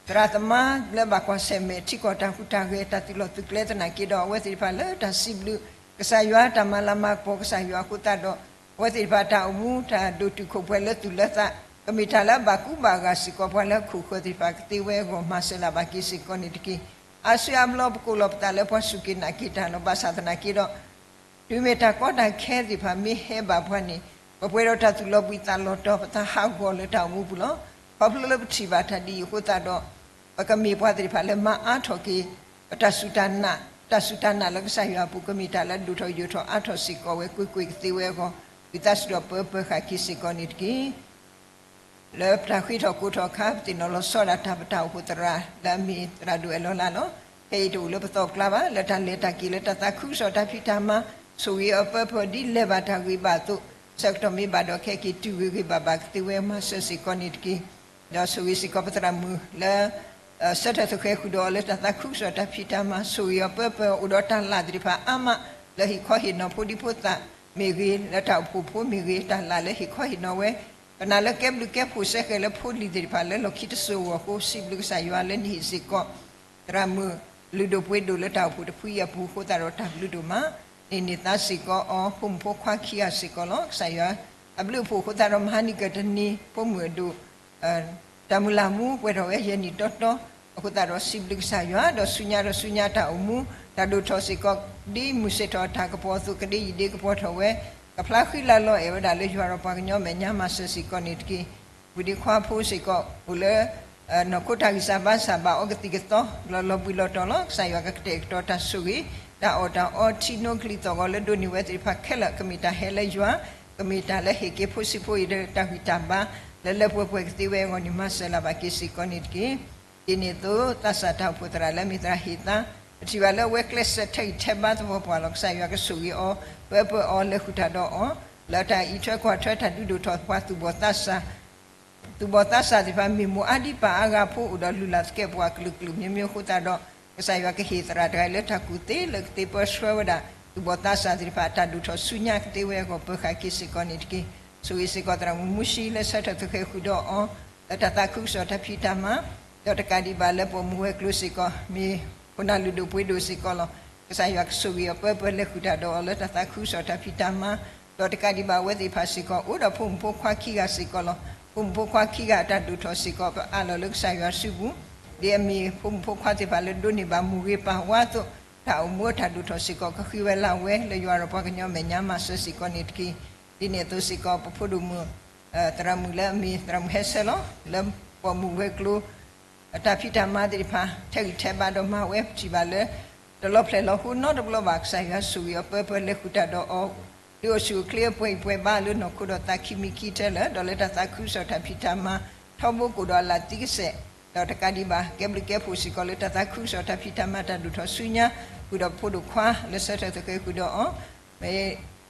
သရၣ်သမါလၢဘၣ်ကွၢ်ဆၢၣ်မဲာ် ထံကီၢ်တၢ်ဟူးတၢ်ဂဲၤ တၢ်သုးလီၢ်သုးကျဲသနာ်က့ဒီး အဝဲသ့ၣ်တဖၣ်လၢတၢ်စံးဘျုးကစၢ်ယွၤ တၢ်မၤလၤမၤကပီၤကစၢ်ယွၤအဃိသတးဒီး အဝဲသ့ၣ်တဖၣ်တၢ်အိၣ်မူ တၢ်ဒိၣ်တုာ်ခိၣ်ပှဲၤလၢသူၣ်လၢသး ကမ့ၢ်တၢ်လၢအဘၣ်ကူဘၣ်ဂာ်စ့ၢ်ကီး ပှၤလၢအခိၣ်ဃၢၤသ့ၣ်တဖၣ်ကသ့ဝဲအဂီၢ် မၤစၢၤလၢ်ဘၣ်က့ၤစ့ၢ်ကီးန့ၣ်တက့ၢ်. အါစုအါဘျီပကိးလီၤပသးလၢပှၤစူၢ်က့ၤနာ်က့ၤတၢ်လီၤ. ဘၣ်ဆၣ်သနာ်က့ဒီး တုၤမ့ၢ်တၢ်ကီတၢ်ခဲသ့ၣ်တဖၣ်မ့ၢ်ဟဲဘၣ်ပှၤန့ၣ် ပပှဲၤဒီးတၢ်သူၣ်လီၤဘှံးသးလီၤတီၤ ပသးဟးဂီၤလၢတၢ်အိၣ်မူပူၤလီၤ. ခီဖျိလၢပထံၣ်ဘၣ်တၢ်ဒ်အံၤအဃိသတးဒီး ပကမ့ၢ်ပှၤသ့ၣ်တဖၣ်လၢမၤအါထီၣ်က့ၤ ပတၢ်စူၢ်တၢ်နာ်, တၢ်စူၢ်တၢ်နာ်လၢကစၢ်ယွၤအပူၤ ကမ့ၢ်တၢ်လၢဒိၣ်ထီၣ်ယိာ်ထီၣ်အါထီၣ်စ့ၢ်ကီးဝဲကွ့ၢ်ကွ့ၢ်ကသ့ဝဲအဂီၢ် ဝံသးစူၤဒီးပၢပၢၤဃာ်က့ၤစ့ၢ်ကီးန့ၣ်တက့ၢ်. လၢပတၢ်ဃ့ထီၣ်ကိးထီၣ်အခါ ပသ့ၣ်နီၣ်လီၤဆီဒၣ်တၢ် ပတၢ်အိၣ်ဖှိၣ်သရၣ်လၢအမ့ၢ်သရၣ်ဒိၣ်အဲၣ်လီၤလးလီၤ. ခဲအံၤတအိၣ်လၢပသီၣ်ကျါဘၣ် လၢတၢ်လဲၤတၢ်က့ၤလၢတၢ်သးခုကစီၣ်တၢ်ဖံးတၢ်မၤ ဆိၣ်ဂ့ၤအီၤပၢပၢၤဒ်လဲၤဘၣ်တၢ်ဂ့ၤဘၣ်အသိး ဆၢကတီၢ်မ့ၢ်ဘၣ်ဒီးခဲက့ၤတုၤဂ့ၤဂ့ၤဘၣ်ဘၣ်ကသ့ဝဲမၤစၢၤစ့ၢ်ကီးန့ၣ်တက့ၢ်. ဒီးဆိၣ်ဂ့ၤစ့ၢ်ကီးပသရၣ်မုၣ်လၢ ဆၢထၢၣ်သဃဲၤဃုာ်ဒီးအီၤလၢတၢ်သးခုကစီၣ်တၢ်ဖံးတၢ်မၤ ဆိၣ်ဂ့ၤအီၤပၢပၢၤ အိၣ်ဒီးတၢ်လၢ်သ့ၣ်တဖၣ်အါမး လၢဟ့ၣ်ခီဟ့ၣ်နီၤဖိဒံဖိသၣ်မ့ၢ်ဂ့ၤ လၢတၢ်အိၣ်ဖှိၣ်ဖိမ့ၢ်ဂ့ၤ တၢ်လၢ်လၢဟ့ၣ်ခီဟ့ၣ်နီၤဝဲ ပနာ်လၢကဲဘျုးကဲဖှိၣ်စ့ၢ်ကီးလၢဖိလံၤသ့ၣ်တဖၣ်လၢလီၢ်ခံတစိၤအဂီၢ်အဃိ စံးဘျုးကစၢ်ယွၤလၢနဟ့ၣ်စ့ၢ်ကီး သရၣ်မုၣ်လုၢ်ဒိၣ်ပှ့ၤဒိၣ်လၢတၢ်အိၣ်ဖှိၣ်တဖုအံၤအပူၤအဃိသတးဒီးတၢ်ဘျုးဒိၣ်မး န့ၢ်န့ၢ်သါစ့ၢ်ကီးအီၤ ဖိမုၣ်ဖိခွါခံဂၤစ့ၢ်ကီးလီၤ. ကစၢ်ယွၤအဘျုးအဖှိၣ်အဃိသတးဒီး မဟါနံၤကတနံၤ ဖိမုၣ်အဒိၣ် တၢ်မုၢ်လၢ်မူပှဲၤထီၣ်ဝဲယဲၢ်နံၣ်တီတီ အဃိသတးဒီးစံးဘျုးကစၢ်ယွၤ ဒီးဆူညါဒီးဆူညါတၢ်အိၣ်မူ တၢ်ဒိၣ်ထီၣ်စ့ၢ်ကီး ဒ်မုၢ်ဆ့ၣ်ထီၣ်တၢ်ကပီၤအသိး ကဒ့ယံာ်ဒ့ကပီၤထီၣ်ဝဲ ကဖျါဃံလၤလီၤအဲၣ်ဝဲဒၣ်လၢယွၤဒီးပှၤကညီမဲာ်ညါမၤစၢၤစ့ၢ်ကီးန့ၣ်တက့ၢ်. ဝံၤဒ့ခွါဖိစ့ၢ်ကီး အိၣ်လၢ နီၢ်ခိတၢ်ဂံၢ်စၢ်ဘါစၢ်ဘၣ်အီၤကသံၣ်ကသီ လီၤလီၤဘှံးလီၤတီၤလီၤ. ကစၢ်ယွၤကကတဲာ်ကတီၤတၢ်ဆိၣ်ဂ့ၤ တၢ်အီၣ်တၢ်အီထံနိကလံၤသီၣ်ဂီၤလၢဒိးန့ၢ်ဝဲသ့ၣ်တဖၣ်ခဲလၢာ် ကမ့ၢ်တၢ်ဟဲလၢယွၤ ကမ့ၢ်တၢ်လၢဟ့ၣ်က့ၤဖိဆံးဖိအံၤဒီးတၢ်ဂံၢ်တၢ်ဘါ လၢလၢပှဲၤပှဲၤကသ့ဝဲအဂီၢ်န့ၣ် မၤစၢၤလၢ်ဘၣ်က့ၤစ့ၢ်ကီးန့ၣ်တက့ၢ်. ဒ်န့ၣ်အသိး သးစၢ်တၢ်အိၣ်ဖှိၣ်သရၣ်လၢအမ့ၢ်သရၣ်ဟ့ၣ်သါ ပထံၣ်ဘၣ်လၢအဝဲကျဲးစၢးထဲးဂံၢ်ထဲးဘါသပှၢ်ပှၢ်လီၤ. ကစၢ်ယွၤကဆိၣ်ဂ့ၤအီၤ ပၢပၢအီၤ လဲၤဃုာ်တၢ်ဒီးအီၤ လၢတၢ်အံးထွဲကွၢ်ထွဲတၢ်ဒုးဒိၣ်ထီၣ်ပှၤသူၣ်ဘီၣ်သးစၢ် သူၣ်ဘီၣ်သးစၢ်သ့ၣ်တဖၣ် မ့ၢ်မိၢ်အါဒံပၢ်အါဂၤဖိ အိၣ်ဒီးလုၢ်လၢ်သကဲးပဝးကလုာ်ကလုာ် မျိုးမျိုး အဃိသတးဒီး ကစၢ်ယွၤကဟ့ၣ်သရၣ်တဂၤလၢတၢ်ကူၣ်သ့ လၢကသ့ပၢဆှၢဝဲဒၣ် သူၣ်ဘီၣ်သးစၢ်သ့ၣ်တဖၣ် တၢ်ဒိၣ်ထီၣ်ဆူညါကသ့ဝဲအဂီၢ် ပၢၤဃာ်က့ၤစ့ၢ်ကီးန့ၣ်တက့ၢ်. ဆိၣ်ဂ့ၤစ့ၢ်ကီးသရၣ်မုၣ်မူၡံလၢဆၢထၢၣ်သဃဲၤဃုာ်ဒီးအီၤ လၢတၢ်သးခုကစီၣ်တၢ်ဖံးတၢ်မၤ ဒီးတကးဒံးဘၣ်လၢပိာ်မုၣ်ဝဲၤကျိၤစ့ၢ်ကီး မ့ၢ်ခိၣ်နၢ်လုၢ်ဒိၣ်ပှ့ၤဒိၣ်စ့ၢ်ကီးလီၤ. ကစၢ်ယွၤကဆိၣ်ဂ့ၤအီၤပၢပၢလဲၤဃုာ်တၢ်ဒီးအီၤလၢတၢ်သးခုကစီၣ်တၢ်ဖံးတၢ်မၤ ဒီးတကးဒံးဘၣ်အဝဲသ့ၣ်တဖၣ်စ့ၢ်ကီး အိၣ်ဒီးဖိမုၣ်ဖိခွါခံဂၤစ့ၢ်ကီးလီၤ. ဖိမုၣ်ဖိခွါခံဂၤအတၢ်ဒိၣ်ထီၣ်စ့ၢ်ကီး ပအးလီၤလၢကစၢ်ယွၤစုပူၤ, ဒ်အမ့ၢ်ဖိမုၣ်ဖိခွါသ့ၣ်တဖၣ်လၢဒိးန့ၢ်ဘၣ်မိၢ်ဂ့ၤပၢ်ဝါအသိး, တၢ်အိၣ်မူအတၢ်ဒိၣ်ထီၣ်စ့ၢ်ကီး ကဃ့ဝဲလၢ်ဝဲလၢယွၤဒီးပှၤကညီမဲာ်ညါ မၤစၢၤစ့ၢ်ကီးန့ၣ်တက့ၢ်. ဒ်န့ၣ်အသိးစ့ၢ်ကီး ပဖိဒိၣ်မုၣ် သရၣ်မုၣ်လၢအမ့ၢ်သရၣ်မုၣ်ဟဲဆၢလီၤ လၢပိာ်မုၣ်ဝဲၤကျိၤ အတၢ်ဖံးတၢ်မၤသ့ၣ်တဖၣ် ထဲးဂံၢ်ထဲးဘါဒီးမၤဝဲ ပထံၣ်ဘၣ်လၢ တလီၤဖျဲၣ်လီၤဟိနီတဘျီဘၣ်. ကစၢ်ယွၤဆိၣ်ဂ့ၤအီၤပၢပၢ လဲၤဃုာ်တၢ်ဒီးအီၤ, ဒုးအိၣ်ဆူၣ်အိၣ်ချ့အပှဲၤဂံၢ်ပှဲၤဘါလၢနီၢ်ခိဒီးသးခံမံၤခံထဲလၢာ်, ဒီးလၢတၢ်သးခုကစီၣ်တၢ်ဖံးတၢ်မၤ ထီဘိကိၣ်ဒီးအလၣ်သံကစဲာ်, ဒီးတကးဒံးဘၣ် ကဲဘျုးကဲဖှိၣ်စ့ၢ်ကီးလၢတၢ်သးခုကစီၣ်တၢ်ဖံးတၢ်မၤတၢ်ဒိၣ်ထီၣ်ဆူညါ, ဃုာ်ဒီးပဖိဒိၣ်ခွါလၢဆၢထၢၣ်သဃဲၤဃုာ်ဒီး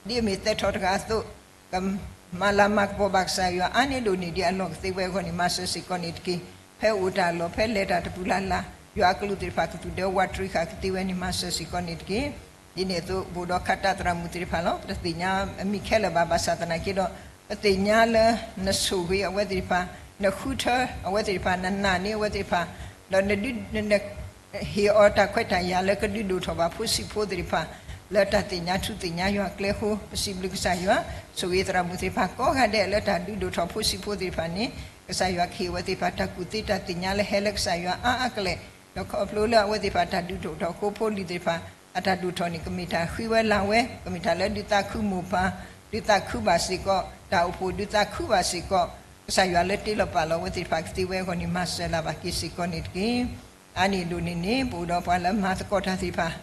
အီၤ ဒ်အမ့ၢ်သဲထီၣ်တဂၤအသိး, ကမၤလၤမၤကပီၤဘၣ်ကစၢ်ယွၤအါန့ၢ်ဒိၣ်န့ၢ်ဒံးအလီၢ်ကသ့ဝဲအဂီၢ်န့ၣ် မၤစၢၤစ့ၢ်ကီးန့ၣ်တက့ၢ်. ဖဲအိၣ်တၢ်လီၢ် ဖဲလဲၤတၢ်တပူၤလၢ်လၢ် ယွၤအကလူးသ့ၣ်တဖၣ်ကသူၣ်ဒဲဝးတရံးဃာ်ကသ့ဝဲန့ၣ် မၤစၢၤစ့ၢ်ကီးန့ၣ်တက့ၢ်. ဒ်န့ၣ်အသိး ပအိၣ်ဒီးခးတၢ်သရၣ်မုၣ်သ့ၣ်တဖၣ်လီၤ. ပတသ့ၣ်ညါအမံၤခဲလၢာ်ဘၣ် ဘၣ်ဆၣ်သနာ်က့ဒီး ပသ့ၣ်ညါလၢနဆိၣ်ဂ့ၤအဝဲသ့ၣ်တဖၣ်, နဃုထၢအဝဲသ့ၣ်တဖၣ်, နနာ်န့ၢ်အဝဲသ့ၣ်တဖၣ်, ဒီးနဒုး န ဟ့ၣ်အီၤတၢ်ခွဲးတၢ်ယာ်လၢကဒုးဒိၣ်ထီၣ်ဘၣ်ဖိဆံးဖိသ့ၣ်တဖၣ် လၢတၢ်သ့ၣ်ညါထူသ့ၣ်ညါယွၤအကျဲအဃိ ပစံးဘျုးကစၢ်ယွၤ, ဆိၣ်ဂ့ၤသရၣ်မုၣ်သ့ၣ်တဖၣ်ကိးဂၤဒဲးလၢတၢ်ဒုးဒိၣ်ထီၣ်ဖိဆံးဖိသ့ၣ်တဖၣ်န့ၣ် ကစၢ်ယွၤကဟ့ၣ်အဝဲသ့ၣ်တဖၣ်တၢ်ကူၣ်သ့တၢ်သ့ၣ်ညါလၢဟဲလၢကစၢ်ယွၤအါအါကလဲာ်, ဒီးခီဖျိလၢအဝဲသ့ၣ်တဖၣ်တၢ်ဒုးဒိၣ်ထီၣ်အဃိ ဖိလံၤသ့ၣ်တဖၣ် အတၢ်ဒိၣ်ထီၣ်န့ၣ် ကမ့ၢ်တၢ်ဃ့ဝဲလၤဝဲ, ကမ့ၢ်တၢ်လၢဒုးသးခုမိၢ်ပၢ်, ဒုးသးခုဘၣ်စ့ၢ်ကီး, တၢ်အိၣ်ဖှိၣ်ဒုးသးခုဘၣ်စ့ၢ်ကီး, ကစၢ်ယွၤလၢတ့လီၤပာ်လီၤအဝဲသ့ၣ်တဖၣ်ကသ့ဝဲအဂီၢ်န့ၣ် မၤစၢၤလၢ်ဘၣ်က့ၤစ့ၢ်ကီးန့ၣ်တက့ၢ်. အါန့ၢ်ဒိၣ်န့ၢ်န့ၣ် ပအိၣ်ဒီးပှၤလၢမၤသကိးတၢ်သ့ၣ်တဖၣ်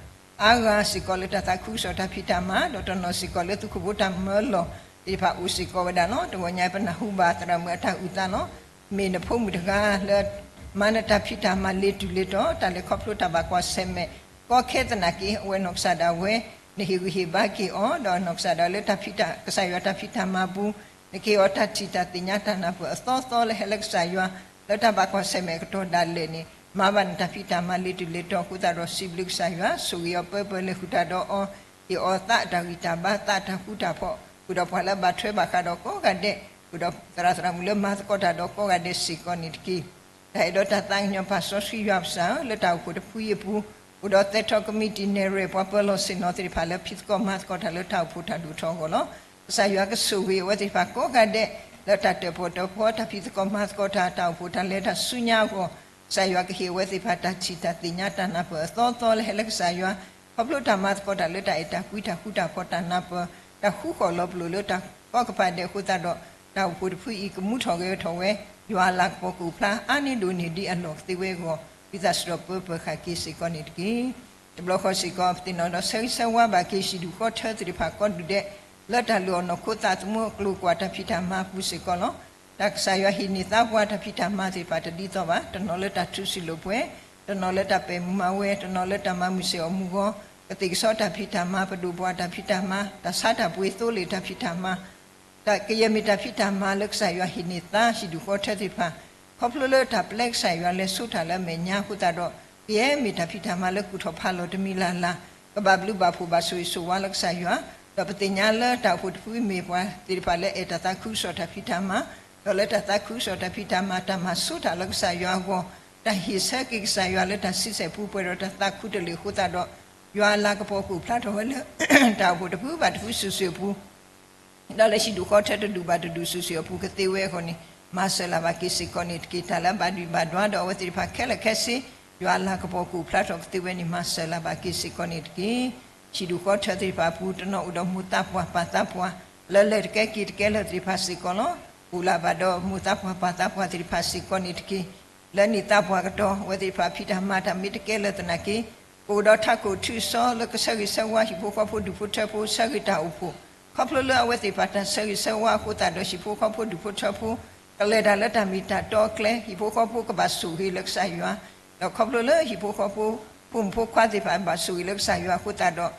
အါဂၤစ့ၢ်ကီးလၢတၢ်သးခုကစီၣ်တၢ်ဖံးတၢ်မၤ, ဒီးတနီၤစ့ၢ်ကီးလၢသုးခိၣ်ဖိတၢ်မၢလီၤသ့ၣ်တဖၣ်အိၣ်စ့ၢ်ကီးဝဲဒၣ်လီၤ. တဂီၤညါပနၢ်ဟူဘၣ်သရၣ်မုၣ်အတၢ်အုၣ်သးလီၤ. မ့ၢ်နဖိမုၣ်တဂၤလၢ မၤနတၢ်ဖံးတၢ်မၤလ့ၤတုၤလ့ၤတီၤ, တၢ်လဲၤခီဖျိတၢ်ဘၣ်ကွၢ်ဆၢၣ်မဲာ်ကီခဲသနာ်က့ အဝဲနီၢ်ကစၢ်ဒၣ်ဝဲ နဟ့ၣ်ဂံၢ်ဟ့ၣ်ဘါက့ၤအီၤ, ဒီးနီၢ်ကစၢ်ဒၣ်လၢတၢ်ဖံးတၢ် ကစၢ်ယွၤတၢ်ဖံးတၢ်မၤပူၤ နကဟ့ၣ်အီၤတၢ်ထံၣ်တၢ်သ့ၣ်ညါတၢ်နၢ်ပၢၢ်အသီသီလၢဟဲလၢကစၢ်ယွၤ လၢတၢ်ဘၣ်ကွၢ်ဆၢၣ်မဲာ်အကတီၢ်ဒၣ်လဲာ်န့ၣ် မၤဘၣ်နတၢ်ဖံးတၢ်မၤလ့ၤတုၤလ့ၤတီၤအဃိသတးဒီး စံးဘျုးကစၢ်ယွၤ, ဆိၣ်ဂ့ၤအီၤပၢပၢ လဲၤဃုာ်တၢ်ဒီးအီၤ, ဟ့ၣ်အီၤသးအတၢ်ဂံၢ်တၢ်ဘါ သးအတၢ်ဃူတၢ်ဖိး, ဃုာ်ဒီးပှၤလၢအဘၣ်ထွဲဘၣ်ဃးဒီးကိးဂၤဒဲး, ဃုာ်ဒီးသရၣ်သရၣ်မုၣ်လၢမၤသကိးတၢ်ဒီးကိးဂၤဒဲးစ့ၢ်ကီးန့ၣ်တက့ၢ်. တၢ်အဲၣ်ဒိးတၢ်သးကညီၤပၢ်စီဆှံယွၤပစၢ်ဧၢ, လၢတၢ်အိၣ်ဖှိၣ်တဖုအံၤအပူၤ အိၣ်ဒီးသဲထီၣ်ကမံးတံာ် နဲၣ်ရွဲၣ် ပှၤပၢၤလီၢ်ဆ့ၣ်နီၤသ့ၣ်တဖၣ်လၢဖံးသကိးမၤသကိးတၢ်လၢတၢ်အိၣ်ဖှိၣ်တၢ်ဒိၣ်ထီၣ်အဂီၢ်လီၤ. ကစၢ်ယွၤကဆိၣ်ဂ့ၤအဝဲသ့ၣ်တဖၣ်ကိးဂၤဒဲး လၢတၢ်တၢၣ်ပီၣ်တၢၣ်ပီ တၢ်ဖံးသကိးမၤသကိးတၢ် တၢ်အိၣ်ဖှိၣ်တၢ်လဲၤတၢ်ဆူညါအဂီၢ်, ကစၢ်ယွၤကဟ့ၣ်အဝဲသ့ၣ်တဖၣ်တၢ်ထံၣ်တၢ်သ့ၣ်ညါတၢ်နၢ်ပၢၢ်အသီသီလၢဟဲလၢကစၢ်ယွၤ, ခီဖျိတၢ်မၤသကိးတၢ်လၢတၢ်အဲၣ်တၢ်ကွံတၢ်ဃူတၢ်ဖိးတၢ်နၢ်ပၢၢ်, တၢ်ဃူဃီၣ်လီၤပလိာ်လၢတၢ်ကီကပၤဒဲးအဃိသတးဒီး တၢ်အိၣ်ဖှိၣ်တဖုအံၤကမူထီၣ်ဂဲၤထီၣ်ဝဲ, ယွၤအလၤကပီၤကအိၣ်ဖျါအါန့ၢ်ဒိၣ်န့ၢ်ဒံးအလီၢ်ကသ့ဝဲအဂီၢ်, ဝံသးစူၤဒီးပၢပၢၤဃာ်က့ၤစ့ၢ်ကီးန့ၣ်တက့ၢ်. တဘျီဃီစ့ၢ်ကီး ပသ့ၣ်နီၣ်ဒီးဆၢဂ့ၤဆၢဝါဘၣ်က့ၤ ဟံၣ်ဒူၣ်ဃီထၢသ့ၣ်တဖၣ်ကိးဒူၣ်ဒဲး လၢတၢ်လုၢ်အီၣ်နီၢ်ခိသးသမူအကျိၤကွာ်တၢ်ဖံးတၢ်မၤအပူၤစ့ၢ်ကီးလီၤ. တၢ်ကစၢ်ယွၤဟ့ၣ်န့ၢ်သါပှၤတၢ်ဖံးတၢ်မၤသ့ၣ်တဖၣ်တဒ်သိးဘၣ်, တနီၤလၢတၢ်ထုးစုလိာ်ပှဲၤ, တနီၤလၢတၢ်ပဲာ်မုာ်မၤဝဲ, တနီၤလၢတၢ်မၤမုာ်ဆ့ၣ်အီၣ်မုၢ်ဂီၤ, ကသ့ၣ်ကစီတၢ်ဖံးတၢ်မၤ, ပဒိၣ်ပှၤတၢ်ဖံးတၢ်မၤ, တၢ်ဆါတၢ်ပှ့ၤသိလ့ၣ်တၢ်ဖံးတၢ်မၤ တၢ်ကယဲၢ်မ့ၢ်တၢ်ဖံးတၢ်မၤလၢကစၢ်ယွၤဟ့ၣ်န့ၢ်သါဟံၣ်ဒူၣ်ဃီထၢသ့ၣ်တဖၣ်, ခီဖျိလၢတၢ်ပျဲကစၢ်ယွၤလဲၤဆိတၢ်လၢအမဲာ်ညါအဃိသတးဒီး ကယဲၢ်မ့ၢ်တၢ်ဖံးတၢ်မၤလၢကူၣ်ထီၣ်ဖးလီၤတမံၤလၢ်လၢ်, ကဘၣ်ဘျုးဘၣ်ဖှိၣ်ဘၣ်ဆိၣ်ဂ့ၤဆိၣ်ဝါလၢကစၢ်ယွၤ, ဒီးပသ့ၣ်ညါလၢတၢ်အိၣ်ဖှိၣ်တဖုမ့ၢ်ပှၤသ့ၣ်တဖၣ်လၢအဲၣ်တၢ်သးခုကစီၣ်တၢ်ဖံးတၢ်မၤ, ဒီးလၢတၢ်သးခုကစီၣ်တၢ်ဖံးတၢ်မၤ တၢ်မၤဆိတၢ်လၢကစၢ်ယွၤအဂီၢ်, တၢ်ဟ့ၣ်ဆၢက့ၤကစၢ်ယွၤလၢတၢ်ဆံဆဲၣ်ပူၤပှဲၤဒီးတၢ်သးခုတလ့ၢ်အဃိသတးဒီး ယွၤအလၤကပီၤကအိၣ်ဖျါထီၣ်ဝဲလၢ တၢ်အိၣ်ဖှိၣ်တဖုဘၣ်တဖုစုာ်စုာ်အပူၤ ဒီးလၢဟံၣ်ဒူၣ်ဃီထၢတဒူၣ်ဘၣ်တဒူၣ်စုာ်စုာ်အပူၤကသ့ဝဲအဂီၢ်န့ၣ် မၤစၢၤလၢ်ဘၣ်က့ၤစ့ၢ်ကီးန့ၣ်တက့ၢ်. တၢ်လၢအဘၣ်ဒွံၣ်ဘၣ်ဒွါဒီးအဝဲသ့ၣ်တဖၣ်ခဲလၢာ်ခဲဆ့ ယွၤအလၤကပီၤကအိၣ်ဖျါထီၣ်ကသ့ဝဲန့ၣ် မၤစၢၤလၢ်ဘၣ်က့ၤစ့ၢ်ကီးန့ၣ်တက့ၢ်. ဟံၣ်ဒူၣ်ဃီထၢသ့ၣ်တဖၣ်အပူၤ တနီၤအိၣ်ဒီးမိၢ်သးပှၢ်ပၢ်သးပှၢ် လၢလဲၤတကဲက့ၤတကဲလၢာ်သ့ၣ်တဖၣ်စ့ၢ်ကီးလီၤ. အိၣ်လၢၤဘၣ်ဒီးမိၢ်သးပှၢ်ပၢ်သးပှၢ်သ့ၣ်တဖၣ်စ့ၢ်ကီးန့ၣ်တက့ၢ်. လၢန့ၣ်သးပှၢ်ကတီၢ် အဝဲသ့ၣ်တဖၣ်ဖံးတၢ်မၤတၢ်မ့ၢ်တကဲလၢာ်သနာ်က့ ကအိၣ်ဒီးထးခိၣ်ထုးစီလၢကဆၢဂ့ၤဆၢဝါဟံၣ်ဖိဃီဖိဒူၣ်ဖိထၢဖိ ဆၢဂ့ၤတၢ်အိၣ်ဖှိၣ်, ခီဖျိလၢအဝဲသ့ၣ်တဖၣ်တၢ်ဆၢဂ့ၤဆၢဝါအဃိသတးဒီး ဟံၣ်ဖိဃီဖိဒူၣ်ဖိထၢဖိ ကလဲၤတၢ်လၢတၢ်မ့ၢ်တၢ်တီအကျဲ ဟံၣ်ဖိဃီဖိကဘၣ်ဆိၣ်ဂ့ၤလၢကစၢ်ယွၤ, ဒီးခီဖျိလၢဟံၣ်ဖိဃီဖိ ဖိမုၣ်ဖိခွါသ့ၣ်တဖၣ်ဘၣ်ဆိၣ်ဂ့ၤလၢကစၢ်ယွၤအဃိသတးဒီး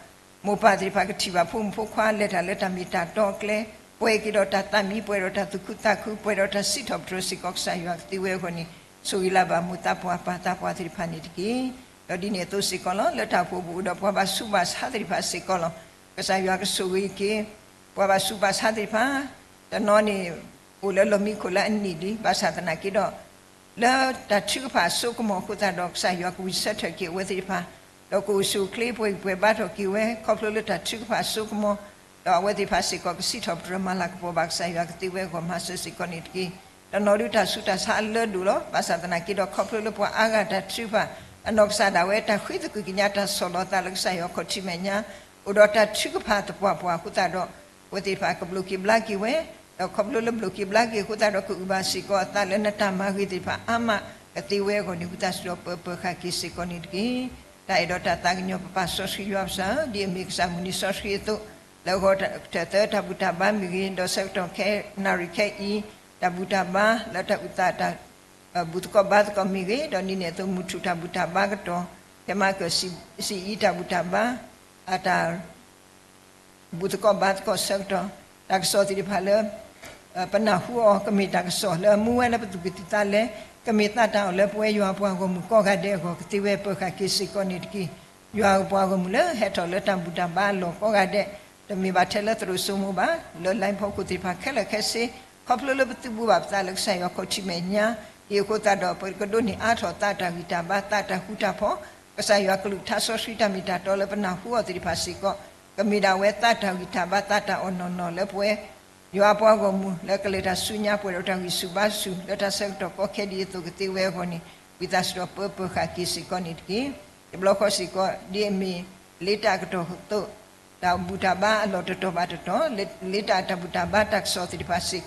မိၢ်ပၢ်သ့ၣ်တဖၣ်ကထံၣ်ဘၣ်ဖိမုၣ်ဖိခွါလဲၤတၢ်လၢတၢ်မ့ၢ်တၢ်တီအကျဲ, ပှဲၤက့ၤဒီးတၢ်သးမံ ပှဲၤဒီးတၢ်သူၣ်ခုသးခု ပှဲၤဒီးတၢ်စံးထီၣ်ပတြၢၤစ့ၢ်ကီးကစၢ်ယွၤကသ့ဝဲအဂီၢ်န့ၣ် ဆိၣ်ဂ့ၤလၢ်ဘၣ်မိၢ်သးပှၢ်ပၢ်သးပှၢ်သ့ၣ်တဖၣ်န့ၣ်တက့ၢ်. ဒီးဒ်န့ၣ်အသိးစ့ၢ်ကီးလီၤ. လၢတၢ်အိၣ်ဖှိၣ်ပူၤအိၣ်ဒီးပှၤဘၣ်ဆူးဘၣ်ဆါသ့ၣ်တဖၣ်စ့ၢ်ကီးလီၤ. ကစၢ်ယွၤကဆိၣ်ဂ့ၤက့ၤ ပှၤဘၣ်ဆူးဘၣ်ဆါသ့ၣ်တဖၣ်, တနီၤန့ၣ် အိၣ်လၢလီၢ်မံခိၣ်လၢအနံၣ်လံ ဘၣ်ဆၣ်သနာ်က့ဒီး လၢတၢ်ထုကဖၣ်အစိကမီၤအဃိသတးဒီး ကစၢ်ယွၤကဝံၤဆၢထၢၣ်က့ၤအဝဲသ့ၣ်တဖၣ်, ဒီးကအိၣ်ဆူၣ်အိၣ်ချ့ပှဲၤဂံၢ်ပှဲၤဘါထီၣ်က့ၤဝဲ ခီဖျိလၢတၢ်ထုကဖၣ်အစိကမီၤ, ဒီးအဝဲသ့ၣ်တဖၣ်စ့ၢ်ကီးကစံးထီၣ်ပတြၢၤမၤလၤကပီၤဘၣ်ကစၢ်ယွၤကသ့ဝဲအဂီၢ် မၤစၢၤစ့ၢ်ကီးန့ၣ်တက့ၢ်. တနီၤဒုးတၢ်ဆူးတၢ်ဆါအလၢဒိၣ်လီၤ. ဘၣ်ဆၣ်သနာ်က့ဒီး ခီဖျိလၢပှၤအါဂၤတၢ်ထုကဖၣ် အနီၢ်ကစၢ်ဒၣ်ဝဲတၢ်ဃ့သကွံာ်ကညးတၢ်ဆီၣ်လီၤသးလၢကစၢ်ယွၤခီၣ်ထံးမဲာ်ညါ အိၣ်ဒီးတၢ်ထုကဖၣ်သပှၢ်ပှၢ်အဃိသတးဒီး အဝဲသ့ၣ်တဖၣ်ကဘျိးက့ၤဘျါက့ၤဝဲ, ဒီးခီဖျိလၢဘျိးက့ၤဘျါက့ၤအဃိသတးဒီး ကအုၣ်ဘၣ်စ့ၢ်ကီးအသးလၢနတၢ်မၤဂ့ၤသ့ၣ်တဖၣ်အါမးကသ့ဝဲအဂီၢ်န့ၣ် ဝံသးစူၤဒီးပၢပၢၤဃာ်က့ၤစ့ၢ်ကီးန့ၣ်တက့ၢ်. တၢ်အဲၣ်ဒီးတၢ်သးကညီၤပပၢ်စီဆှံယွၤပၢ်စၢ်ဧၢ, ဒ်အမ့ၢ်ကစၢ်မုၢ်နံၤစီဆှံအသိး, လၢအဂီၢ်ကတၢၢ်သၢတၢ်ဘူၣ်တၢ်ဘါမ့ၢ်ဂ့ၤ, ဒီးဆၢကတီၢ်ခဲနၣ်ရံၣ်ခဲအံၤ တၢ်ဘူၣ်တၢ်ဘါလၢတၢ်အုၣ်သးတၢ် ဘူၣ်သကိးဘါသကိးမ့ၢ်ဂ့ၤ, ဒီးဒ်န့ၣ်အသိးမုၢ်ထူၣ်တၢ်ဘူၣ်တၢ်ဘါကတီၢ်, ဖဲမၤကၢၢ်စံၣ်အံၤတၢ်ဘူၣ်တၢ်ဘါ အတၢ် ဘူၣ်သကိးဘါသကိးဆၢကတီၢ်, တၢ်ကစီၣ်သ့ၣ်တဖၣ်လၢ ပနၢ်ဟူအီၤ ကမ့ၢ်တၢ်ကစီၣ်လၢအမူဝဲလၢပသူၣ်ကံၢ်သးလဲ, ကမ့ၢ်သးတၢ်အီၣ်လၢပဝဲယွၤပှၤဂီၢ်မုၢ်ကိးဂၤဒဲးအဂီၢ် ကသ့ဝဲပၢၤဃာ်က့ၤစ့ၢ်ကီးန့ၣ်တက့ၢ်. ယွၤပှၤဂီၢ်မုၢ်လၢဟဲထီၣ်လၢတၢ်ဘူၣ်တၢ်ဘါအလီၢ်ကိးဂၤဒဲး, တမ့ၢ်ဘၣ်ထဲလၢသရိာ်စိမိၤဘၣ်, လၢ line ဖီခိၣ်သ့ၣ်တဖၣ်ခဲလၢာ်ခဲဆ့, ခီဖျိလၢပသုးဘူးဘၣ်ပသးလၢကစၢ်ယွၤခီၣ်ထံးမဲာ်ညါ, ဒ်အဃိသတးဒီး ပကဒိးန့ၢ်အါထီၣ်သးတၢ်ဂံၢ်တၢ်ဘါ သးတၢ်ဃူတၢ်ဖိး, ကစၢ်ယွၤကလုၢ်ကထါစီဆှံတၢ်မ့ၢ်တၢ်တီလၢပနၢ်ဟူအီၤသ့ၣ်တဖၣ်စ့ၢ်ကီး, ကမ့ၢ်ဒၣ်ဝဲသးတၢ်ဂံၢ်တၢ်ဘါ သးတၢ်အီၣ်နီၢ်နီၢ်လၢပဝဲ ယွၤအပှၤဂီၢ်မုၢ် လၢကလဲၤတၢ်ဆူညါ ပှဲၤဒီးတၢ်ဂံၢ်ဆူၣ်ဘါဆူၣ် လၢတၢ်ဆၢကတီၢ်ကီခဲဒ်အသိးကသ့ဝဲအဂီၢ်န့ၣ် ဝံသးစူၤဒီးပၢပၢၤဃာ်က့ၤစ့ၢ်ကီးန့ၣ်တက့ၢ်. တဘျီဃီစ့ၢ်ကီး ဒ်အမ့ၢ် လ့တၢ်အကတီၢ်အသိး တၢ်ဘူၣ်တၢ်ဘါအလီၢ်တတီၤဘၣ်တတီၤ လ့တၢ်တၢ်ဘူၣ်တၢ်ဘါတၢ်ကစီၣ်သ့ၣ်တဖၣ်စ့ၢ်ကီး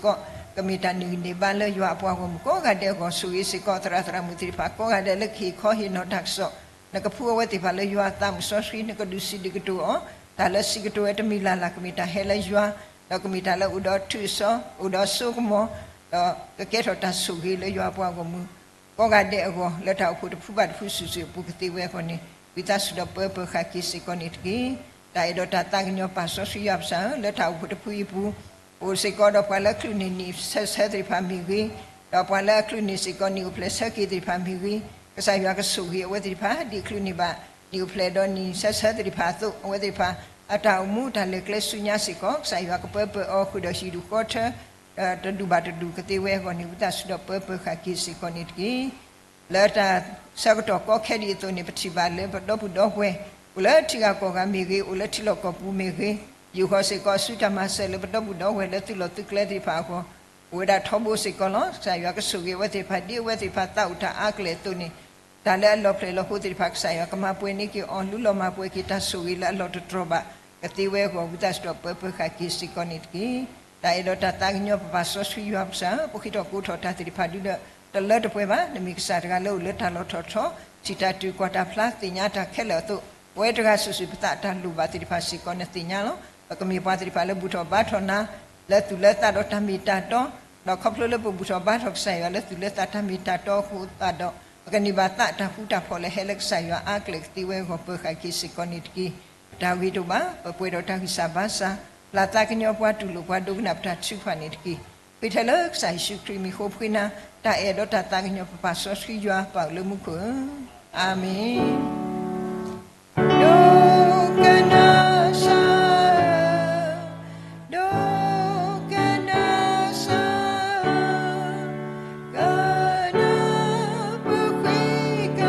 ကမ့ၢ်တၢ်န့ၢ်ဂံၢ်န့ၢ်ဘါလၢယွၤအပှၤဂီၢ်မုၢ်ကိးဂၤဒဲးအဂီၢ် ဆိၣ်ဂ့ၤစ့ၢ်ကီးသရၣ်သရၣ်မုၣ်သ့ၣ်တဖၣ်ကိးဂၤဒဲးလၢကဟ့ၣ်ခီဟ့ၣ်နီၤတၢ်ကစီၣ် နကဖှူအဝဲသ့ၣ်တဖၣ်လၢယွၤအသးမုၢ်စီဆှံ နကဒုးစံးဒုးကတိၤအီၤ တၢ်လၢစံးကတိၤဝဲတမံၤလၢ်လၢ် ကမ့ၢ်တၢ်ဟဲလၢယွၤ ဒီးကမ့ၢ်တၢ်လၢအိၣ်ဒီးထုးအစီ အိၣ်ဒီးစိကမီၤ ဒီးကကဲထီၣ်တၢ်ဆိၣ်ဂ့ၤလၢယွၤအပှၤဂီၢ်မုၢ် ကိးဂၤဒဲးအဂီၢ် လၢတၢ်အိၣ်ဖှိၣ်တဖုဘၣ်တဖုစုာ်စုာ်အပူၤကသ့ဝဲအဂီၢ်န့ၣ် ဝံသးစူၤဒီးပၢပၢၤဃာ်က့ၤစ့ၢ်ကီးန့ၣ်တက့ၢ်. တၢ်အဲၣ်ဒိးတၢ်သးကညီၤပၢ်စီဆှံယွၤပၢ်စၢ်ဧၢ လၢတၢ်အိၣ်ဖှိၣ်တဖုအံၤအပူၤ အိၣ်စ့ၢ်ကီးဒီးပှၤလၢအချုးန့ၢ်နံၣ်ဆၢဆၢသ့ၣ်တဖၣ်မ့ၢ်ဂ့ၤ, ဒီးပှၤလၢအချုးန့ၢ်စ့ၢ်ကီးနံၣ်အိၣ်ဖျဲၣ်ဆၢက့ၤသ့ၣ်တဖၣ်မ့ၢ်ဂ့ၤ, ကစၢ်ယွၤကဆိၣ်ဂ့ၤအဝဲသ့ၣ်တဖၣ် ဒ်ချုးန့ၢ်ဘၣ်နံၣ်အိၣ်ဖျဲၣ်ဒီးနံၣ်ဆၢဆၢသ့ၣ်တဖၣ်အသိး အဝဲသ့ၣ်တဖၣ် အတၢ်အိၣ်မူတၢ်လဲၤကျဲဆူညါစ့ၢ်ကီး ကစၢ်ယွၤကပၢပၢၢ်အီၤဃုာ်ဒီးဟံၣ်ဒူၣ်ဃီထၢ တဒူၣ်ဘၣ်တဒူၣ်ကသ့ဝဲအဂီၢ်န့ၣ် ဝံသးစူၤဒီးပၢပၢၤဃာ်က့ၤစ့ၢ်ကီးန့ၣ်တက့ၢ်. လၢတၢ်ဆၢကတီၢ်ကီခဲဒ်အသိးန့ၣ် ပထံၣ်ဘၣ်လၢပဒီပုၢ်ဒီဝဲၢ် အိၣ်လၢထံဂၤကီၢ်ဂၤမ့ၢ်ဂ့ၤ, အိၣ်လၢထံလီၢ်ကီၢ်ပူၤမ့ၢ်ဂ့ၤ, ယူာ်ဃီၤစ့ၢ်ကီးအစုတၢ်မၤစၢၤလၢပဒီပုၢ်ဒီဝဲၢ်လၢသုးလီၢ်သုးကျဲသ့ၣ်တဖၣ်အဂီၢ် အိၣ်ဝဲဒၣ်ထီဘိစ့ၢ်ကီးလီၤ. ကစၢ်ယွၤကဆိၣ်ဂ့ၤအဝဲသ့ၣ်တဖၣ် ဒ်အဝဲသ့ၣ်တဖၣ်သးအိၣ်တၢ်အါကလဲာ်အသိးန့ၣ် တၢ်လၢအလီၤဖျဲၣ်လီၤဟိသ့ၣ်တဖၣ် ကစၢ်ယွၤကမၤပှဲၤန့ၢ်က့ၤအီၤ လူလီၤမၤပှဲၤက့ၤတၢ်ဆိၣ်ဂ့ၤလၢအလီၢ်တတြီၤဘၣ်ကသ့ဝဲအဂီၢ် ဝံသးစူၤဒီးပၢပၢၤဃာ်က့ၤစ့ၢ်ကီးန့ၣ်တက့ၢ်. တၢ်အဲၣ်ဒိးတၢ်သးကညီၤပပၢ်စီဆှံယွၤပၢ်စၢ်ဧၢ ပဃ့ထီၣ်ကိးထီၣ်တၢ်သ့ၣ်တဖၣ်ဒုဒီး တလၢတပှဲၤဘၣ် နမ့ၢ်ကစၢ်တဂၤလၢအိၣ်လၢတၢ်လီၤထီၣ်ထီ ထံၣ်တၢ်တုၤကွၢ်တၢ်ဖျါ သ့ၣ်ညါတၢ်ခဲလၢာ်အသိး ပဝဲတဂၤစုာ်စုာ်ပသးတၢ်လိၣ်ဘၣ်သ့ၣ်တဖၣ်စ့ၢ်ကီးနသ့ၣ်ညါလီၤ. ပကမ့ၢ်ပှၤသ့ၣ်တဖၣ်လၢဘူၣ်ထီၣ်ဘါထီၣ်နၤ လၢသူၣ်လၢသးဒီးတၢ်မ့ၢ်တၢ်တီ ဒီးခီဖျိလၢပဘူၣ်ထီၣ်ဘါထီၣ်ကစၢ်ယွၤလၢသူၣ်လၢသးတၢ်မ့ၢ်တၢ်တီအဃိသတးဒီး ပကန့ၢ်ဘၣ်သးတၢ်ဃူတၢ်ဖိးလၢဟဲလၢကစၢ်ယွၤအါကလဲာ်ကသ့ဝဲအဂီၢ် ပၢၤဃာ်က့ၤစ့ၢ်ကီးန့ၣ်တက့ၢ်. ပတၢ်ဂ့ၤတအိၣ်ဘၣ် ပပှဲၤဒီးတၢ်ဂံၢ်စၢ်ဘါစၢ် ပျၢ်သးကညီၤပှၤတူၢ်လိာ်ပှၤဒိကနၣ်ပတၢ်ထုကဖၣ်န့ၣ်တက့ၢ်. ဃ့ထဲလၢကစၢ်ယ့ၣ်ၡူးခရံာ်မံၤဃိဖှ့နၤ တၢ်အဲၣ်ဒိးတၢ်သးကညီၤပပၢ်စီဆှံယွၤပၢ်အိၣ်လၢမူခိၣ်ဧၢ, အၤမ့ၣ်. ဒိကနၣ်စၢ်, ဒိကနၣ်စၢ်, ကနၢ်ပဃ့က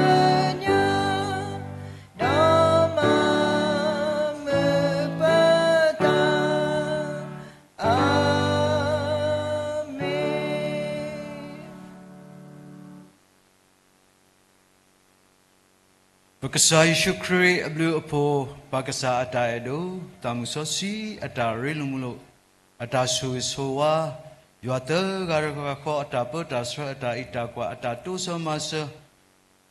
ညး ဒီးမၤမုာ်ပသး, အၤမ့ၣ်. ပကစၢ်ယ့ၣ်ၡူးခရံာ်အဘျုးအဖှိၣ်, ပၢ်ကစၢ်အတၢ်အဲၣ်ဒိး, သးမုၢ်စီဆှံအတၢ်ရ့လိာ်မုာ်လိာ်, အတၢ်ဆိၣ်ဂ့ၤဆိၣ်ဝါ, ယွၤသၢဂၤတဂၤဃီအတၢ်ပၢတၢ်ဆှၢ အတၢ်အံးတၢ်ကွၢ် အတၢ်တိစၢၤမၤစၢၤ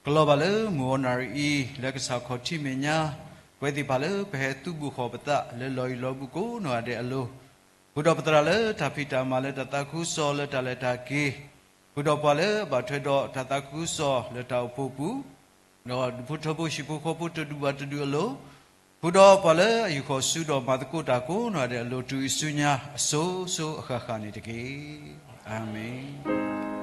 ကလီၤဘၣ်လၢမုၢ်ဂီၤနၣ်ရံၣ်အံၤ လၢကစၢ်ခီၣ်ထံးမဲာ်ညါ, ပဝဲသ့ၣ်တဖၣ်လၢပဟဲသုးဘူးဃီၤပသးလၢလီၢ်အံၤလီၤဘူးကိးနီၢ်ဂၤဒဲးအလိၤ, ဃုာ်ဒီးပသရၣ်လၢတၢ်ဖံးတၢ်မၤလၢတၢ်သးခုကစီၣ်လၢတၢ်လဲၤတၢ်က့ၤ, ဃုာ်ဒီးပှၤလၢအဘၣ်ထွဲဒီးတၢ်သးခုကစီၣ်လၢတၢ်အိၣ်ဖှိၣ်ပူၤ, ဒီးဒူၣ်ဖိထၢဖိဟံၣ်ဖိဃီဖိတဒူၣ်ဘၣ်တဒူၣ်အလိၤ, ဃုာ်ဒီးပှၤလၢအယူၢ်ဃီၤဆူဒီးမၤသကိးတၢ်ကိးနီၢ်ဂၤဒဲးအလိၤ တုၤအံၤဆူညါအစိၤစိၤအဃၣ်ဃၣ်န့ၣ်တက့ၢ်. အၤမ့ၣ်.